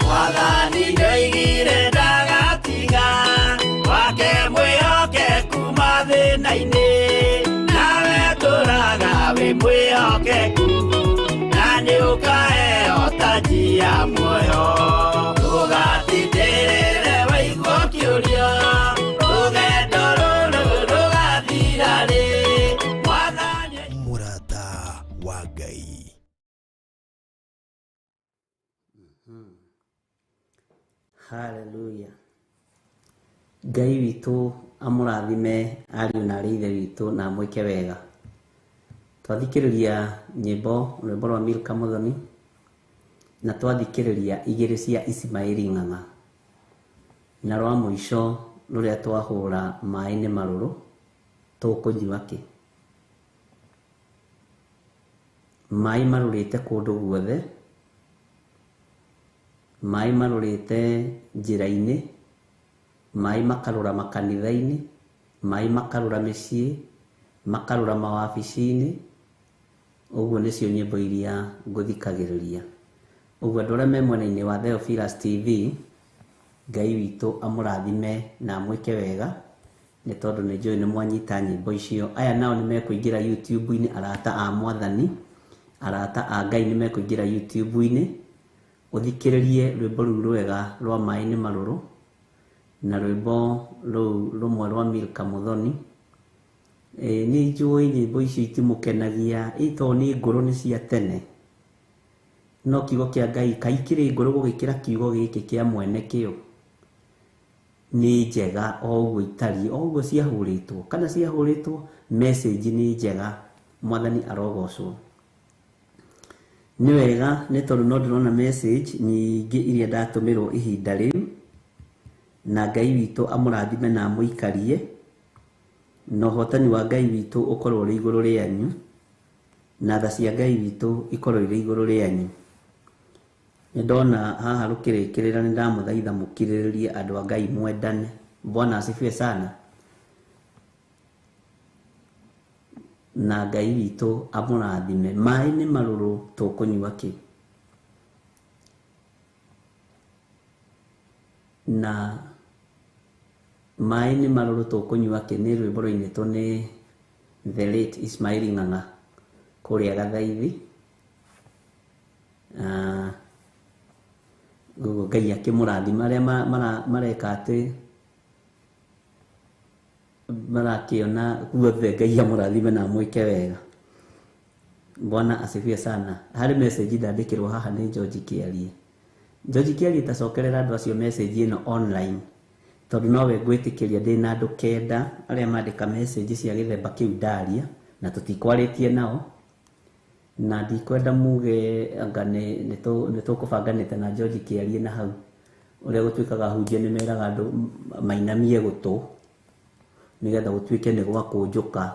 Mwathani ndoigire ndagatiga wake mwĩhokeku mathĩna-inĩ nawe tũraga wĩ mwĩhokeku na nĩũkaheo taji ya muoyo ũgatindĩrĩre waigua ũkĩũria rũgendo rũrũ rũgathira rĩ Mwathani Mũrata wa Ngai. Haleluya. Ngai witũ amũrathime ariũ na arĩ ithe witũ na amwĩke wega. Twathikĩrĩria nyĩmbo rwĩmbo rwa Milka Muthoni na twathikĩrĩria igĩrĩ cia Ismaili Ng'ang'a na rwa mũico rũrĩa twahũra maĩ nĩ marũrũ tũkũnyua kĩ. Maĩ marũrĩte kũndũ guothe, maĩ marũrĩte njĩra-inĩ, maĩ makarũra makanitha-inĩ, maĩ makarũra mĩciĩ, makarũra mawabici-inĩ. Ũguo nĩcio nyĩmbo iria ngũthikagĩrĩria. Ũguo andũ arĩa me mwena-inĩ wa Theophilus TV, Ngai witũ amũrathime na amwĩke wega. Nĩ tondũ nĩ njũĩ nĩ mwanyita nyĩmbo icio. Aya nao nĩ mekũingĩra YouTube-inĩ, arata a Mwathani, arata a Ngai nĩ mekũingĩra YouTube-inĩ, ũthikĩrĩrie rwĩmbo rũu rwega rwa Maĩ nĩ Marũrũ, na rwĩmbo rũu rũmwe rwa Milka Muthoni. Nĩ njũĩ nyĩmbo icio itimũkenagia, ĩ tondũ nĩ ngũrũ, nĩ cia tene. No kiugo kĩa Ngai kaikĩrĩ ngũrũ gũgĩkĩra kiugo gĩkĩ kĩa mwene kĩo. Nĩ njega o ũguo itariĩ, o ũguo ciahũrĩtwo, kana ciahũrĩtwo message nĩ njega. Mwathani arogocwo. Nĩ wega nĩ tondũ no ndĩrona message nyingĩ iria ndatũmĩrwo ihinda rĩu, na Ngai witũ amũrathime na amũikarie, na ũhotani wa Ngai witũ ũkorwo ũrĩ igũrũ rĩanyu, na tha cia Ngai witũ ikorwo irĩ igũrũ rĩanyu. Nĩ ndona haha rũkĩrĩkĩrĩra, nĩ ndamũthaitha mũkirĩrĩrie andũ a Ngai, mwendane. Bwana asifiwe sana. Na Ngai witũ amũrathime. Maĩ nĩ marũrũ, tũkũnyua kĩ? Na Maĩ nĩ marũrũ tũkũnyua kĩ nĩ rwĩmbo rwainĩtwo nĩ the late Ismail Ng'ang'a kũrĩa Gathaithi. Ũguo Ngai akĩmũrathima. Arĩa mareka atĩ marakĩona guothe, Ngai amũrathime na amwĩke wega. Bwana asifiwe sana. Harĩ message ndandĩkĩrwo haha nĩ George Kĩarie. George Kĩarie, tacokerera andũ acio message ĩno online, tondũ nowe ngwĩtĩkĩria. Ndĩna andũ 9 arĩa mandĩka message cia gĩthemba kĩu ndaria, na tũtikwarĩtie nao, na ndikwenda muge anga nĩ tũkũbanganĩte na George Kĩarie. Na hau ũrĩa gũtuĩkaga ahunjia nĩ meraga andũ mainamie gũtũ nĩgetha gũtuĩke nĩ gwakũnjũka.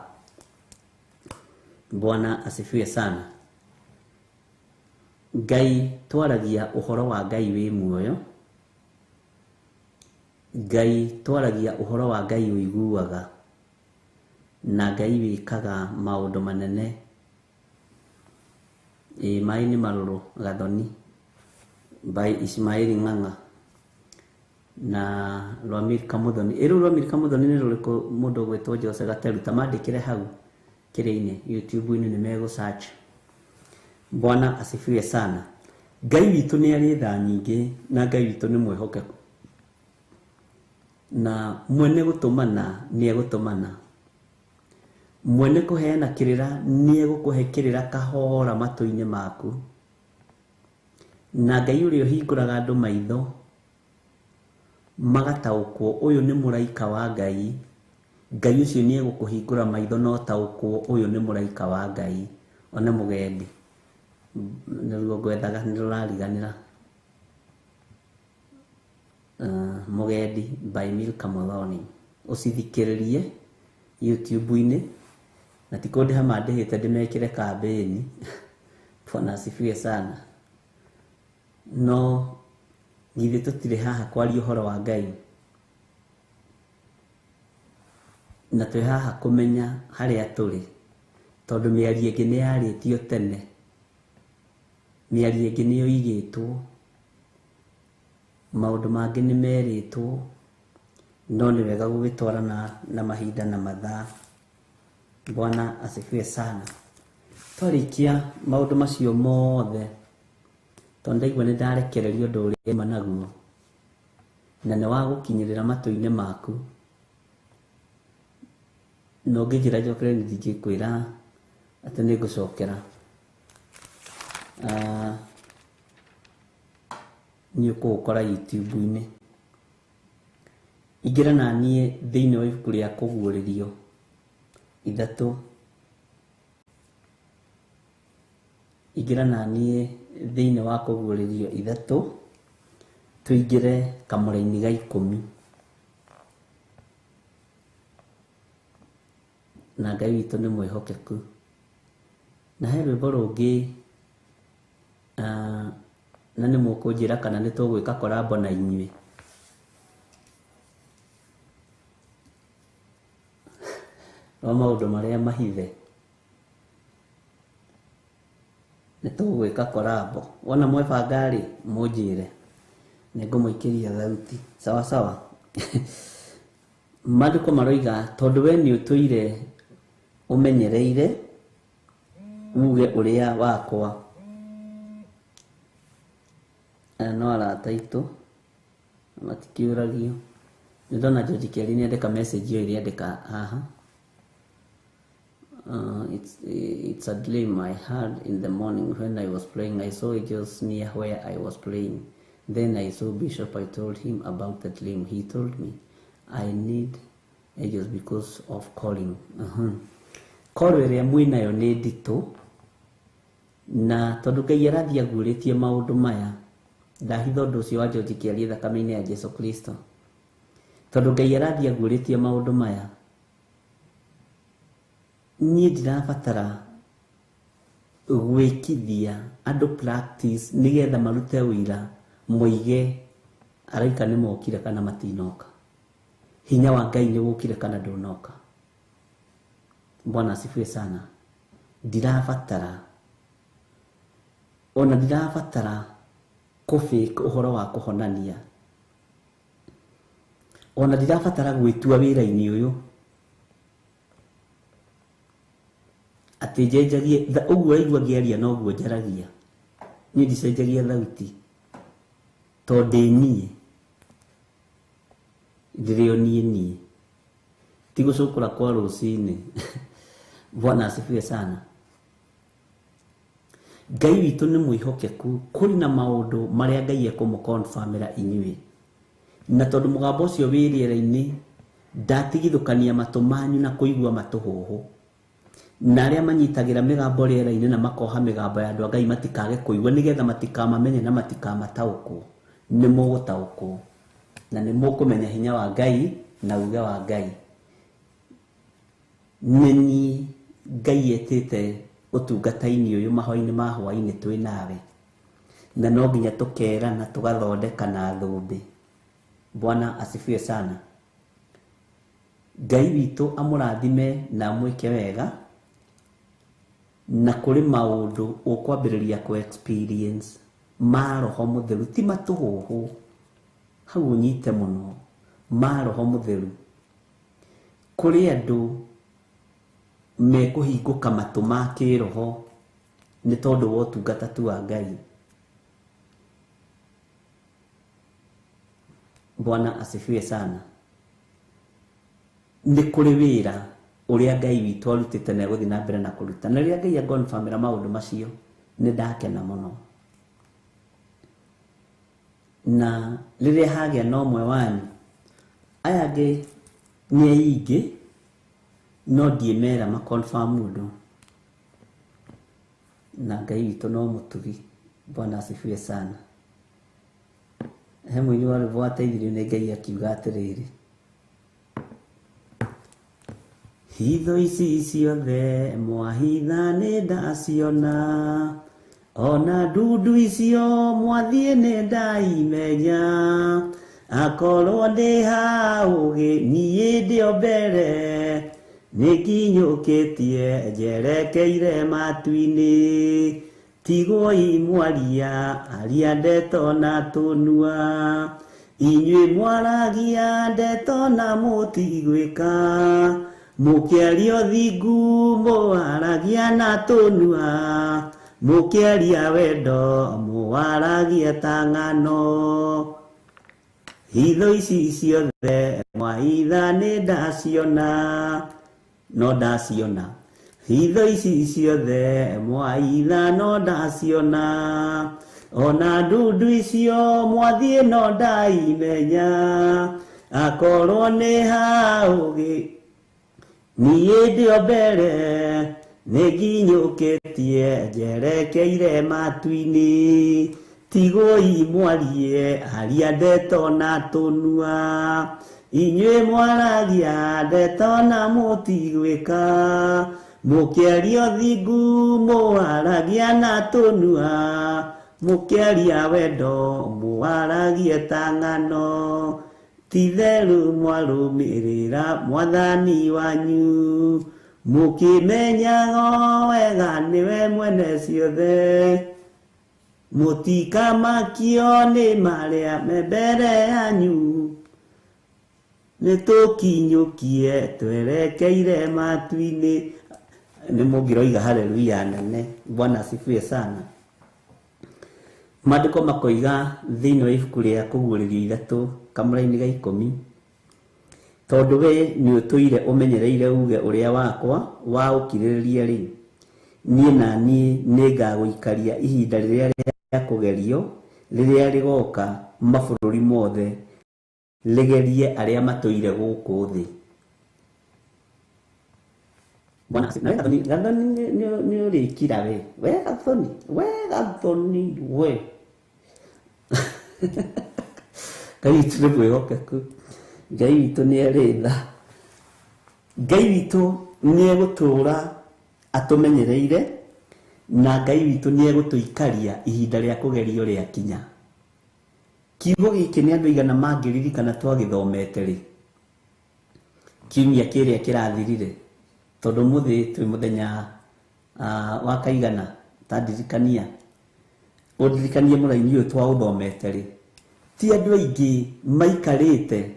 Bwana asifiwe sana. Ngai, twaragia ũhoro wa Ngai wĩ muoyo. Ngai, twaragia ũhoro wa Ngai ũiguaga, na Ngai wĩkaga maũndũ manene. Ĩ Maĩ nĩ marũrũ, Gathoni by Ismail Ng'ang'a na rwa Milka Muthoni. Ĩ rũu rwa Milka Muthoni nĩ rũrĩkũ? Mũndũ ũgwĩtwo Jose Gateru, ta mandĩkĩre hau kĩrĩa-inĩ YouTube-inĩ, nĩ megũ search. Bwana asifiwe sana. Ngai witũ nĩ arĩ tha nyingĩ, na Ngai witũ nĩ mwĩhokeku, na mwene gũtũmana nĩ egũtũmana, mwene kũheana kĩrĩra nĩ egũkũhe kĩrĩra kahora matũ-inĩ maku, na Ngai ũrĩa ũhingũraga andũ maitho magataũkwo ũyũ nĩ mũraika wa Ngai, Ngai ũcio nĩ egũkũhingũra maitho na ũtaũkwo ũyũ nĩ mũraika wa Ngai. One mũgendi nĩruo ngwethaga, nĩ rũrariganĩra. Mũgendi by Milka Muthoni, ũcithikĩrĩrie YouTube-inĩ, na ti kũndĩha mandĩhĩte ndĩmekĩre kambĩni. Bwana asifiwe sana. No githĩ tũtirĩ haha kwaria ũhoro wa Ngai, na twĩ haha kũmenya harĩa tũrĩ, tondũ mĩario ĩngĩ nĩ yarĩtio tene, mĩario ĩngĩ nĩ yoigĩtwo, maũndũ mangĩ nĩ merĩtwo, no nĩ wega gũgĩtwarana na mahinda na mathaa. Bwana asifiwe sana. Twarĩkia maũndũ macio mothe, tondũ ndaigua nĩ ndarekereria ũndũ ũrĩa ma naguo, na nĩ wa gũkinyĩrĩra matũ-inĩ maku, na ũngĩnjĩra njokere, nĩ ndingĩkwĩra atĩ nĩ ngũcokera. Nĩ ũkũũkora YouTube-inĩ. Ingĩra na niĩ thĩinĩ wa ibuku rĩa Kũguũrĩrio 3. Ingĩra na niĩ thĩinĩ wa Kũguũrĩrio 3, tũingĩre kamũra-inĩ ga 10. Na Ngai witũ nĩ mwĩhokeku. Na he rwĩmbo rũngĩ, na nĩ mũkũnjĩra kana nĩ tũgwĩka korambo na inyuĩ. Rwa maũndũ marĩa mahithe. Nĩ tũgwĩka korambo. Wona mwebanga rĩ, mũnjĩre. Nĩ ngũmũikĩria thauti. Sawa sawa. Maandĩko maroiga tondũ we nĩ ũtũire ũmenyereire uge ũrĩa wakwa. Aya no arata aitũ matikĩũragio. Nĩ ndona George Kĩari nĩ andĩka message ĩyo ĩrĩa andĩka haha. It's a dream I had in the morning when I was praying. I saw angels near where I was praying. Then I saw Bishop. I told him about the dream. He told me I need angels because of calling. Call ĩrĩa mwĩnayo nĩ nditũ, na tondũ Ngai arathiĩ aguũrĩtie maũndũ maya, ndahitha ũndũ ũcio wa George Kĩarie thakame-inĩ ya Jesu Kristo. Tondũ Ngai arathiĩ aguũrĩtie maũndũ maya, niĩ ndirabatara gwĩkithia andũ practice nĩgetha marute ũira moige araika nĩ mokire kana matinoka, hinya wa Ngai nĩ wũkire kana ndũnoka. Bwana asifiwe sana. Ndirabatara ona ndirabatara kũ-fake ũhoro wa kũhonania, ona ndirabatara gwĩtua wĩra-inĩ ũyũ atĩ njenjagie ũguo ũraigua ngĩaria noguo njaragia. Niĩ ndicenjagia thauti tondũ ndĩ niĩ, ndĩrĩ o niĩ niĩ, ti gũcũkũra kwa rũcinĩ. Bwana asifiwe sana. Ngai witũ nĩ mwĩhokeku, kũrĩ na maũndũ marĩa Ngai ekũmũconfirmĩra inyuĩ, na tondũ mũgambo ũcio wĩ rĩera-inĩ ndatigithũkania matũ manyu na kũigua matũhũhũ, na arĩa manyitagĩra mĩgambo rĩera-inĩ na makoha mĩgambo ya andũ a Ngai matikage kũigua, nĩgetha matikamamenye na matikamataũkwo. Nĩ mũgũtaũkwo na nĩ mũkũmenya hinya wa Ngai na uge wa Ngai. Nĩ niĩ Ngai etĩte ũtungata-inĩ ũyũ mahoya-inĩ ma hwaĩ-inĩ twĩ nawe, na no nginya tũkerana tũgathondeka na thũmbĩ. Bwana asifiwe sana. Ngai witũ amũrathime na amwĩke wega, na kũrĩ maũndũ ũkwambĩrĩria kũ experience ma Roho Mũtheru, ti matũhũhũ, hau ũnyite mũno, ma Roho Mũtheru. Kũrĩ andũ mekũhingũka matũ ma kĩroho nĩ tondũ wa ũtungata tu wa Ngai. Bwana asifiwe sana. Nĩ kũrĩ wĩra ũrĩa Ngai witũ arutĩte na egũthiĩ na mbere na kũruta, na rĩrĩa Ngai agonfirmĩra maũndũ macio nĩ ndakena mũno. Na rĩrĩa hagĩa na ũmwe wanyu, aya angĩ nĩ aingĩ, no ndiĩmera maconfirm ũndũ, na Ngai witũ no mũtugi. Bwana asifiwe sana. He mũini wa rwĩmbo wateithirio nĩ Ngai akiuga atĩrĩrĩ, hitho ici ciothe mwahitha nĩ ndaciona, ona ndundu icio mwathiĩ nĩ ndaimenya, akorwo ndĩ ha ũgĩ niĩ ndĩ o mbere, nĩnginyũkĩtie njerekeire matu-inĩ, tigwoi mwaria aria ndeto na tũnua, inyuĩ mwaragia ndeto na mũtigwĩka, mũkĩaria ũthingu mũwaragia na tũnua, mũkĩaria wendo mũwaragia ta ng'ano. Hitho ici ciothe mwahitha nĩ ndaciona, no ndaciona. Hitho ici ciothe mwaitha no ndaciona, ona ndundu icio mwathiĩ no ndaimenya, akorwo nĩ ha ũgĩ niĩ ndĩ o mbere, nĩ nginyũkĩtie njerekeire matu-inĩ, tigwoi mwarie aria ndeto na tũnua, inyuĩ mwaragia ndeto na mũtigwĩka, mũkĩaria ũthingu mũwaragia na tũnua, mũkĩaria wendo mũwaragie ta ng'ano, ti-itherũ mwarũmĩrĩra mwathani wanyu, mũkĩmenyaga wega nĩwe mwene ciothe, mũtikamakio nĩ marĩa me mbere yanyu, Nĩ tũkinyũkie twerekeire matu-inĩ. Nĩ mũngĩroiga haleluya nene. Bwana asifiwe sana. Maandĩko makoiga thĩinĩ wa ibuku rĩa kũguũrĩrio 3 kamũraini ga 10, tondũ we nĩ ũtũire ũmenyereire uge ũrĩa wakwa wa ũkirĩrĩria rĩ, niĩ na niĩ nĩngagũikaria ihinda rĩrĩa rĩa kũgerio rĩrĩa rĩgoka mabũrũri mothe rĩgerie arĩa matũire gũkũ thĩ. Bwana asifiwe. Na we Gathoni, Gathoni nĩ ũrĩkira we. We Gathoni, we Gathoni, we. Ngai witũ nĩ mwĩhokeku. Ngai witũ nĩ arĩ tha. Ngai witũ nĩ egũtũũra atũmenyereire, na Ngai witũ nĩ egũtũikaria ihinda rĩa kũgerio rĩakinya. Kiugo gĩkĩ nĩ andũ aigana mangĩririkana twagĩthomete rĩ, kiumia kĩrĩa kĩrathirire, tondũ mũthĩ twĩ mũthenya wa kaigana, ta ndirikania, ũndirikanie mũraini ũyũ twaũthomete rĩ, ti andũ aingĩ maikarĩte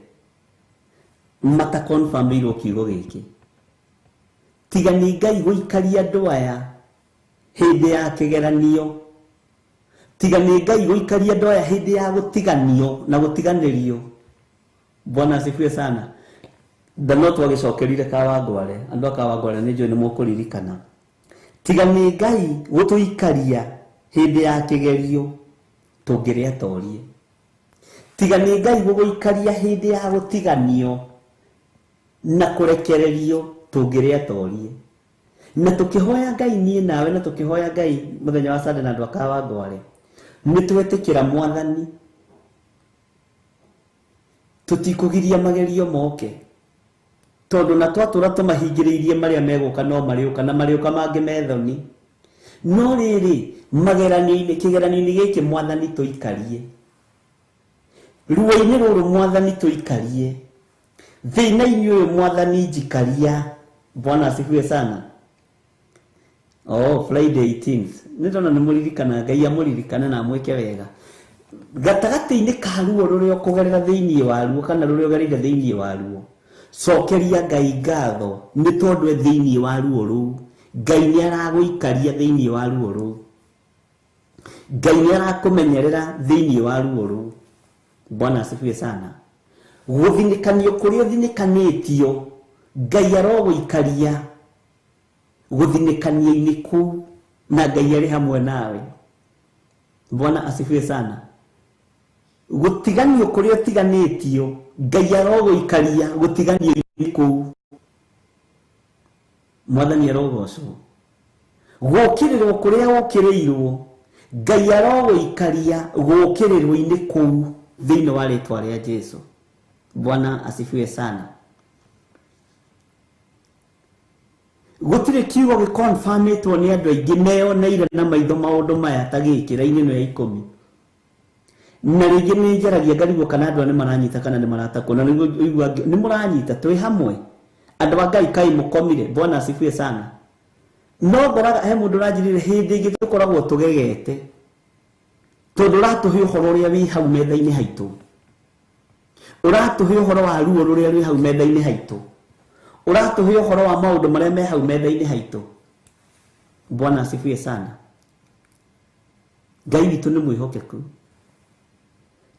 matakonfirmĩirwo kiugo gĩkĩ. Tiga nĩ Ngai gũikaria andũ aya hĩndĩ ya kĩgeranio, tiga nĩ Ngai gũikaria andũ aya hĩndĩ ya gũtiganio na gũtiganĩrio. Bwana asifiwe sana. Na no twagĩcokerire Kawangware, andũ a Kawangware nĩ njũĩ nĩ mũkũririkana. Tiga nĩ Ngai gũtũikaria hĩndĩ ya kĩgerio tũngĩrĩa torie. Tiga nĩ Ngai gũgũikaria hĩndĩ ya gũtiganio na kũrekererio tũngĩrĩa torie. Na tũkĩhoya Ngai niĩ nawe, na tũkĩhoya Ngai mũthenya wa Sunday na andũ a Kawangware, nĩ twetĩkĩra Mwathani, tũtikũgiria magerio moke, tondũ na twatũra tũmahingĩrĩirie marĩa megũka no marĩũka, na marĩũka mangĩ methoni. No rĩrĩ, mageranio-inĩ, kĩgeranio-inĩ gĩkĩ Mwathani tũikarie, ruo-inĩ rũrũ Mwathani tũikarie, thĩna-inĩ ũyũ Mwathani njikaria. Bwana asifiwe sana. Oh, Friday 18th. Nĩ ndona nĩ mũririkana, Ngai amũririkane na amwĩke wega. Gatagatĩ-inĩ ka ruo rũrĩa ũkũgerera thĩinĩ wa ruo, kana rũrĩa ũgereire thĩinĩ wa ruo, cokeria Ngai ngatho nĩ tondũ e thĩinĩ wa ruo rũu. Ngai nĩ aragũikaria thĩinĩ wa ruo rũu. Ngai nĩ arakũmenyerera thĩinĩ wa ruo rũu. Bwana asifiwe sana. Gũthinĩkanio kũrĩa ũthinĩkanĩtio, Ngai arogũikaria gũthinĩkanio-inĩ kũu, na Ngai arĩ hamwe nawe. Bwana asifiwe sana. Gũtiganio kũrĩa ũtiganĩtio, Ngai arogũikaria gũtiganio-inĩ kũu. Mwathani arogocwo. Gũkĩrĩrwo kũrĩa ũkĩrĩirwo, Ngai arogũikaria gũkĩrĩrwo-inĩ kũu thĩinĩ wa rĩtwa rĩa Jesu. Bwana asifiwe sana. Gũtirĩ kiugo gĩkonfirmĩtwo nĩ andũ aingĩ meyoneire na maitho maũndũ maya ta gĩkĩ raini ĩno ya 10. Na rĩngĩ nĩ njaragia ngarigwo kana andũ aya nĩ maranyita kana nĩ maratakwo, na nĩguo ũigua nĩ mũranyita, twĩ hamwe. Andũ a Ngai kaĩ mũkomire. Bwana asifiwe sana. No ngoraga he mũndũ ũranjĩrire hĩndĩ ĩngĩ tũkoragwo tũgegete, tondũ ũratũhe ũhoro ũrĩa wĩ hau metha-inĩ haitũ, ũratũhe ũhoro wa ruo rũrĩa rwĩ hau metha-inĩ haitũ, ũratũhe ũhoro wa maũndũ marĩa me hau metha-inĩ haitũ. Bwana asifiwe sana. Ngai witũ nĩ mwĩhokeku,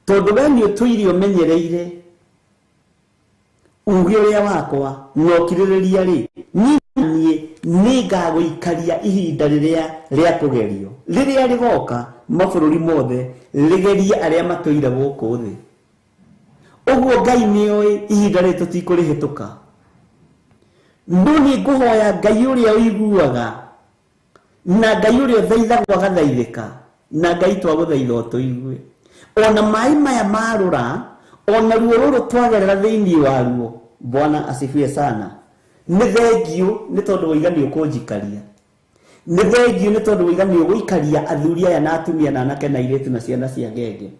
tondũ we nĩ ũtũire ũmenyereire uge ũrĩa wakwa na ũkirĩrĩria rĩ, niĩ nĩngagũikaria ihinda rĩrĩa rĩa kũgerio rĩrĩa rĩgoka mabũrũri mothe rĩgerie arĩa matũire gũkũ thĩ. Ũguo Ngai nĩoĩ ihinda rĩrĩ tũtikũrĩhĩtũka. No nĩ ngũhoya Ngai ũrĩa ũiguaga, na Ngai ũrĩa ũthaithagwo agathaithĩka, na Ngai twagũthaitha ũtũigue. Ona maĩ maya marũra, ona ruo rũrũ twagerera thĩinĩ wa ruo, Bwana asifiwe sana. Nĩ thengiũ nĩ tondũ woiga nĩ ũkũnjikaria. Nĩ thengiũ nĩ tondũ woiga nĩ ũgũikaria athuri aya na atumia na anake na airĩtu na ciana cia ngenge.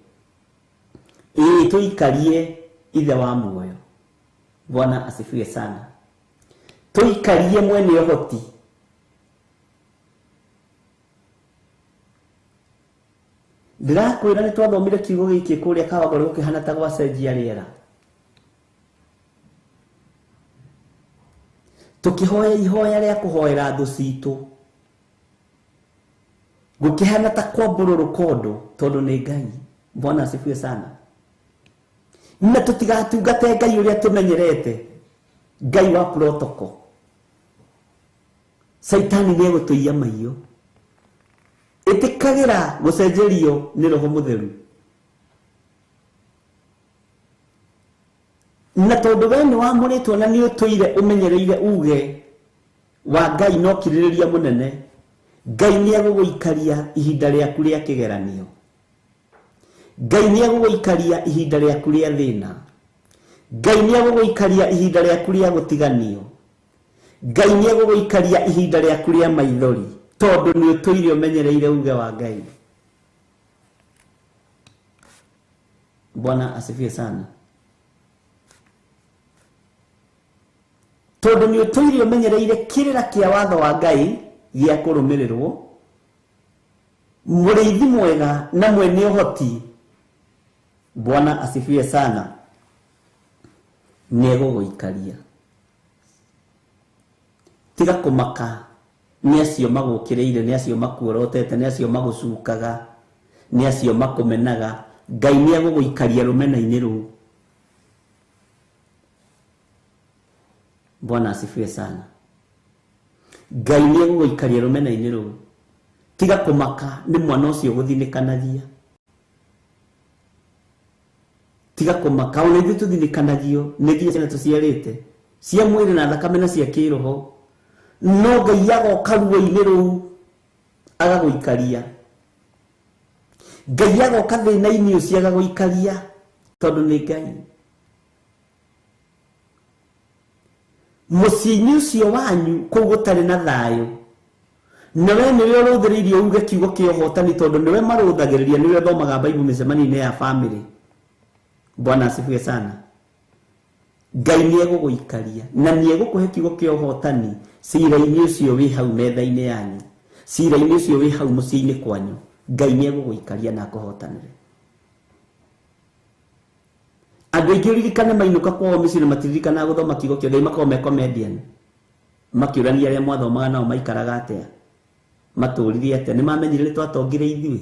Ĩĩ, tũikarie Ithe wa muoyo. Bwana asifiwe sana. Tũikarie mwene ũhoti. Ndĩrakwĩra nĩ twathomire kiugo gĩkĩ kũrĩa Kawangware gũkĩhana ta gwacenjia rĩera. Tukihoya ihoya rĩa kũhoera thũ citũ. Gũkĩhana ta kwambũrũrũka ũndũ tondũ nĩ Ngai. Bwana asifiwe sana. Na tũtigatungate Ngai ũrĩa tũmenyerete, Ngai wa protocol. Saitani nĩ egũtũiya maiyo. Ĩtĩkagĩra gũcenjerio nĩ Roho Mũtheru. Na tondũ we nĩ wamũrĩtwo na nĩ ũtũire ũmenyereire uge wa Ngai no kirĩrĩria mũnene, Ngai nĩ egũgũikaria ihinda rĩaku rĩa kĩgeranio. Ngai nĩ egũgũikaria ihinda rĩaku rĩa thĩna. Ngai nĩ egũgũikaria ihinda rĩaku rĩa gũtiganio. Ngai nĩ egũgũikaria ihinda rĩaku rĩa maithori tondũ nĩ ũtũire ũmenyereire uge wa Ngai. Bwana asifiwe sana. Tondũ nĩ ũtũire ũmenyereire kĩrĩra kĩa watho wa Ngai gĩa kũrũmĩrĩrwo, mũrĩithi mwega na mwene ũhoti, Bwana asifiwe sana, nĩ egũgũikaria. Tiga kũmaka nĩ acio magũkĩrĩire, nĩ acio makuorotete, nĩ acio magũcukaga, nĩ acio makũmenaga. Ngai nĩ egũgũikaria rũmena-inĩ rũu. Bwana asifiwe sana. Ngai nĩ egũgũikaria rũmena-inĩ rũu. Tiga kũmaka nĩ mwana ũcio gũthinĩkanagia. Tiga kũmaka ona ithuĩ tũthinĩkanagio nĩ nginya ciana tũciarĩte cia mwĩrĩ na thakame na cia kĩroho, no Ngai agoka ruo-inĩ rũu agagũikaria. Ngai agoka thĩna-inĩ ũcio agagũikaria tondũ nĩ Ngai. Mũciĩ-inĩ ũcio wanyu kũu gũtarĩ na thayũ, na we nĩwe ũrũthĩrĩirie uge kiugo kĩa ũhotani tondũ nĩwe marũthagĩrĩria, nĩwe ũthomaga Bible mĩcemanio-inĩ ya family. Bwana asifiwe sana. Ngai nĩ egũgũikaria na nĩ egũkũhe kiugo kĩa ũhotani cira-inĩ ũcio wĩ hau metha-inĩ yanyu, cira-inĩ ũcio wĩ hau mũciĩ-inĩ kwanyu. Ngai nĩ egũgũikaria na akũhotanĩre. Andũ aingĩ ũririkane mainũka kwao mĩciĩ na matiririkanaga gũthoma kiugo kĩa Ngai, makoragwo me comedian, makĩũrania arĩa mwathomaga nao maikaraga atĩa, matũrire atĩa, nĩ mamenyire nĩ twatongire ithuĩ,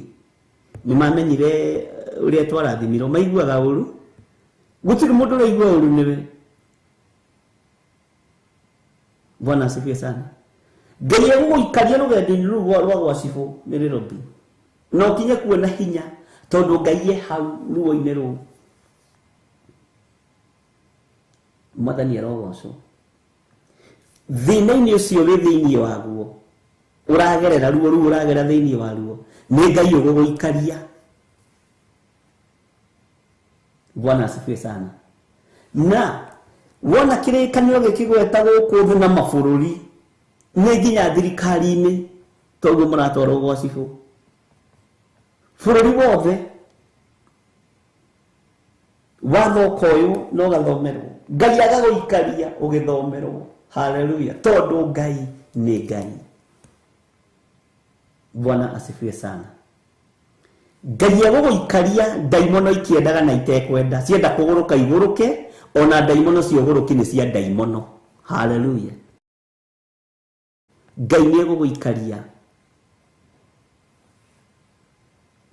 nĩ mamenyire ũrĩa twarathimirwo. Maiguaga ũru, gũtirĩ mũndũ ũraigua ũru nĩwe. Bwana asifiwe sana. Ngai egũgũikaria rũgendo-inĩ rũu rwa gwa cibũ Nairobi, na ũkinye kuona hinya tondũ Ngai e hau ruo-inĩ rũu. Mwathani arogocwo. Thĩna-inĩ ũcio wĩ thĩinĩ waguo ũragerera ruo rũu ũragera thĩinĩ waruo, nĩ Ngai ũgũgũikaria. Bwana asifiwe sana. Na wona kĩrĩkanĩro gĩkĩgweta gũkũ thĩ na mabũrũri, nĩ nginya thirikari-inĩ, toguo mũratwarwo gwa cibũ bũrũri wothe. Watho ũkoywo na ũgathomerwo, Ngai agagũikaria ũgĩthomerwo. Haleluya. Tondũ Ngai nĩ Ngai. Bwana asifiwe sana. Ngai egũgũikaria ndaimono ikĩendaga na itekwenda, cienda kũgũrũka igũrũke, ona ndaimono cia ũgũrũki nĩ cia ndaimono. Haleluya. Ngai nĩ egũgũikaria.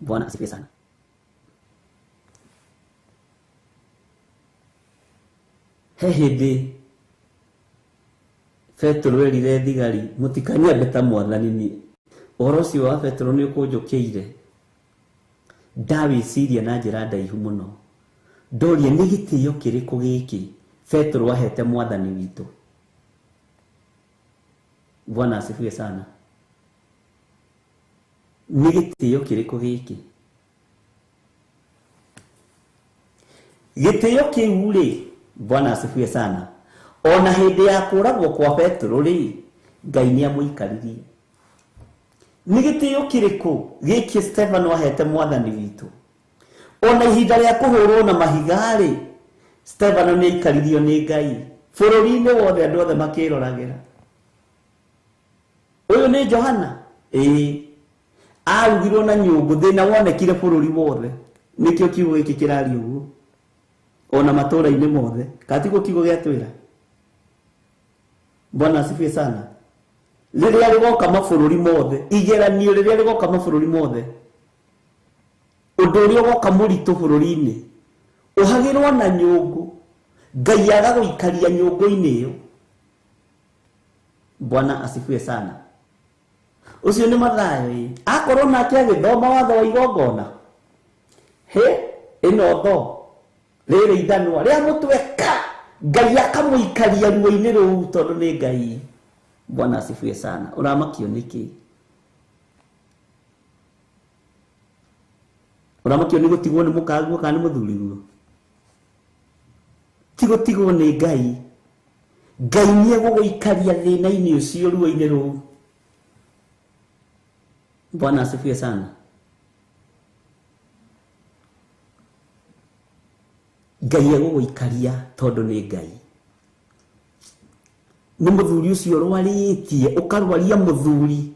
Bwana asifiwe sana. He hĩndĩ Petero erire thigari, mũtikanyambe ta mwathani niĩ. Ũhoro ũcio wa Petero nĩ ũkũnjũkĩire. Ndawĩciria na njĩra ndaihu mũno. Ndoria nĩ gĩtĩo kĩrĩkũ gĩkĩ Petero ahete mwathani witũ. Bwana asifiwe sana. Nĩ gĩtĩo kĩrĩkũ gĩkĩ? Gĩtĩo kĩu rĩ, Bwana asifiwe sana, ona hĩndĩ ya kũragwo kwa Petero rĩ, Ngai nĩ amũikaririe. Nĩ gĩtĩo kĩrĩkũ gĩkĩ Stefano ahete mwathani witũ? Ona ihinda rĩa kũhũrwo na mahiga rĩ, Stefano nĩ aikaririo nĩ Ngai bũrũri-inĩ wothe, andũ othe makĩroragĩra. Ũyũ nĩ Johana? Ĩĩ. Arugirwo na nyũngũ, thĩna wonekire bũrũri wothe. Nĩkĩo kiugo gĩkĩ kĩraria ũguo ona matũra-inĩ mothe. Katiguo kiugo gĩatwĩra? Bwana asifiwe sana. Rĩrĩa rĩgoka mabũrũri mothe, igeranio rĩrĩa rĩgoka mabũrũri mothe, ũndũ ũrĩa ũgoka mũritũ bũrũri-inĩ ũhagĩrwo na nyũngũ, Ngai agagũikaria nyũngũ-inĩ ĩyo. Bwana asifiwe sana. Ũcio nĩ Mathayo ĩ. Akorwo nake agĩthoma watho wa igongona, he ĩno tho rĩrĩ ithanwa rĩa mũtweka, Ngai akamũikaria ruo-inĩ rũu tondũ nĩ Ngai. Bwana asifiwe sana. Ũramakio nĩkĩ? Ũramakio nĩ gũtigwo nĩ mũkaguo kana nĩ mũthuriguo? Ti gũtigwo nĩ Ngai. Ngai nĩ egũgũikaria thĩna-inĩ ũcio ruo-inĩ rũu. Bwana asifiwe sana. Ngai egũgũikaria tondũ nĩ Ngai. Nĩ mũthuri ũcio ũrwarĩtie, ũkarwaria mũthuri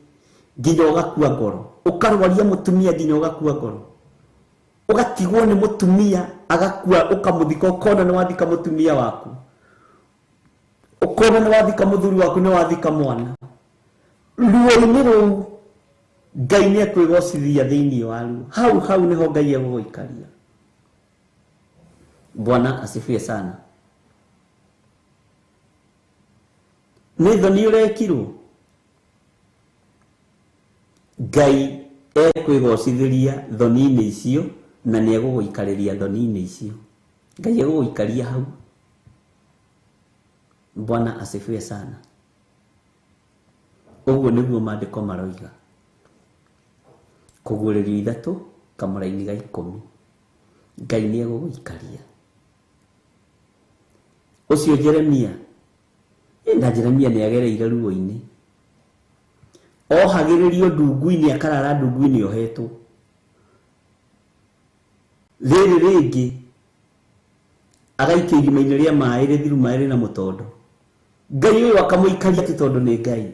nginya ũgakua ngoro, ũkarwaria mũtumia nginya ũgakua ngoro, ũgatigwo nĩ mũtumia agakua, ũkamũthika, ũkona nĩ wathika mũtumia waku, ũkona nĩ wathika mũthuri waku, nĩ wathika mwana. Ruo-inĩ rũu Ngai nĩ ekwĩgocithia thĩinĩ waruo. Hau hau nĩho Ngai egũgũikaria. Bwana asifiwe sana. Nĩ thoni ũrekirwo, Ngai ekwĩgocithĩria thoni-inĩ icio na nĩ egũgũikarĩria thoni-inĩ icio. Ngai egũgũikaria hau. Bwana asifiwe sana. Ũguo nĩguo maandĩko maroiga. Kũguũrĩrio 3 kamũraini ga 10. Ngai nĩ egũgũikaria. Ũcio Jeremia, na Jeremia nĩ agereire ruo-inĩ. Ohagĩrĩrio ndungu-inĩ, akarara ndungu-inĩ ohetwo. Rĩrĩ rĩngĩ agaikio irima-inĩ rĩa maĩ rĩthiru maĩ rĩna mũtondo. Ngai ũyũ akamũikaria tu tondũ nĩ Ngai.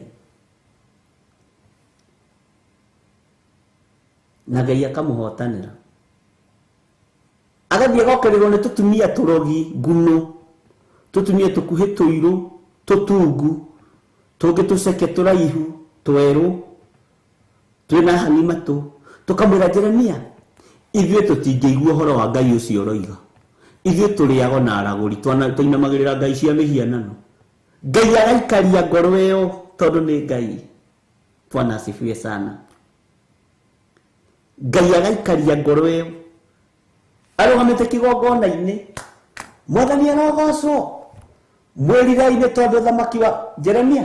Na Ngai akamũhotanĩra. Agathiĩ agokererwo nĩ tũtumia tũrogi nguno, tũtumia tũkuhĩ tũirũ, tũtungu, tũngĩ tũceke tũraihu, twerũ, twĩna hani matũ, tũkamwĩra Jeremia, ithuĩ tũtingĩigua ũhoro wa Ngai ũcio ũroiga. Ithuĩ tũrĩago na aragũri, tũinamagĩrĩra ngai cia mĩhianano. Ngai agaikaria ngoro ĩyo tondũ nĩ Ngai. Bwana asifiwe sana. Ngai agaikaria ngoro ĩyo. Arũgamĩte kĩgongona-inĩ, Mwathani arogocwo. Mwĩrira-inĩ tondũ thamaki wa Jeremia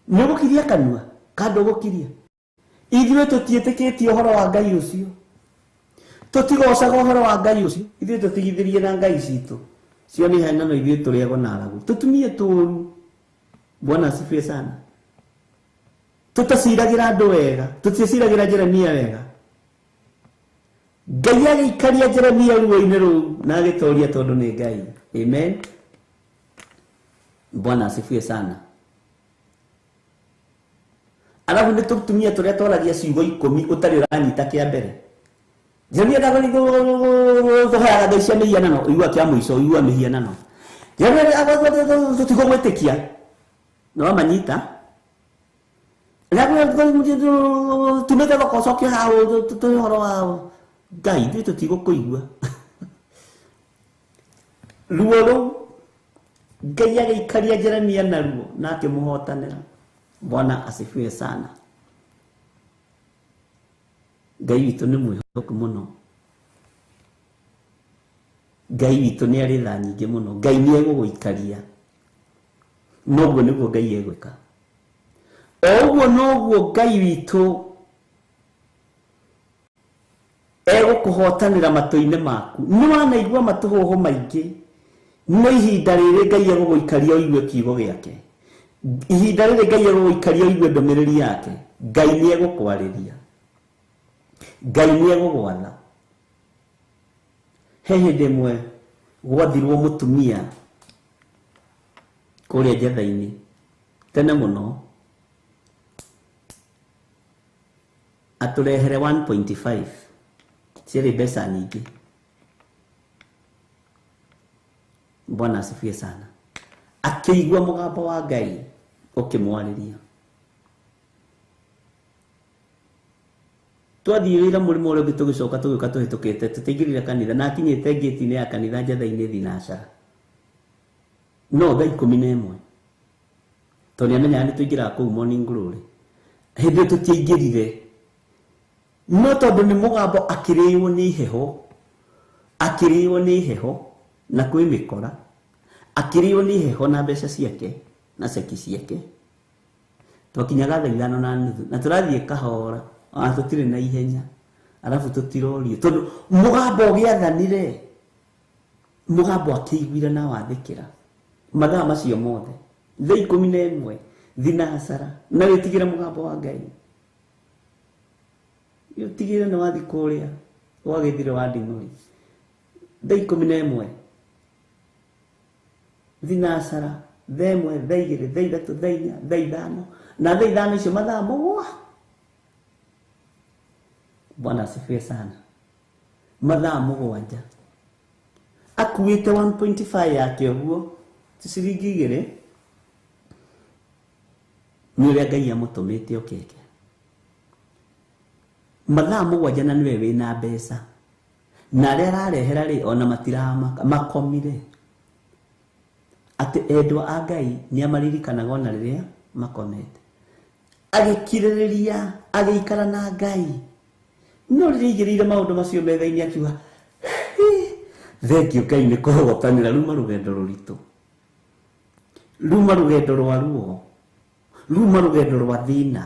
nĩ ũgũkiria kanua ka ndũgũkiria. Ithuĩ tũtiĩtĩkĩtie ũhoro wa Ngai ũcio, tũtigocaga ũhoro wa Ngai ũcio. Ithuĩ tũtigithĩrie na ngai citũ cio nĩ henano, ithuĩ tũrĩago na aragũri, tũtumie tũũru. Bwana asifiwe sana. Tũtaciragĩra andũ wega, tũticiragĩra Jeremia wega. Ngai agĩikaria Jeremia ruo-inĩ rũu na agĩtoria tondũ nĩ Ngai. Amen. Bwana asifiwe sana. Arabu nĩ tũtumia tũrĩa twaragia ciugo 10 ũtarĩ ũranyita kĩa mbere. Jeremia tũhoyaga ngai cia mĩhianano, ũigua kĩa mũico, ũigua mĩhianano. Jeremia tũtigũgwĩtĩkia. Nĩ wamanyita? Tumĩte thoko ũcoke hau tũrĩ ũhoro wa Ngai, ithuĩ tũtigũkũigua. Ruo rũu Ngai agĩikaria Jeremia naruo na akĩmũhotanĩra. Bwana asifiwe sana. Ngai witũ nĩ mwĩhokeku mũno. Ngai witũ nĩ arĩ tha nyingĩ mũno. Ngai nĩ egũgũikaria. Noguo nĩguo Ngai egwĩka. O ũguo noguo Ngai witũ egũkũhotanĩra matũ-inĩ maku. Nĩ wanaigua matũhũhũ maingĩ, no ihinda rĩrĩ Ngai egũgũikaria ũigue kiugo gĩake. Ihinda rĩrĩ Ngai egũgũikaria ũigue ndũmĩrĩri yake. Ngai nĩ egũkwarĩria. Ngai nĩ egũgwatha. He hĩndĩ ĩmwe gwathirwo mũtumia kũrĩa njetha-inĩ tene mũno, atũrehere 1.5 ciarĩ mbeca nyingĩ. Bwana asifiwe sana. Akĩigua mũgambo wa Ngai ũkĩmwarĩria. Twathiĩ wĩra mũrĩmo ũrĩa ũngĩ tũgĩcoka tũgĩũka tũhĩtũkĩte tũtiaingĩrire kanitha na akinyĩte ngĩti-inĩ ya kanitha njatha-inĩ thinacara no thaa 11 tondũ nĩamenyaga nĩ tũingĩraga kũu morning glory. Hĩndĩ ĩyo tũtiaingĩrire no tondũ nĩ mũgambo akĩrĩo nĩ heho, akĩrĩo nĩ heho na kwĩ mĩkora, akĩrĩo nĩ heho na mbeca ciake na ceki ciake. Twakinyaga thaa 5:30 na tũrathiĩ kahora ona tũtirĩ na ihenya, arabu tũtirorio tondũ mũgambo ũgĩathanire, mũgambo akĩiguire na wathĩkĩra mathaa macio mothe thaa 11 thinacara na wĩtigĩre mũgambo wa Ngai. Ũtigĩre nĩ wathiĩ kũrĩa wagĩthire wa nding'ũri thaa 11 thinacara thaa 1 thaa 2 thaa 3 thaa 4 thaa 5 na thaa 5 icio mathaa mũgwa. Bwana asifiwe sana. Mathaa 7 akuĩte 1.5 yake ũguo ti ciringi 2 nĩ ũrĩa Ngai amũtũmĩte okeke. Mathaa 7 na nĩwe wĩna mbeca na arĩa ararehera rĩ ona matiramaka makomire. Atĩ endwa a Ngai nĩamaririkanaga ona rĩrĩa makomete. Agĩkirĩrĩria agĩikara na Ngai no rĩrĩa aigĩrĩire maũndũ macio metha-inĩ akiuga thengio Ngai nĩ kũhotanĩra. Ruma rũgendo rũritũ, ruma rũgendo rwa ruo, ruma rũgendo rwa thĩna.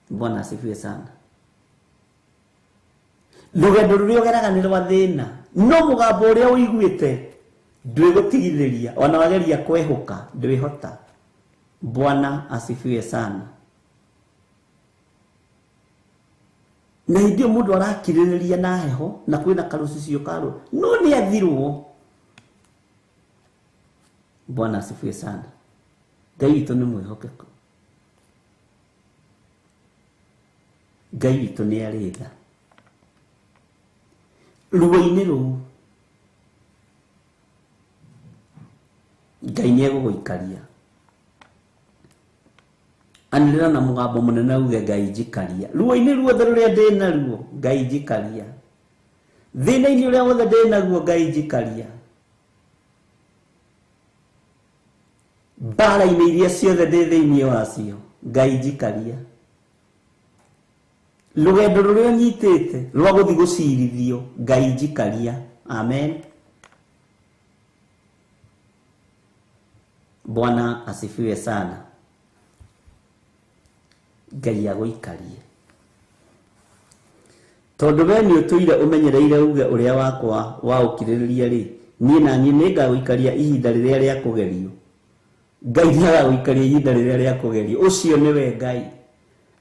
Bwana asifiwe sana. Rũgendo rũrĩa ũgeraga nĩ rwa thĩna no mũgambo ũrĩa ũiguĩte ndwĩgũtigithĩria ona wageria kwehũka ndwĩhota. Bwana asifiwe sana. Na hĩndĩ ĩyo mũndũ arakirĩrĩria na heho na kwĩna karũcicio karũ no nĩ athirwo. Bwana asifiwe sana. Ngai witũ nĩ mwĩhokeku, Ngai witũ nĩ arĩ tha. Ruo-inĩ rũu Ngai nĩ egũgũikaria. Anĩrĩra na mũgambo mũnene uge Ngai njikaria. Ruo-inĩ ruothe rũrĩa ndĩ naruo Ngai njikaria. Thĩna-inĩ ũrĩa wothe ndĩ naguo Ngai njikaria. Mbara-inĩ iria ciothe ndĩ thĩinĩ wacio Ngai njikaria. Rũgendo rũrĩa nyitĩte rwa gũthiĩ gũcirithio Ngai njikaria. Amen. Bwana asifiwe sana. Ngai agũikarie tondũ we nĩ ũtũire ũmenyereire uge ũrĩa wakwa wa ũkirĩrĩria rĩ, niĩ na niĩ nĩngagũikaria ihinda rĩrĩa rĩa kũgerio. Ngai nĩagagũikaria ihinda rĩrĩa rĩa kũgerio. Ũcio nĩwe Ngai.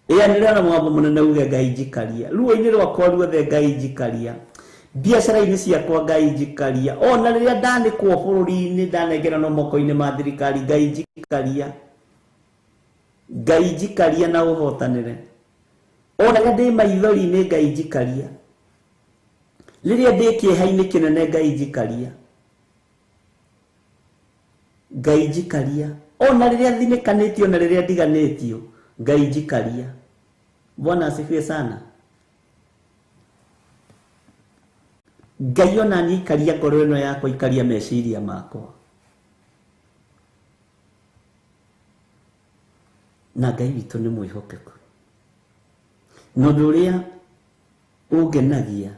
Ĩanĩrĩra na mũgambo mũnene uge Ngai njikaria. Ruo-inĩ rwakwa ruothe Ngai njikaria. Biacara-inĩ ciakwa Ngai njikaria. Ona rĩrĩa ndanĩkwo bũrũri-inĩ ndanengeranwo moko-inĩ ma thirikari Ngai njikaria. Ngai njikaria na ũhotanĩre. Ona rĩrĩa ndĩ maithori-inĩ Ngai njikaria. Rĩrĩa ndĩ kĩeha-inĩ kĩnene Ngai njikaria. Ngai njikaria. Ona rĩrĩa thinĩkanĩtio na rĩrĩa ndiganĩtio Ngai njikaria. Bwana asifiwe sana. Ngai ona niĩ ikaria ngoro ĩno yakwa, ikaria meciria makwa. Na Ngai witũ nĩ mwĩhokeku. Na ũndũ ũrĩa ũngenagia,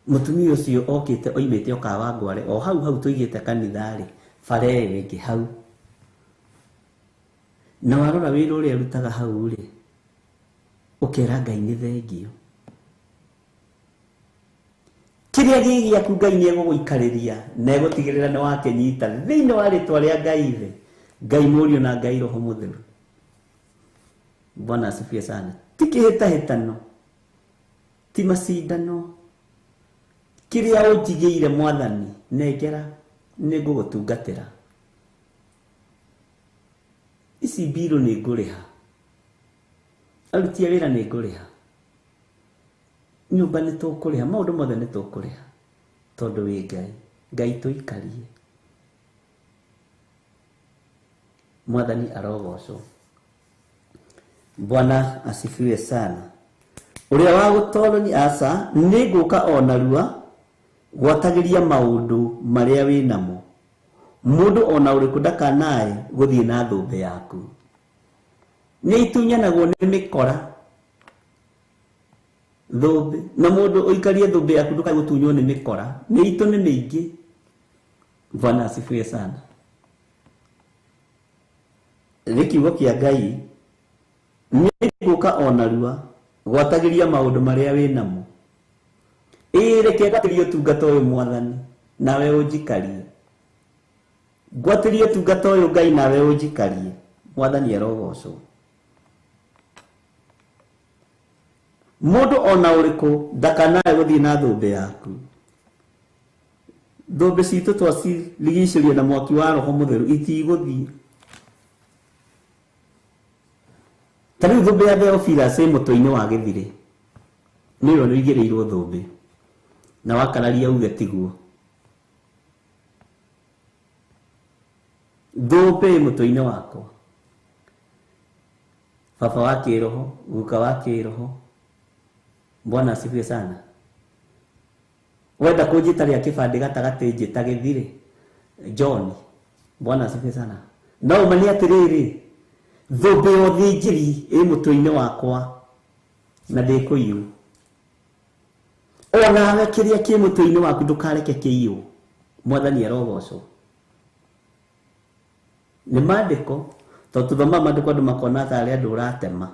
mũtumia ũcio okĩte oimĩte o Kawangware o hau hau tũigĩte kanitha rĩ, bara ĩyo ĩngĩ hau. Na warora wĩra ũrĩa arutaga hau rĩ, ũkera Ngai nĩ thengio. Kĩrĩa gĩ gĩaku Ngai nĩ egũgũikarĩria na egũtigĩrĩra nĩ wakĩnyita thĩinĩ wa rĩtwa rĩa Ngai Ithe, Ngai Mũriũ na Ngai Roho Mũtheru. Bwana asifiwe sana. Ti kĩhĩtahĩtano, ti macindano. Kĩrĩa ũnjigĩire Mwathani nengera nĩ ngũgũtungatĩra. Ici mbirũ nĩ ngũrĩha, aruti a wĩra nĩ ngũrĩha, nyũmba nĩ tũkũrĩha, maũndũ mothe nĩ tũkũrĩha. Tondũ wĩ Ngai. Ngai tũikarie. Mwathani arogocwo. Bwana asifiwe sana. Ũrĩa wa gũtoroni aca nĩ ngũka o narua gwatagĩria maũndũ marĩa wĩ namo. Mũndũ ona ũrĩkũ ndakanae gũthiĩ na thũmbĩ yaku. Nĩ itunyanagwo nĩ mĩkora thũmbĩ, na mũndũ ũikarie thũmbĩ yaku ndũkae gũtunywo nĩ mĩkora. Mĩitũ nĩ mĩingĩ. Bwana asifiwe sana. Nĩ kiugo kĩa Ngai nĩ ngũka o narua gwatagĩria maũndũ marĩa wĩ namo. Ĩĩ reke ngwatĩrie ũtungata ũyũ Mwathani nawe ũnjikarie. Ngwatĩrie ũtungata ũyũ Ngai nawe ũnjikarie. Mwathani arogocwo. Mũndũ ona ũrĩkũ ndakanae gũthiĩ na thũmbĩ yaku. Thũmbĩ citũ twacirigicĩria na mwaki wa Roho Mũtheru itigũthiĩ. Ta rĩu thũmbĩ ya Theophilus ĩ mũtwe-inĩ wa gĩthirĩ. Nĩwe ũigĩrĩirwo thũmbĩ. Na wakararia uge tiguo. Thũmbĩ ĩ mũtwe-inĩ wakwa. Baba wa kĩroho, guka wa kĩroho. Bwana asifiwe sana. Wenda kũnjĩta rĩa kĩbandĩ gatagatĩ njĩta gĩthirĩ. John. Bwana asifiwe sana. No ũmanie atĩrĩrĩ, thũmbĩ ya ũthĩnjĩri ĩ mũtwe-inĩ wakwa na ndĩkũiywo. Onawe kĩrĩa kĩ mũtwe-inĩ waku ndũkareke kĩiywo. Mwathani arogocwo. Nĩ maandĩko, tondũ tũthomaga maandĩko andũ makona ta arĩa andũ ũratema.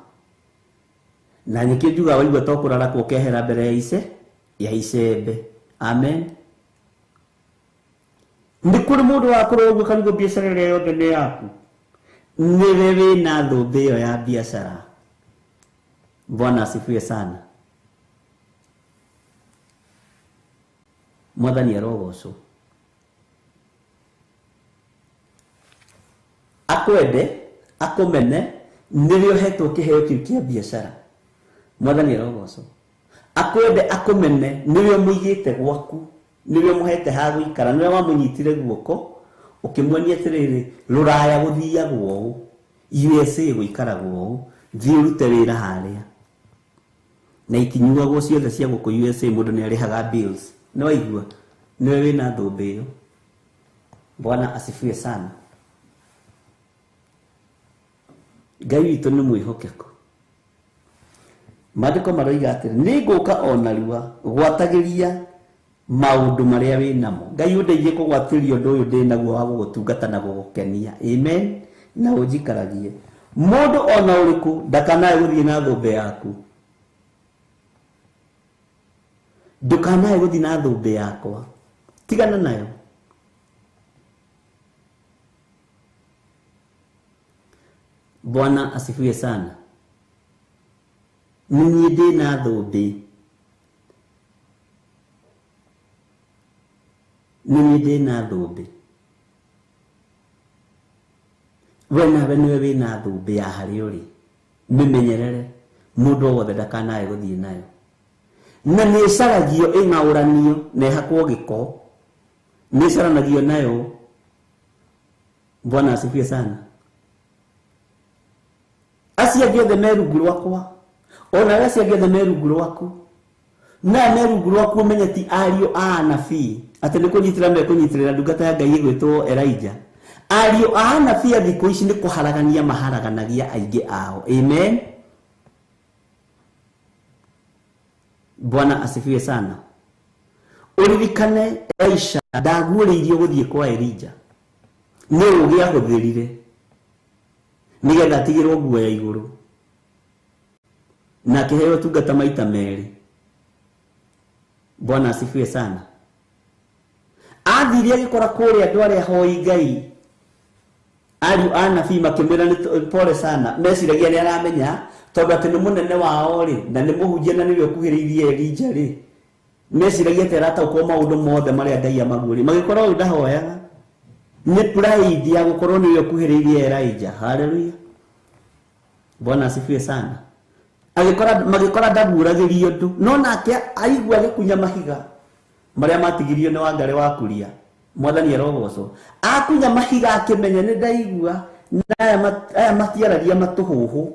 Na nĩkĩo njugaga waigua to kũrarakwo ũkehera mbere ya ice ya icembe. Amen. Nĩ kũrĩ mũndũ wakorwo ũguo karigwo biacara ĩrĩa yothe nĩ yaku. Nĩwe wĩna thũmbĩ ĩyo ya biacara. Bwana asifiwe sana. Mwathani arogocwo. Akwende, akũmene, nĩwe ũhetwo kĩheo kĩu kĩa biacara. Mwathani arogocwo. Akwende, akũmene, nĩwe ũmũigĩte gwaku, nĩwe ũmũhete ha gũikara, nĩwe wamũnyitire guoko, ũkĩmuonia atĩrĩrĩ, rũraya gũthiagwo ũũ, USA gũikaragwo ũũ, thiĩ ũrute wĩra harĩa. Na itinyuagwo ciothe cia gũkũ USA, mũndũ nĩ arĩhaga bills. Nĩ waigua? Nĩwe wĩna thũmbĩ ĩyo. Bwana asifiwe sana. Ngai witũ nĩ mwĩhokeku. Maandĩko maroiga atĩrĩ, nĩ ngũka o narua gwatagĩria maũndũ marĩa wĩ namo. Ngai ũndeithie kũgwatĩria ũndũ ũyũ ndĩ naguo wa gũgũtungata na gũgũkenia. Amen. Na ũnjikaragie. Mũndũ ona ũrĩkũ ndakanae gũthiĩ na thũmbĩ yaku. Ndũkanae gũthiĩ na thũmbĩ yakwa. Tigana nayo. Bwana asifiwe sana. Nĩ niĩ ndĩ na thũmbĩ. Nĩ niĩ ndĩ na thũmbĩ. We nawe nĩwe wĩna thũmbĩ ya harĩa ũrĩ. Mĩmenyerere. Mũndũ o wothe ndakanae gũthiĩ nayo. Na nĩ ĩcaragio ĩng'aũranio na ĩhakwo gĩko. Nĩ ĩcaranagio nayo. Bwana asifiwe sana. Acio angĩ othe me rungu rwakwa, ona arĩa acio angĩ othe me rungu rwaku, na me rungu rwaku ũmenye ti ariũ a anabii, atĩ nĩ kũnyitĩrĩra mekũnyitĩrĩra ndungata ya Ngai ĩgwĩtwo Elijah. Ariũ a anabii a thikũ ici nĩ kũharagania maharaganagia aingĩ ao. Amen. Bwana asifiwe sana. Ũririkane Elisha ndaguũrĩirio gũthiĩ kwa Elijah. Nĩ ũũgĩ ahũthĩrire nĩgetha atigĩrwo nguo ya igũrũ na akĩheo ũtungata maita merĩ. Bwana asifiwe sana. Athire agĩkora kũrĩa andũ arĩa ahoi Ngai, ariũ a anabii makĩmwĩra nĩ pole sana, meciragia nĩ aramenya tondũ atĩ nĩ mũnene wao rĩ, na nĩ mũhunjia na nĩwe ũkuhĩrĩirie Elijah rĩ, meciragia atĩ arataũkwo maũndũ mothe marĩa Ngai amaguũrĩirie. Magĩkora ũyũ ndahoyaga, nĩ pride ya gũkorwo nĩwe ũkuhĩrĩirie Elijah. Hallelujah. Bwana asifiwe sana. Agĩkora magĩkora ndaguũragĩrio ũndũ, no nake aigua agĩkunya mahiga Marĩa matigirio nĩ Wangari wa Kuria. Mwathani arogocwo. Akunya mahiga akĩmenya nĩ ndaigua na aya matiaragia matũhũhũ.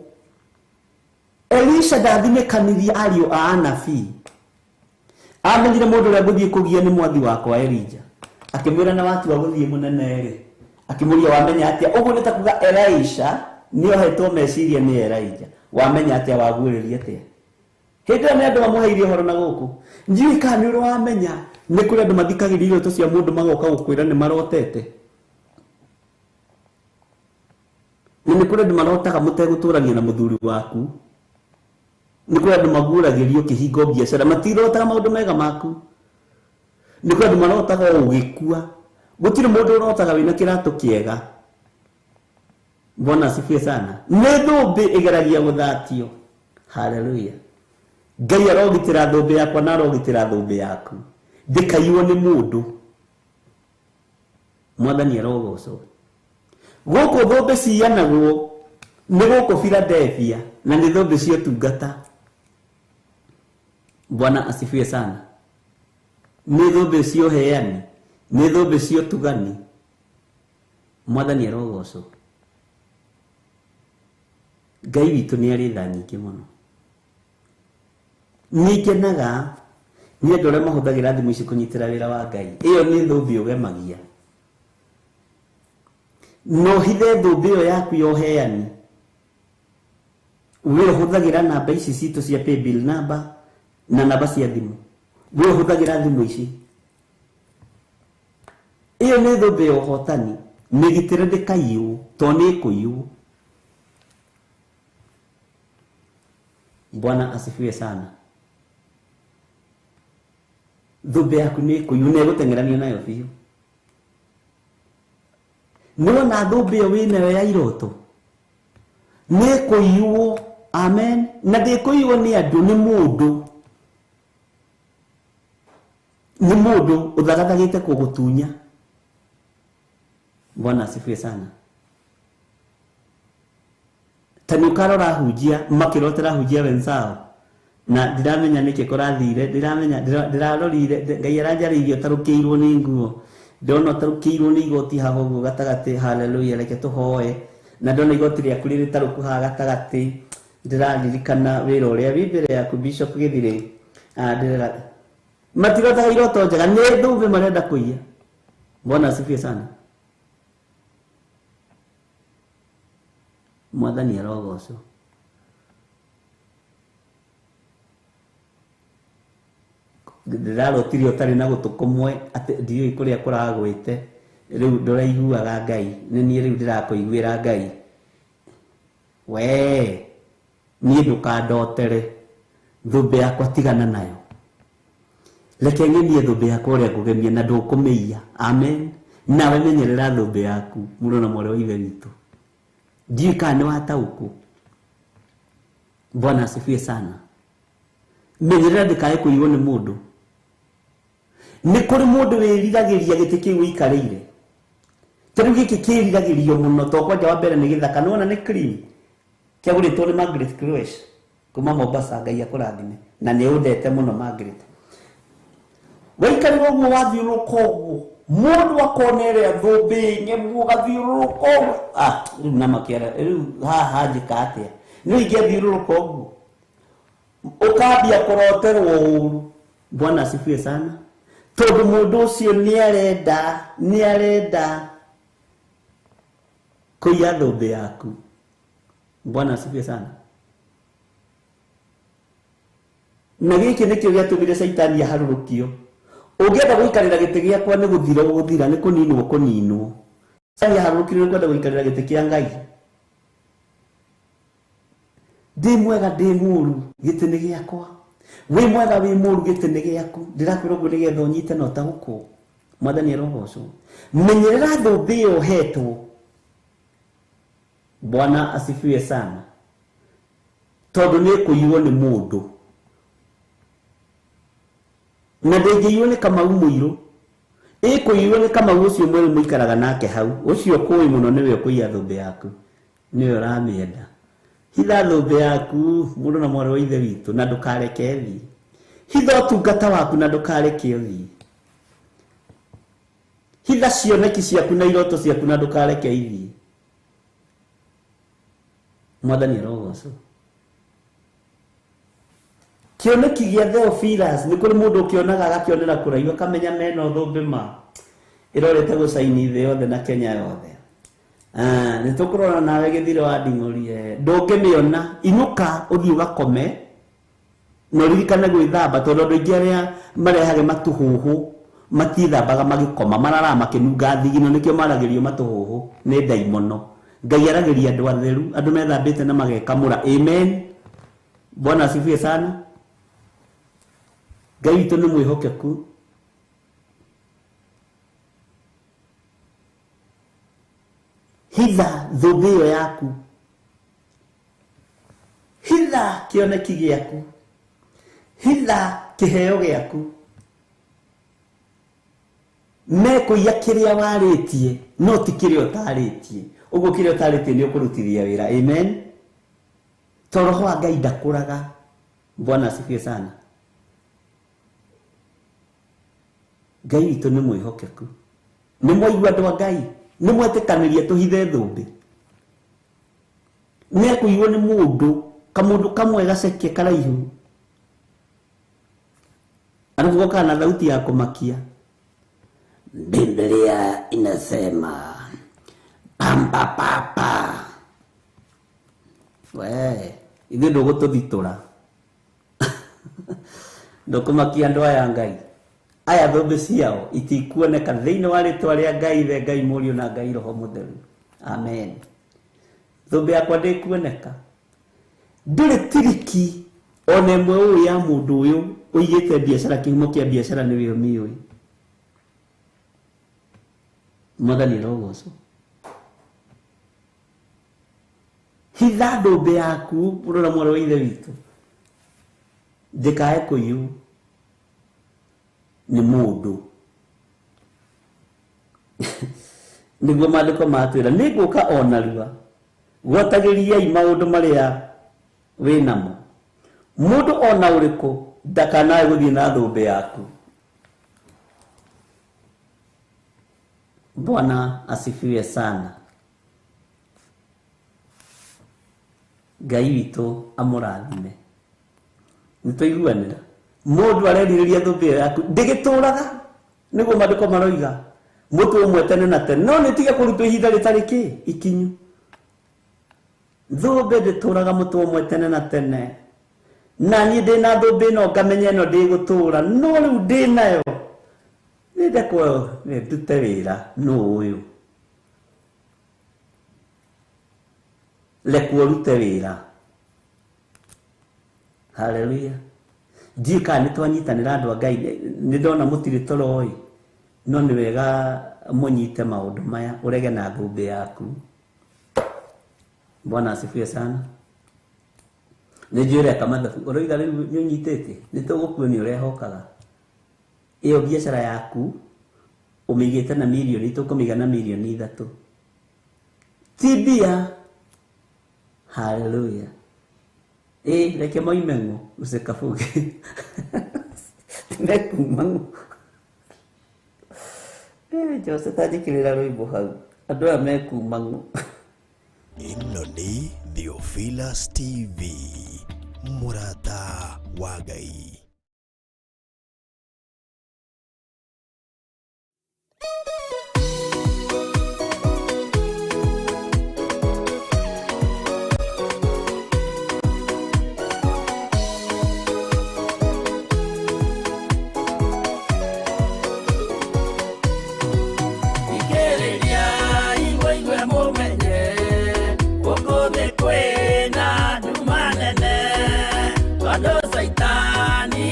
Elisha ndathimĩkanirie ariũ a anabii. Amenyire mũndũ ũrĩa ngũthiĩ kũgia nĩ mwathi wakwa Elija. Akĩmwĩra na watua gũthiĩ mũnene rĩ. Akĩmũria wamenya atĩa? Ũguo nĩ ta kuga Elisha nĩohetwo meciria nĩ Elija. Wamenya atĩa waguũrĩria atĩa? Hĩndĩ ĩyo nĩ andũ mamũheire ũhoro na gũkũ. Ndiũĩ kana nĩ ũrĩ wamenya nĩ kũrĩ andũ mathikagĩrĩria iroto cia mũndũ magoka gũkwĩra nĩ marotete. Na nĩ kũrĩ andũ marotaga mũtegũtũrania na mũthuri waku. Nĩ kũrĩ andũ maguũragĩrio kĩhingo biacara matirotaga maũndũ mega maku. Nĩ kũrĩ andũ marotaga ũgĩkua. Gũtirĩ mũndũ ũrotaga wĩna kĩratũ kĩega. Bwana asifiwe sana. Nĩ thũmbĩ ĩgeragia gũthatio. Haleluya. Ngai arogitĩra thũmbĩ yakwa na arogitĩra thũmbĩ yaku. Ndĩkaiywo nĩ mũndũ. Mwathani arogocwo. Gũkũ thũmbĩ ciyanagwo nĩ gũkũ Philadelphia na nĩ thũmbĩ cia ũtungata. Bwana asifiwe sana. Nĩ thũmbĩ cia ũheani, nĩ thũmbĩ cia ũtugani. Mwathani arogocwo. Ngai witũ nĩ arĩ tha nyingĩ mũno. Nĩ ngenaga nĩ andũ arĩa mahũthagĩra thimũ ici kũnyitĩra wĩra wa Ngai. Ĩyo nĩ thũmbĩ ũgemagia. No hithe thũmbĩ ĩyo yaku ya ũheani. We ũhũthagĩra namba ici citũ cia paybill namba na namba cia thimũ. We ũhũthagĩra thimũ ici. Ĩyo nĩ thũmbĩ ya ũhotani. Mĩgitĩre ndĩkaiywo to nĩ ĩkũiywo. Bwana asifiwe sana. Thũmbĩ yaku nĩ ĩkũiywo na ĩgũteng'eranio nayo biũ. Nĩwona thũmbĩ ĩyo wĩnayo ya iroto nĩ ĩkũiywo. Amen. Na ndĩkũiywo nĩ andũ, nĩ mũndũ. Nĩ mũndũ ũthagathagĩte kũgũtunya. Bwana asifiwe sana. Ta nĩ ũkarora hunjia makĩrotera hunjia wenzao. Na ndiramenya nĩkĩ kũrathire, ndiramenya ndĩrarorire Ngai aranjarĩirie ũtarũkĩirwo nĩ nguo. Ndĩrona ũtarũkĩirwo nĩ igoti haha ũguo gatagatĩ. Haleluya, reke tũhoe. Na ndona igoti rĩaku rĩrĩ tarũku haha gatagatĩ. Ndĩraririkana wĩra ũrĩa wĩ mbere yaku Bishop Gĩthirĩ. Ndĩrera matirotaga iroto njega, nĩ thũmbĩ marenda kũiya. Bwana asifiwe sana. Mwathani arogocwo. Ndĩrarotire ũtarĩ na gũtũ kũmwe atĩ ndiũĩ kũrĩa kũragwĩte. Rĩu ndũraiguaga Ngai, nĩ niĩ rĩu ndĩrakũiguĩra Ngai. We niĩ ndũkandotere, thũmbĩ yakwa tigana nayo. Reke ng'emie thũmbĩ yakwa ũrĩa ngũgemia na ndũkũmĩiya. Amen. Nawe menyerera thũmbĩ yaku mũrũ na mwarĩ wa Ithe witũ. Ndiũĩ kana nĩ wataũkwo. Bwana asifiwe sana. Menyerera ndĩkae kũiywo nĩ mũndũ. Nĩ kũrĩ mũndũ wĩriragĩria gĩtĩ kĩu ũikarĩire. Ta rĩu gĩkĩ kĩriragĩrio mũno to kwanja wa mbere nĩ gĩthaka, nĩwona nĩ cream. Kĩagũrĩtwo nĩ Margaret Kroesch kuma Mombasa. Ngai akũrathime. Na nĩ ũndete mũno Margaret. Waikarĩra ũguo wathiũrũrũka ũguo, mũndũ akona ĩrĩa thũmbĩ ng'emu ũgathiũrũrũka ũguo. Rĩu na makĩara, rĩu haha njĩka atĩa? Nĩ ingĩathiũrũrũka ũguo. Ũkambia kũroterwo ũru. Bwana asifiwe sana. Tondũ mũndũ ũcio nĩ arenda kũiya thũmbĩ yaku. Bwana asifiwe sana. Na gĩkĩ nĩkĩo gĩatũmire Caitani aharũrũkio. Ũngĩenda gũikarĩra gĩtĩ gĩakwa nĩ gũthira ũgũthira, nĩ kũninwo kũninwo. Caitani aharũrũkirio nĩ kwenda gũikarĩra gĩtĩ kĩa Ngai. Ndĩ mwega ndĩ mũũru, gĩtĩ nĩ gĩakwa. Wĩ mwega wĩ mũũru, gĩtĩ nĩ gĩaku. Ndĩrakwĩra ũguo nĩgetha ũnyite na ũtaũkwo. Mwathani arogocwo. Menyerera thũmbĩ ĩyo ũhetwo. Bwana asifiwe sana. Tondũ nĩ ĩkũiywo nĩ mũndũ. Na ndĩngĩiywo nĩ Kamau mũirũ. Ĩkũiywo nĩ Kamau ũcio mwerũ mũikaraga nake hau. Ũcio ũkũĩ mũno nĩwe ũkũiya thũmbĩ yaku. Nĩwe ũramĩenda. Hitha thũmbĩ yaku mũndũ na mwarĩ wa Ithe witũ na ndũkareke ĩthiĩ. Hitha ũtungata waku na ndũkareke ũthiĩ. Hitha cioneki ciaku na iroto ciaku na ndukareke ithiĩ. Mwathani arogocwo. Kĩoneki gĩa Theophilus nĩ kũrĩ mũndũ ũkĩonaga agakĩonera kũraihu akamenya mena ũthũmbĩ ma ĩrorete gũcaini thĩ yothe na Kenya yothe. Nĩ tũkũrora nawe gĩthiro wa nding'ũri, ndũngĩmĩona. Inũka ũthiĩ ũgakome na ũririkane gwĩthamba, tondũ andũ aingĩ arĩa marehage matũhũhũ matithambaga magĩkoma, mararaga makĩnunga thigino, nĩkĩo maragĩrio matũhũhũ nĩ ndaimono. Ngai aragĩria andũ atheru, andũ methambĩte na magekamũra. Amen. Bwana asifiwe sana. Ngai witũ nĩ mwĩhokeku. Hitha thũmbĩ ĩyo yaku, hitha kĩoneki gĩaku, hitha kĩheo gĩaku. Mekũiya kĩrĩa warĩtie no ti kĩrĩa ũtarĩtie. Ũguo kĩrĩa ũtarĩtie nĩ ũkũrutithia wĩra. Amen. To roho wa Ngai ndakũraga. Bwana asifiwe sana. Ngai witũ nĩ mwĩhokeku. Nĩ mwaigua andũ a Ngai, nĩ mwetĩkanĩria tũhithe thũmbĩ. Mekũiywo nĩ mũndũ, kamũndũ kamwe gaceke karaihu, arabu gokaga na thauti ya kũmakia. Biblia inasema pamba papa. We, ithuĩ ndũgũtũthitũra. Ndũkũmakia andũ aya Ngai. Aya thũmbĩ ciao itikuoneka thĩinĩ wa rĩtwa rĩa Ngai Ithe, Ngai Mũriũ na Ngai Roho Mũtheru. Amen. Thũmbĩ yakwa ndĩkuoneka. Ndũrĩ tiriki ona ĩmwe ũĩ ya mũndũ ũyũ ũigĩte biacara, kĩhumo kĩa biacara nĩwe ũmĩũĩ. Mwathani arogocwo. Hitha thũmbĩ yaku, rora mwarĩ wa ithe witũ, ndĩkae kũiywo nĩ mũndũ. Nĩguo maandĩko matwĩra, nĩ ngũka o narua, gwatagĩriai maũndũ marĩa wĩnamo. Mũndũ ona ũrĩkũ ndakanae gũthiĩ na thũmbĩ yaku. Bwana asifiwe sana. Ngai witũ amũrathime. Nĩ twaiguanĩra. Mũndũ arerirĩria thũmbĩ ĩyo yaku ndĩgĩtũraga, nĩguo maandĩko maroiga, mũtwe ũmwe tene na tene, no nĩ tige kũrutwo ihinda rĩtarĩ kĩ ikinyu. Thũmbĩ ndĩtũraga mũtwe ũmwe tene na tene. Na niĩ ndĩna thũmbĩ ĩno ngamenya ĩno ndĩgũtũra, no rĩu ndĩnayo nĩndekwo ndute wĩra. Nũ ũyũ? Rekwo ũrute wĩra. Haleluya. Ndiũĩ kana nĩ twanyitanĩra andũ a Ngai, nĩ ndona mũtirĩ toro ĩ, no nĩ wega mũnyite maũndũ maya, ũrege na thũmbĩ yaku. Bwana asifiwe sana. Nĩ njũĩ ũreka mathabu, ũroiga rĩu nĩ ũnyitĩte, nĩ tũgũkuonia ũrehokaga. Ĩyo biacara yaku ũmĩigĩte na mirioni, tũkũmĩiga na mirioni 3. Ti mbia. Haleluya. Reke moime ng'ũ, ũcikabuge. Mekuma ng'ũ. Jose tanjĩkĩrĩra rwĩmbo hau. Andũ aya mekuma ng'ũ. Ĩno nĩ Theophilus TV, mũrata wa Ngai. Kwĩna nduma nene, tondũ Caitani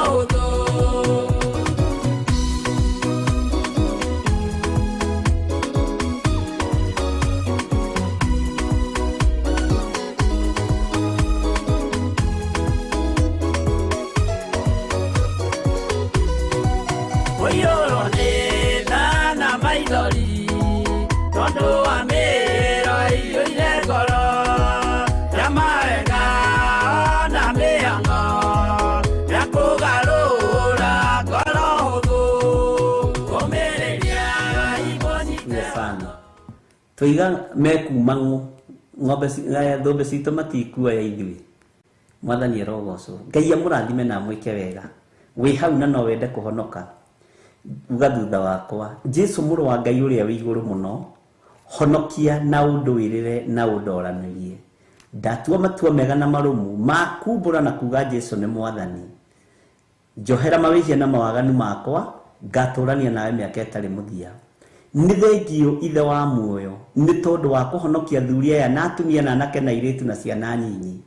Hũthũ. Ũiyũrwo nĩ tha na maithori tondũ wa mĩĩro ĩiyũire ngoro ya mawega na mĩhang'o ya kũgarũra ngoro hũthũ kũmĩrĩria Asifiwe sana. Tũiga mekuma ng'ũ ng'ombe thũmbĩ citũ matikuoya ithuĩ. Mwathani arogocwo. Ngai amũrathime na amwĩke wega. Wĩ hau na no wende kũhonoka, uga thutha wakwa, Jesu mũrũ wa Ngai ũrĩa wĩ igũrũ mũno, honokia na ũndũĩrĩre na ũndoranĩrie. Ndatua matua mega na marũmu ma kumbũra na kuga Jesu nĩ mwathani. Njohera mawĩhia na mawaganu makwa, ngatũrania nawe mĩaka ĩtarĩ mũthia. Nĩ thengio ithe wa muoyo nĩ tondũ wa kũhonokia athuri aya na atumia na anake na airĩtu na ciana nyinyi,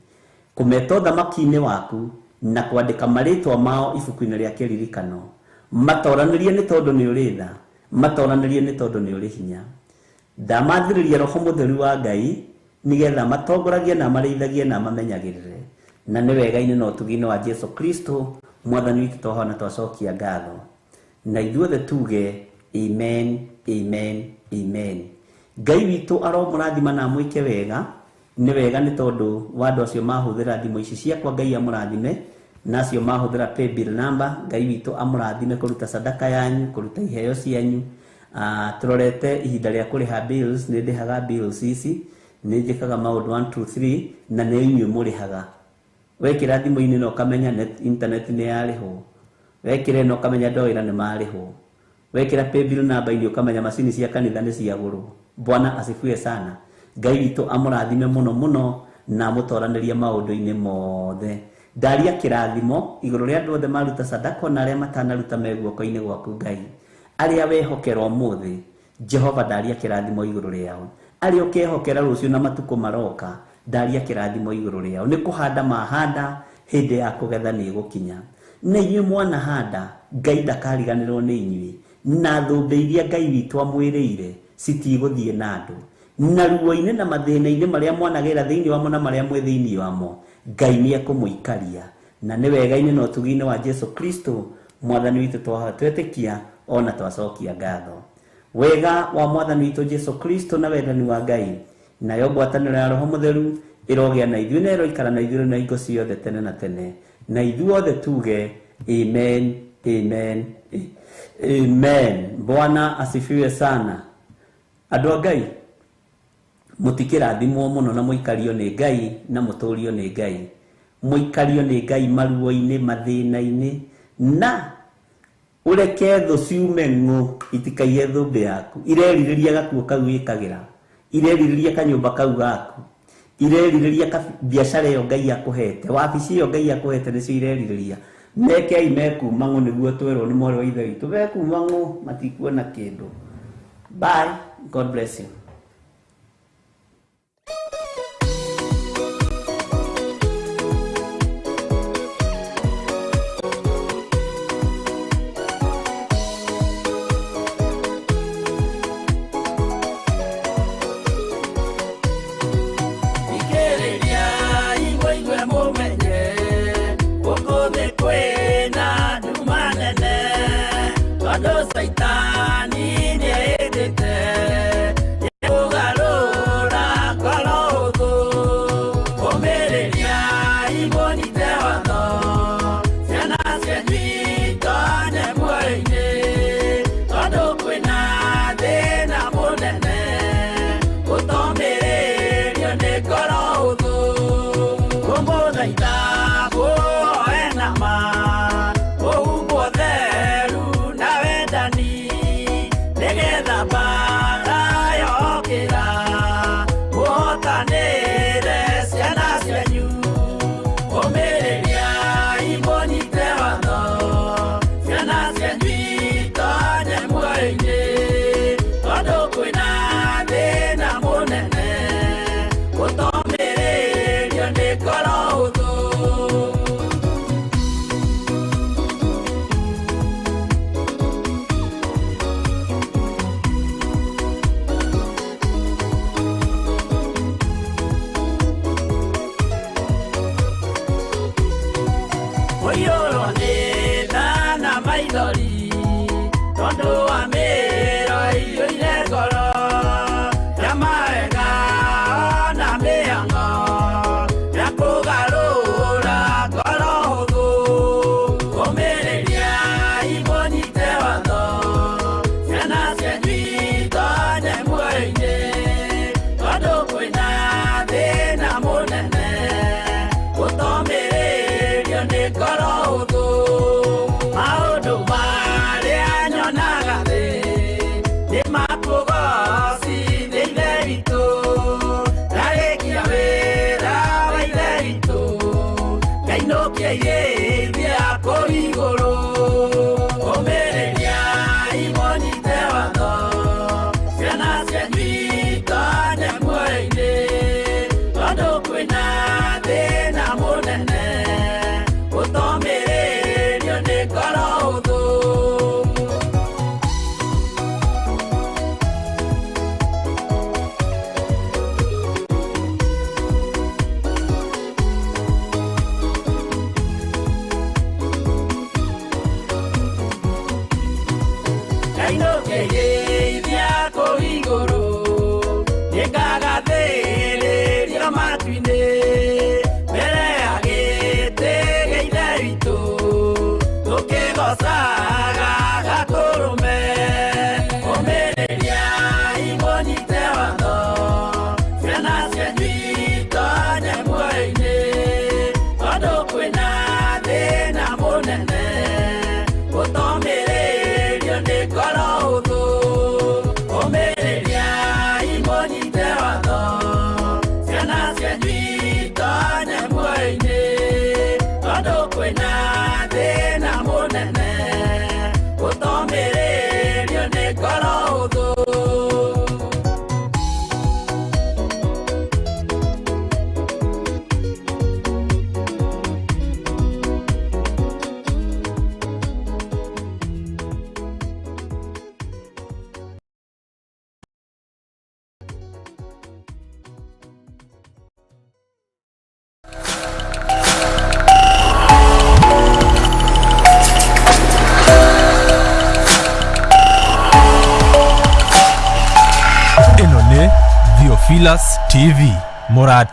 kũmeta ũthamaki-inĩ waku na kwandĩka marĩtwa mao ibuku-inĩ rĩa kĩririkano. Matoranĩrie nĩ tondũ nĩ ũrĩ tha, matoranĩrie nĩ tondũ nĩ ũrĩ hinya. Ndamathĩrĩria roho mũtheru wa Ngai nĩgetha matongoragie na marĩithagie na mamenyagĩrĩre. Na nĩ wega-inĩ na ũtugi-inĩ wa Jesu Kristo mwathani witũ twahona twacokia ngatho. Na ithuothe tuge amen, amen, amen. Ngai witũ aromũrathima na amwĩke wega. Nĩ wega nĩ tondũ wa andũ acio mahũthĩra thimũ ici ciakwa, Ngai amũrathime, na acio mahũthĩra paybill number, Ngai witũ amũrathime kũruta sadaka yanyu, kũruta iheo cianyu. Tũrorete ihinda rĩa kũrĩha bills, nĩ ndĩhaga bills ici, nĩ njĩkaga maũndũ 1 2 3 na nĩ inyuĩ mũrĩhaga. Wekĩra thimũ-inĩ na ũkamenya net, internet nĩ yarĩhwo. Wekĩra ĩno ũkamenya andũ a wĩra nĩ marĩhwo. Wekĩra paybill number-inĩ ũkamenya macini cia kanitha nĩ ciagũrwo. Bwana asifiwe sana. Ngai witũ amũrathime mũno mũno na amũtoranĩrie maũndũ-inĩ mothe. Ndaria kĩrathimo igũrũ rĩa andũ othe maruta sadaka na arĩa matanaruta me guoko-inĩ gwaku Ngai. Arĩa wehokera ũmũthĩ, Jehova ndaria kĩrathimo igũrũ rĩao. Arĩa ũkehokera rũciũ na matukũ maroka, ndaria kĩrathimo igũrũ rĩao. Nĩ kũhanda mahanda, hĩndĩ ya kũgetha nĩ ĩgũkinya. Na inyuĩ mwanahanda, Ngai ndakariganĩrwo nĩ inyuĩ. Na thũmbĩ iria Ngai witũ amwĩrĩire citigũthiĩ na andũ. Na ruo-inĩ na mathĩna-inĩ marĩa mwanagera thĩinĩ wamo na marĩa mwĩ thĩinĩ wamo, Ngai nĩ ekũmũikaria. Na nĩ wega-inĩ na ũtugi-inĩ wa Jesu Kristo mwathani witũ twahoya twetĩkia ona twacokia ngatho. Wega wa mwathani witũ Jesu Kristo na wendani wa Ngai nayo ngwatanĩro ya Roho Mũtheru ĩrogĩa na ithuĩ na ĩroikara na ithuĩ na hingo ciothe tene na tene. Na ithuothe tuge amen, amen, amen. Bwana asifiwe sana. Andũ a Ngai, mũtikĩrathimwo mũno na mũikario nĩ Ngai na mũtũrio nĩ Ngai. Mũikario nĩ Ngai maruo-inĩ, mathĩna-inĩ, na ũreke thũ ciume ng'ũ itikaiye thũmbĩ yaku. Irerirĩria gakuo kau wĩkagĩra, irerirĩria kanyũmba kau gaku, irerirĩria biacara ĩyo Ngai akũhete, wabici ĩyo Ngai akũhete nĩcio irerirĩria. Mekei mekuma ng'ũ nĩguo twerwo nĩ mwarĩ wa ithe witũ. Mekuma ng'ũ matikuona kĩndũ. Bye. God bless you. Ikĩrĩria igwe mũmenye gũkũ thĩ kwĩna nduma nene tondũ Caitani nĩehĩtĩte. Maithori tondũ wa mĩro ĩiyũire ngoro ya mawega na mĩhang'o ya kũgarũra ngoro hũthũ. Ũmĩrĩria imũnyite watho, ciana cianyu itonye muoyo-inĩ, tondũ kwĩna thĩna mũnene gũtomĩrĩrio nĩ ngoro hũthũ. Maũndũ marĩa nyonaga thĩ nĩ makũgocithia Ithe witũ, ndarĩkia wĩra wa Ithe witũ, ngainũkia irĩithia kũu igũrũ. Ũmĩrĩria imũnyite watho, ciana cianyu itonye muoyo-inĩ, tondũ kwĩna thĩna mũnene gũtomĩrĩrio nĩ ngoro hũthũ. Ngainũkĩrĩithia kũu igũrũ, nĩngagathĩrĩrio matu-inĩ, mbere ya gĩtĩ gĩa Ithe witũ, tũkĩgoocaga Gatũrũme. Ũmĩrĩria imũnyite watho, ciana cianyu itonye muoyo-inĩ, tondũ kwĩna thĩna mũnene gũtomĩrĩrio nĩ ngoro hũthũ. Ũmĩrĩria imũnyite watho, ciana cianyu itonye muoyo-inĩ, tondũ kwĩna thĩna mũnene gũtomĩrĩrio nĩ ngoro hũthũ. Ĩno nĩ Theophilus TV, mũrata.